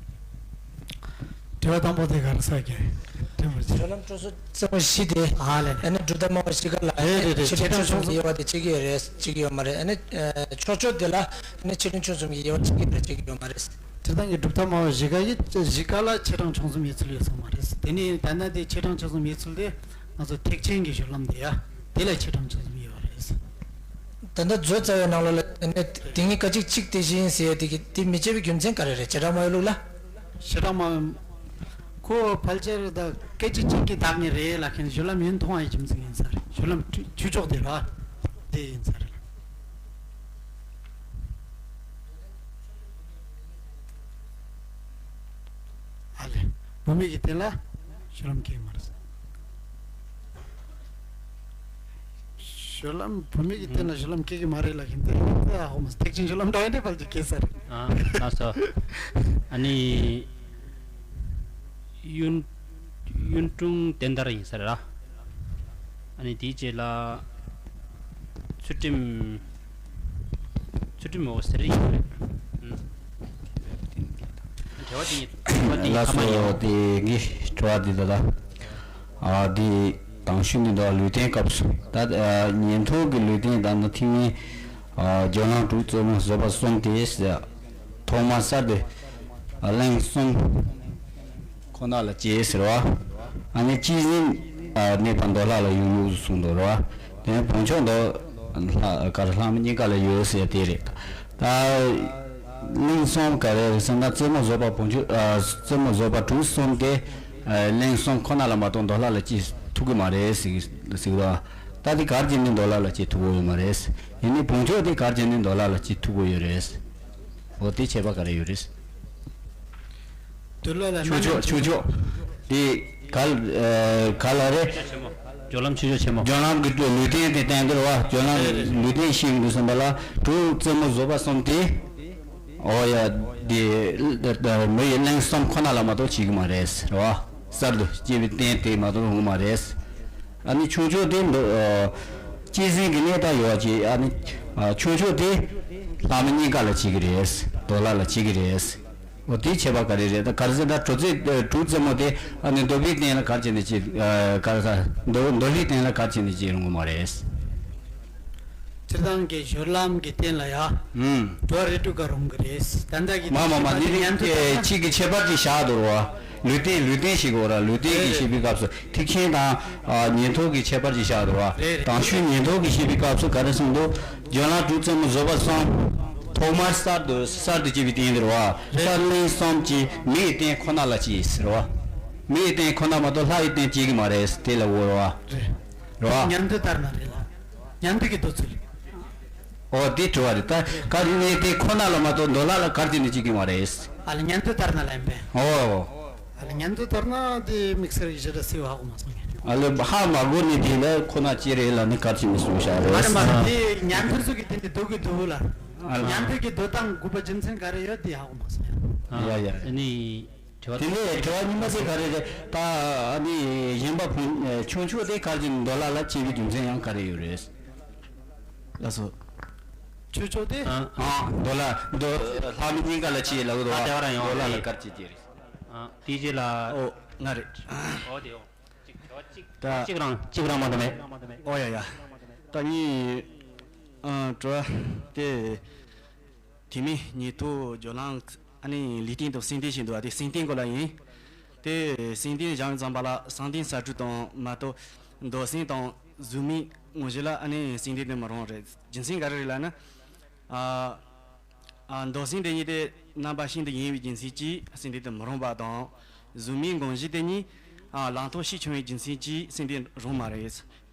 དྲི་བ་དང་པོ་དེ་ག་རེ་ཟེར་གྱི། དྲི་བ་ཅི། སྦྱོར་ལམ་སྤྲོས་བཟོ་རྩེ་མོ་བཞི་དེ། ཨ་ལས། ཨ་ནི་གྲུབ་མཐའ་སྨྲ་བ་བཞི་ཀ་ལ། རེད་རེད་རེད། ཆེ་འབྲིང་ཆུང་གསུམ་གྱི་དབྱེ་བ་དེ་གཅིག་ཡོད་རེད། གཅིག་ཡོད་མ་རེད། ཨ་ནི་ཕྱོགས་ཆོས་དེ་ལ་ཨ་ནི་ཆེ་འབྲིང་ཆུང་གསུམ་གྱི་དབྱེ་བ་གཅིག་ཡོད་རེད། གཅིག་ཡོད་མ་རེད། སྤྱིར་བཏང་གི་གྲུབ་མཐའ་སྨྲ་བ་བཞི་ཀ་ཡི་བཞི་ཀ་ལ་ཆེ་འབྲིང་ཆུང་གསུམ་དབྱེ་ཚུལ་ཡོད་ས་མ་རེད། དེ་ནི་ད་ལྟ་དེ་ཆེ་འབྲིང་ཆུང་གསུམ་དབྱེ་ཚུལ་དེ་ང་ཚོ་ཐེག་ཆེན་གྱི་སྦྱོར་ལམ་དེ་ཡ་དེ་ལ་ཆེ་འབྲིང་ཆུང་གསུམ་དབྱེ་བ་རེད། ད་ལྟ་མཛོད་རྩ་བའི་ནང་ལོགས་ལ་ནི་དེ་ཉིད་སྐད་ཅིག་གཅིག་དེ་བཞིན་ཟེར་ཡ་དེ་གི་དེ་མི་བྱེད་པའི་རྒྱུ་མཚན་ག་རེ་རེད། བྱེ་བྲག་སྨྲ་བའི་ལུགས་ལ། བྱེ་བྲག་སྨྲ་བའི། ཁོ་ཕལ་ཆེར་ད་སྐད་ཅིག་གཅིག་གིས་བདག་ཉིད་རེད་ལབ་མཁན་སྦྱོར་ལམ་ཡུན་ཐུང་བ་ཡི་རྒྱུ་མཚན་ཡིན་ས་རེད། སྦྱོར་ལམ་ཆོས་ཆོས་ཕྱོགས་དེ་ར་དེ་ཡིན་ས་རེད། ཨ་ལས། བུད་མེད་ཀྱི་རྟེན་ལ་སྦྱོར་ལམ་སྐྱེ་གི་མ་རེད། སྦྱོར་ལམ་བུད་མེད་ཀྱི་རྟེན་ལ་སྦྱོར་ལམ་སྐྱེ་གི་མ་རེད་ལབ་མཁན་དེ་ཨ་ཧོ་མ་ཐེག་ཆེན་སྦྱོར་ལམ་འདྲ་ཡིན་དེ་ཕལ་ཆེར་སྐྱེ་ས་རེད། ཨ་ལགས་སོ། ཨ་ནི་གཡུང་གཡུང་དྲུང་བསྟན་དར་ཡིན་ས་རེད་ལ། ཨ་ནི་དེའི་རྗེས་ལ་ཚུལ་ཁྲིམས། ཚུལ་ཁྲིམས་འོ་ཟེར་ཡིན་རེད། ཨུམ། དྲི་བ་དེ་ཡིན། དྲི་བ་དེ་ཡིན། ལགས་ཁ་མ་ཉན། སོ། དེ་གི་དྲི་བ་འདི་ད་ལ། ཨ་དེ་དང་ཤུལ་ནི་འདུག་ལུས་རྟེན་སྐབས་སུ་ད་ཨ་ཉན་ཐོས་ཀྱི་ལུས་རྟེན་ད་ནི་ཐེག་དམན་ཨ་སྦྱོར་ལམ་དྲུག་རྩེ་མོ་བཟོད་པ་གསུམ་དེ་ཟེར། ཐོག་མར་གསར་དུ་ཨ་གླིང་གསུམ་ཁོ་ན་ལ་སྐྱེས་ཟེར་བ། ཨ་ནི་སྤྱི་ཟིན་ཨ་གནས་པ་མདོ་ལྷ་ལ་ཡོད་ཡོད་གསུངས་འདུག་ར། དེ་ནས་བོན་ཆོས་མདོ་ལྷ་ག་རེ་ལྷ་མི་གཉིས་ཀ་ལ་ཡོད་ཟེར་དེ་རེད། ད་གླིང་གསུམ་ག་རེ་རེད་ཟེར་ན་རྩེ་མོ་བཟོད་པ་བོན་ཆོས་ཨ་རྩེ་མོ་བཟོད་པ་དྲུག་གསུམ་དེ་ཨ་གླིང་གསུམ་ཁོ་ན་ལ་མ་གཏོགས་མདོ་ལྷ་ལ་སྐྱེ་ཐུབ་ཀྱི་མ་རེད་ཟེར་ཟེར་གི་འདུག་ད་དེ་གར་གྱིས་ནི་མདོ་ལྷ་ལ་སྐྱེ་ཐུབ་ཀྱི་ཡོད་མ་རེད། ཡིན་ནའི་བོན་ཆོས་དེ་གར་གྱིས་ནི་མདོ་ལྷ་ལ་སྐྱེ་ཐུབ་ཀྱི་ཡོད་རེད། འོ་དེ་ཁྱད་པར་ག་རེ་ཡོད་རེད། མདོ་ལྷ་ལ་ཆོས་ཕྱོགས་ཆོས་ཕྱོགས་དེ་ག་ལ་ཨ་ག་ལ་རེད། སྦྱོར་ལམ་ཆོས་ཕྱོགས་ཆེན་མོ། སྦྱོར་ལམ་གྱི་ལུས་རྟེན་དེ་བསྟན་འདིར་བ་སྦྱོར་ལམ་ལུས་རྟེན་ཤེས་ཀྱི་འདུག་བསམ་པ་ལ་དྲུག་རྩེ་མོ་བཟོད་པ་གསུམ་དེ། འོ་ཡ། དེ་མི་ཡི་གླིང་གསུམ་ཁོ་ན་ལ་མ་གཏོགས་བྱེད་ཀྱི་མ་རེད་རེད་བ། གསར་དུ་སྐྱེ་བའི་རྟེན་དེ་མ་གཏོགས་ཡོང་གི་མ་རེད། ཨ་ནི་ཆོས་ཕྱོགས་དེ་འདི་ཨ་སྤྱི་ཟིན་གྱི་གནས་ད་ཡོད་ཅེས་ཨ་ནི་ཨ་ཆོས་ཕྱོགས་དེ་ལྷ་མི་གཉིས་ཀ་ལ་བྱེད་ཀྱི་རེད། མདོ་ལྷ་ལ་བྱེད་ཀྱི་རེད། འོ་དེའི་ཁྱད་པར་ག་རེ་རེད། ད་ག་རེ་ཟེར་ན་དྲུག་རྩེ་དྲུག་རྩེ་མོ་དེ་ཨ་ནི་འདོད་པའི་རྟེན་ལ་གར་བྱས་ནས་ཅི་ཨ་ག་རེ་ཟེར་འདོད་འདོད་པའི་རྟེན་ལ་གར་བྱས་ནས་ཅི་ཡོང་གི་མ་རེད། སྤྱིར་བཏང་གི་སྦྱོར་ལམ་གྱི་རྟེན་ལ་ཡ། ཨུམ། འགྲོ་བ་རིགས་དྲུག་ག་རུང་གི་རེད། ད་ལྟ་གི་མ་མ་མ་འདི་ནི་ཉན་ཐོས་ཨེ་གཅིག་གི་ཁྱད་པར་ཅིག་བཞག་འདུག་ར། ལུས་རྟེན་ལུས་རྟེན་ཞིག་གོ་ར་ལུས་རྟེན་གྱི་བཤད་པའི་སྐབས་སུ་ཐེག་ཆེན་དང་ཨ་ཉན་ཐོས་ཀྱི་ཁྱད་པར་ཅིག་བཞག་འདུག་ར། རེད་རེད། དང་ཤུལ་ཉན་ཐོས་ཀྱི་བཤད་པའི་སྐབས་སུ་ག་རེ་གསུངས་འདུག་སྦྱོར་ལམ་དྲུག་རྩེ་མོ་བཟོད་པ་གསུམ། ཐོག་མར་གསར་དུ་གསར་དུ་སྐྱེ་བའི་རྟེན་དེ་རེད་བ། རེད། གསར་གླིང་གསུམ་གྱི་མི་ཡི་རྟེན་ཁོ་ན་ལ་སྐྱེས་ཟེར་བ། མི་ཡི་རྟེན་ཁོ་ན་མ་གཏོགས་ལྷ་ཡི་རྟེན་སྐྱེ་གི་མ་རེད་དེ་ལ་འོ་རེད་བ། རེད། རེད་བ། ཉན་ཐོས་ལྟར་ན་རེད་ལ། ཉན་ཐོས་ཀྱི་འདོད་ཚུལ། ཨོ་དེ་དྲི་བ་རེད། ད་ག་རེ་གནས་དེ་ཁོ་ན་ལ་མ་གཏོགས་མདོ་ལྷ་ལ་གར་བྱས་ནས་སྐྱེ་གི་མ་རེད། ཨ་ལ་ཉན་ཐོས་ལྟར་ན་ལ་ཡིན་པས། ཨོ། ཨ་ལ་ཉན་ཐོས་ལྟར་ན་དེ་དམིགས་བསལ་གྱི་ཞེ་དྲག་སྲིད་པ་ཧ་གོ་མ་སོང་ངས། ཨ་ལ་ཧ་མ་གོ་ནས་དེ་ལ་ཁོ་ན་ཅི་རེད་ལ་ནི་གར་བྱས་ནས་གསུངས་བཞག་རེད། མ་རེད་མ་རེད། དེ་ཉན་ཐོས་ཚོ་གི་དེ་འདྲ་འདོད་ཀྱི་འདུག་ལ། ཨ་ལ། ཉན་ཐོས་ཀྱི་འདོད་སྟངས་དགོས་པ་རྒྱུ་མཚན་ག་རེ་ཡོད་དེ་ཧ་གོ་མ་སོང་ཡ། ཡ་ཡ། ཨ་ནི། དྲི་བ་དེ་ནས་དྲི་བ་གཉིས་པ་དེ་ག་རེ་རེད། ད་ཨ་ནི་གཞན་པ་བོན་ཆོས་ཕྱོགས་དེ་གར་གྱི་མདོ་ལྷ་ལ་སྐྱེ་བའི་རྒྱུ་མཚན་ཡང་ག་རེ་ཡོད་རེད། ལགས་སོ། ཆོས་ཕྱོགས་དེ། ཨ། ཨ་མདོ་ལྷ་མདོ་ལྷ་མི་གཉིས་ཀ་ལ་སྐྱེ་ལབ་འདུག་བ། ཨ་དེ་བ་རང་ཡོང་མདོ་ལྷ་ལ་རེད། གར་གྱི་སྐྱེ་རེད། ཨ་དེའི་རྗེས་ལ། ཨོ་ང་རེད། ཨོ་དེ་ཡོང་། གཅིག་དྲི་བ་གཅིག་ད་གཅིག་རང་གཅིག་རང་མ་གཏོགས་མེད། ཨོ་ཡ་ཡ། ད་ངས། ཨ། དྲི་བ་དེ། དེ་མིན་ཉེ་དུ་བརྗོད་ལམ་ཨ་ནི་ལུས་རྟེན་དང་སེམས་རྟེན་ཞིག་འདུག་པ། དེ་སེམས་རྟེན་སྐོར་ལ་ཡིན། དེ་སེམས་རྟེན་བཞག་ཙམ་པ་ལ་བསམ་གཏན་ས་བཅུ་དང་མ་གཏོགས་མདོ་སེམས་དང་གཟུགས་མེད་ངོ་བཞི་ལ་ཨ་ནི་སེམས་རྟེན་དེ་མི་རུང་བ་རེད། རྒྱུ་མཚན་ག་རེ་རེད་ལབ་ན། ཨ། ཨ། མདོ་སེམས་དེ་ཉིད་དེ་རྣམ་པ་ཤིན་ཏུ་ཡངས་པའི་རྒྱུ་མཚན་གྱིས་སེམས་རྟེན་དེ་མི་རུང་བ་དང་། གཟུགས་མེད་ངོ་བཞི་དེ་ཉིད། ཨ། ལང་ཐོག་ཤས་ཆུང་བའི་རྒྱུ་མཚན་གྱིས་སེམས་རྟེན་རུང་མ་རེད།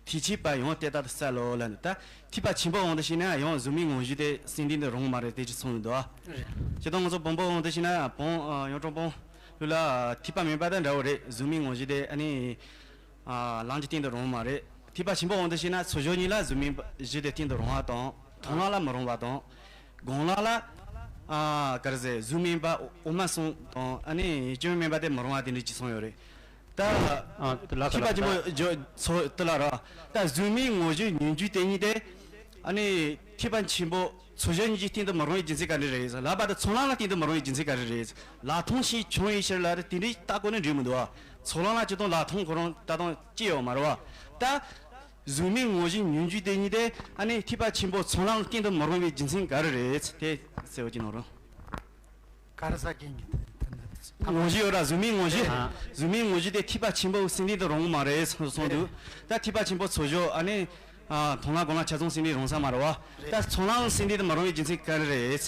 ཐེག་ཆེན་པ་ཡང་དེ་ལྟར་དུ་གསལ་ལོ་ལབ་ནས། ད་ཐེག་པ་ཆེན་པོ་དབང་དུ་བྱས་ན་ཡང་གཟུགས་མེད་ངོ་བཞི་དེ་སེམས་རྟེན་དུ་རུང་མ་རེད་དེ་ཅི་གསུངས་ཡོད་དོ། རེད། སྤྱིར་བཏང་ང་ཚོ་བོན་པོ་དབང་དུ་བྱས་ན་བོན། ཨ། གཡུང་དྲུང་བོན་ལུགས་ལ་ཐེག་པ་དམན་པ་དང་འདྲ་བོ་རེད། གཟུགས་མེད་ངོ་བཞི་དེ་ཨ་ནི། ཨ། ལམ་གྱི་སྟེང་དུ་རུང་མ་རེད། ཐེག་པ་ཆེན་པོ་དབང་དུ་བྱས་ན་ཚུལ་བཞག་གཉིས་ལ་གཟུགས་མེད་པ་བཞི་དེ་སྟེང་དུ་རུང་བ་དང་། མཐོང་ལམ་ལ་མི་རུང་བ་དང་། སྒོམ་ལམ་ལ། ཨ། ག་རེ་ཟེར། གཟུགས་མེད་པ་འོག་མ་གསུམ་དང་ཨ་ནི་སྐྱོན་མེད་པ་དེ་མི་རུང་བ་དེ་འདྲ་ཅིག་གསུངས་ཡོད་རེད། ད། ཨ། དེ་ལ་ཐེག་པ་ཆེན་པོ་བརྗོད་ཚོ་དེ་ལ་ར། ད་གཟུགས་མེད་ངོ་བཞི་ཉིད་རྒྱུ་དེ་ཉིད་དེ། ཨ་ནི་ཐེག་པ་ཆེན་པོ་ཚུལ་བཞག་གཉིས་ཀྱི་སྟེང་དུ་མི་རུང་བའི་རྒྱུ་མཚན་ག་རེ་རེད་ལབ་པ་དང་། ཚོགས་ལམ་ལ་སྟེང་དུ་མི་རུང་བའི་རྒྱུ་མཚན་ག་རེ་རེད། ལག་མཐོང་ཤས་ཆུང་བའི་ཕྱིར་ལ་དེ་འདྲའི་ལྟ་དགོས་ནི་འགྲིག་མི་འདུག་བ། ཚོགས་ལམ་ལ་སྤྱིར་བཏང་ལག་མཐོང་ཁོ་རང་ལྟ་སྟངས་ཅི་ཡོད་མ་རེད་བ། ད་གཟུགས་མེད་ངོ་བཞི་ཉིད་རྒྱུ་དེ་ཉིད་དེ་ཨ་ནི་ཐེག་པ་ཆེན་པོ་ཚོགས་ལམ་སྟེང་དུ་མི་རུང་བའི་རྒྱུ་མཚན་ག་རེ་རེད། དེ་གསལ་བོ་ཅིག་གནང་རོགས། ག་རེ་ཟེར་གྱི་ཡིན་གྱི་དེ་དེ་ན། ངོ་བཞི་ཡོད་ར། གཟུགས་མེད་ངོ་བཞི། ཨ། གཟུགས་མེད་ངོ་བཞི་དེ་ཐེག་པ་ཆེན་པོའི་སེམས་རྟེན་དུ་རུང་གི་མ་རེད་གསུངས་འདུག། ད་ཐེག་པ་ཆེན་པོ་ཚུལ་བཞག་ཨ་ནི། ཨ། མཐོང་ལམ་སྒོམ་ལམ་ཆ་ཚང་སེམས་རྟེན་རུང་ས་མ་རེད་བ། ད་ཚོགས་ལམ་སེམས་རྟེན་དུ་མི་རུང་བའི་རྒྱུ་མཚན་ག་རེ་རེད།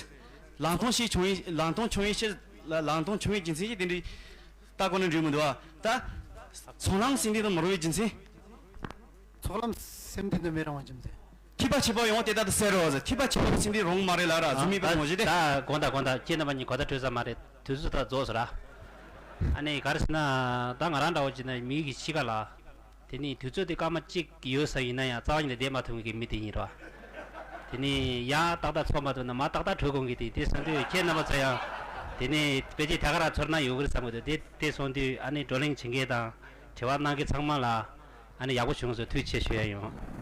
ལག་མཐོང་ཤས་ཆུང་བའི། ལག་མཐོང་ཆུང་བའི་ཕྱིར་ལ། ལག་མཐོང་ཆུང་བའི་རྒྱུ་མཚན་གྱིས་དེ་འདྲའི་ལྟ་དགོས་ནི་འགྲིག་མི་འདུག་བ། ད་ཚོགས་ལམ་སེམས་རྟེན་དུ་མི་རུང་བའི་རྒྱུ་མཚན། ཚོགས་ལམ་སེམས་རྟེན་དུ་མི་རུང་བའི་རྒྱུ་མཚན། ཐེག་པ་ཆེན་པོ་ཡང་དེ་ལྟར་དུ་གསལ་རོ་ཟེར། ཐེག་པ་ཆེན་པོ་སེམས་རྟེན་རུང་མ་རེད་ལབ་ར། གཟུགས་མེད་པའི་ངོ་བཞི་དེ། ད་དགོངས་དག་དགོངས་དག་ཁྱེད་རྣམ་པ་གཉིས་གོ་བརྡ་འཕྲོད་ས་མ་རེད། དུས་ཚོད་ད་རྫོགས་སོང་ར། ཨ་ནི་ག་རེ་ཟེར་ན། ད་ང་རང་འདྲ་བོ་བྱས་ན་མི་ཡུལ་གྱི་གཤིས་ཀ་ལ། དེ་ནི་དུས་ཚོད་དེ་སྐར་མ་གཅིག་ཡོད་ས་ཡིན་ན་ཡང་རྩ་བ་ཉིད་ནས་བསྡད་མ་ཐུབ་མཁན་གྱི་མི་དེ་ཡིན་ར། དེ་ནི་ཡར་ཏག་ཏག་ཚོར་མ་ཐུབ་ན་མར་ཏག་ཏག་བྲོས་དགོངས་ཀྱི་དེ། དེ་སོང་དུས་ཁྱེད་རྣམ་པ་ཚོ་ཡང་། དེ་ནི་དཔེ་ཆ་ད་ག་རང་ཚོར་སྣང་ཡོད་ཀྱི་རེད་བསམ་གྱི་འདུག། དེ་དེ་སོང་དུས་ཨ་ནི་བགྲོ་གླེང་བྱེད་མཁན་དང་། དྲི་བ་གནང་མཁན་ཚང་མ་ལ་ཨ་ནི་ཡག་པོ་བྱུང་སོང་། ཐུགས་རྗེ་ཆེ་ཞུ་ཡ་ཡིན།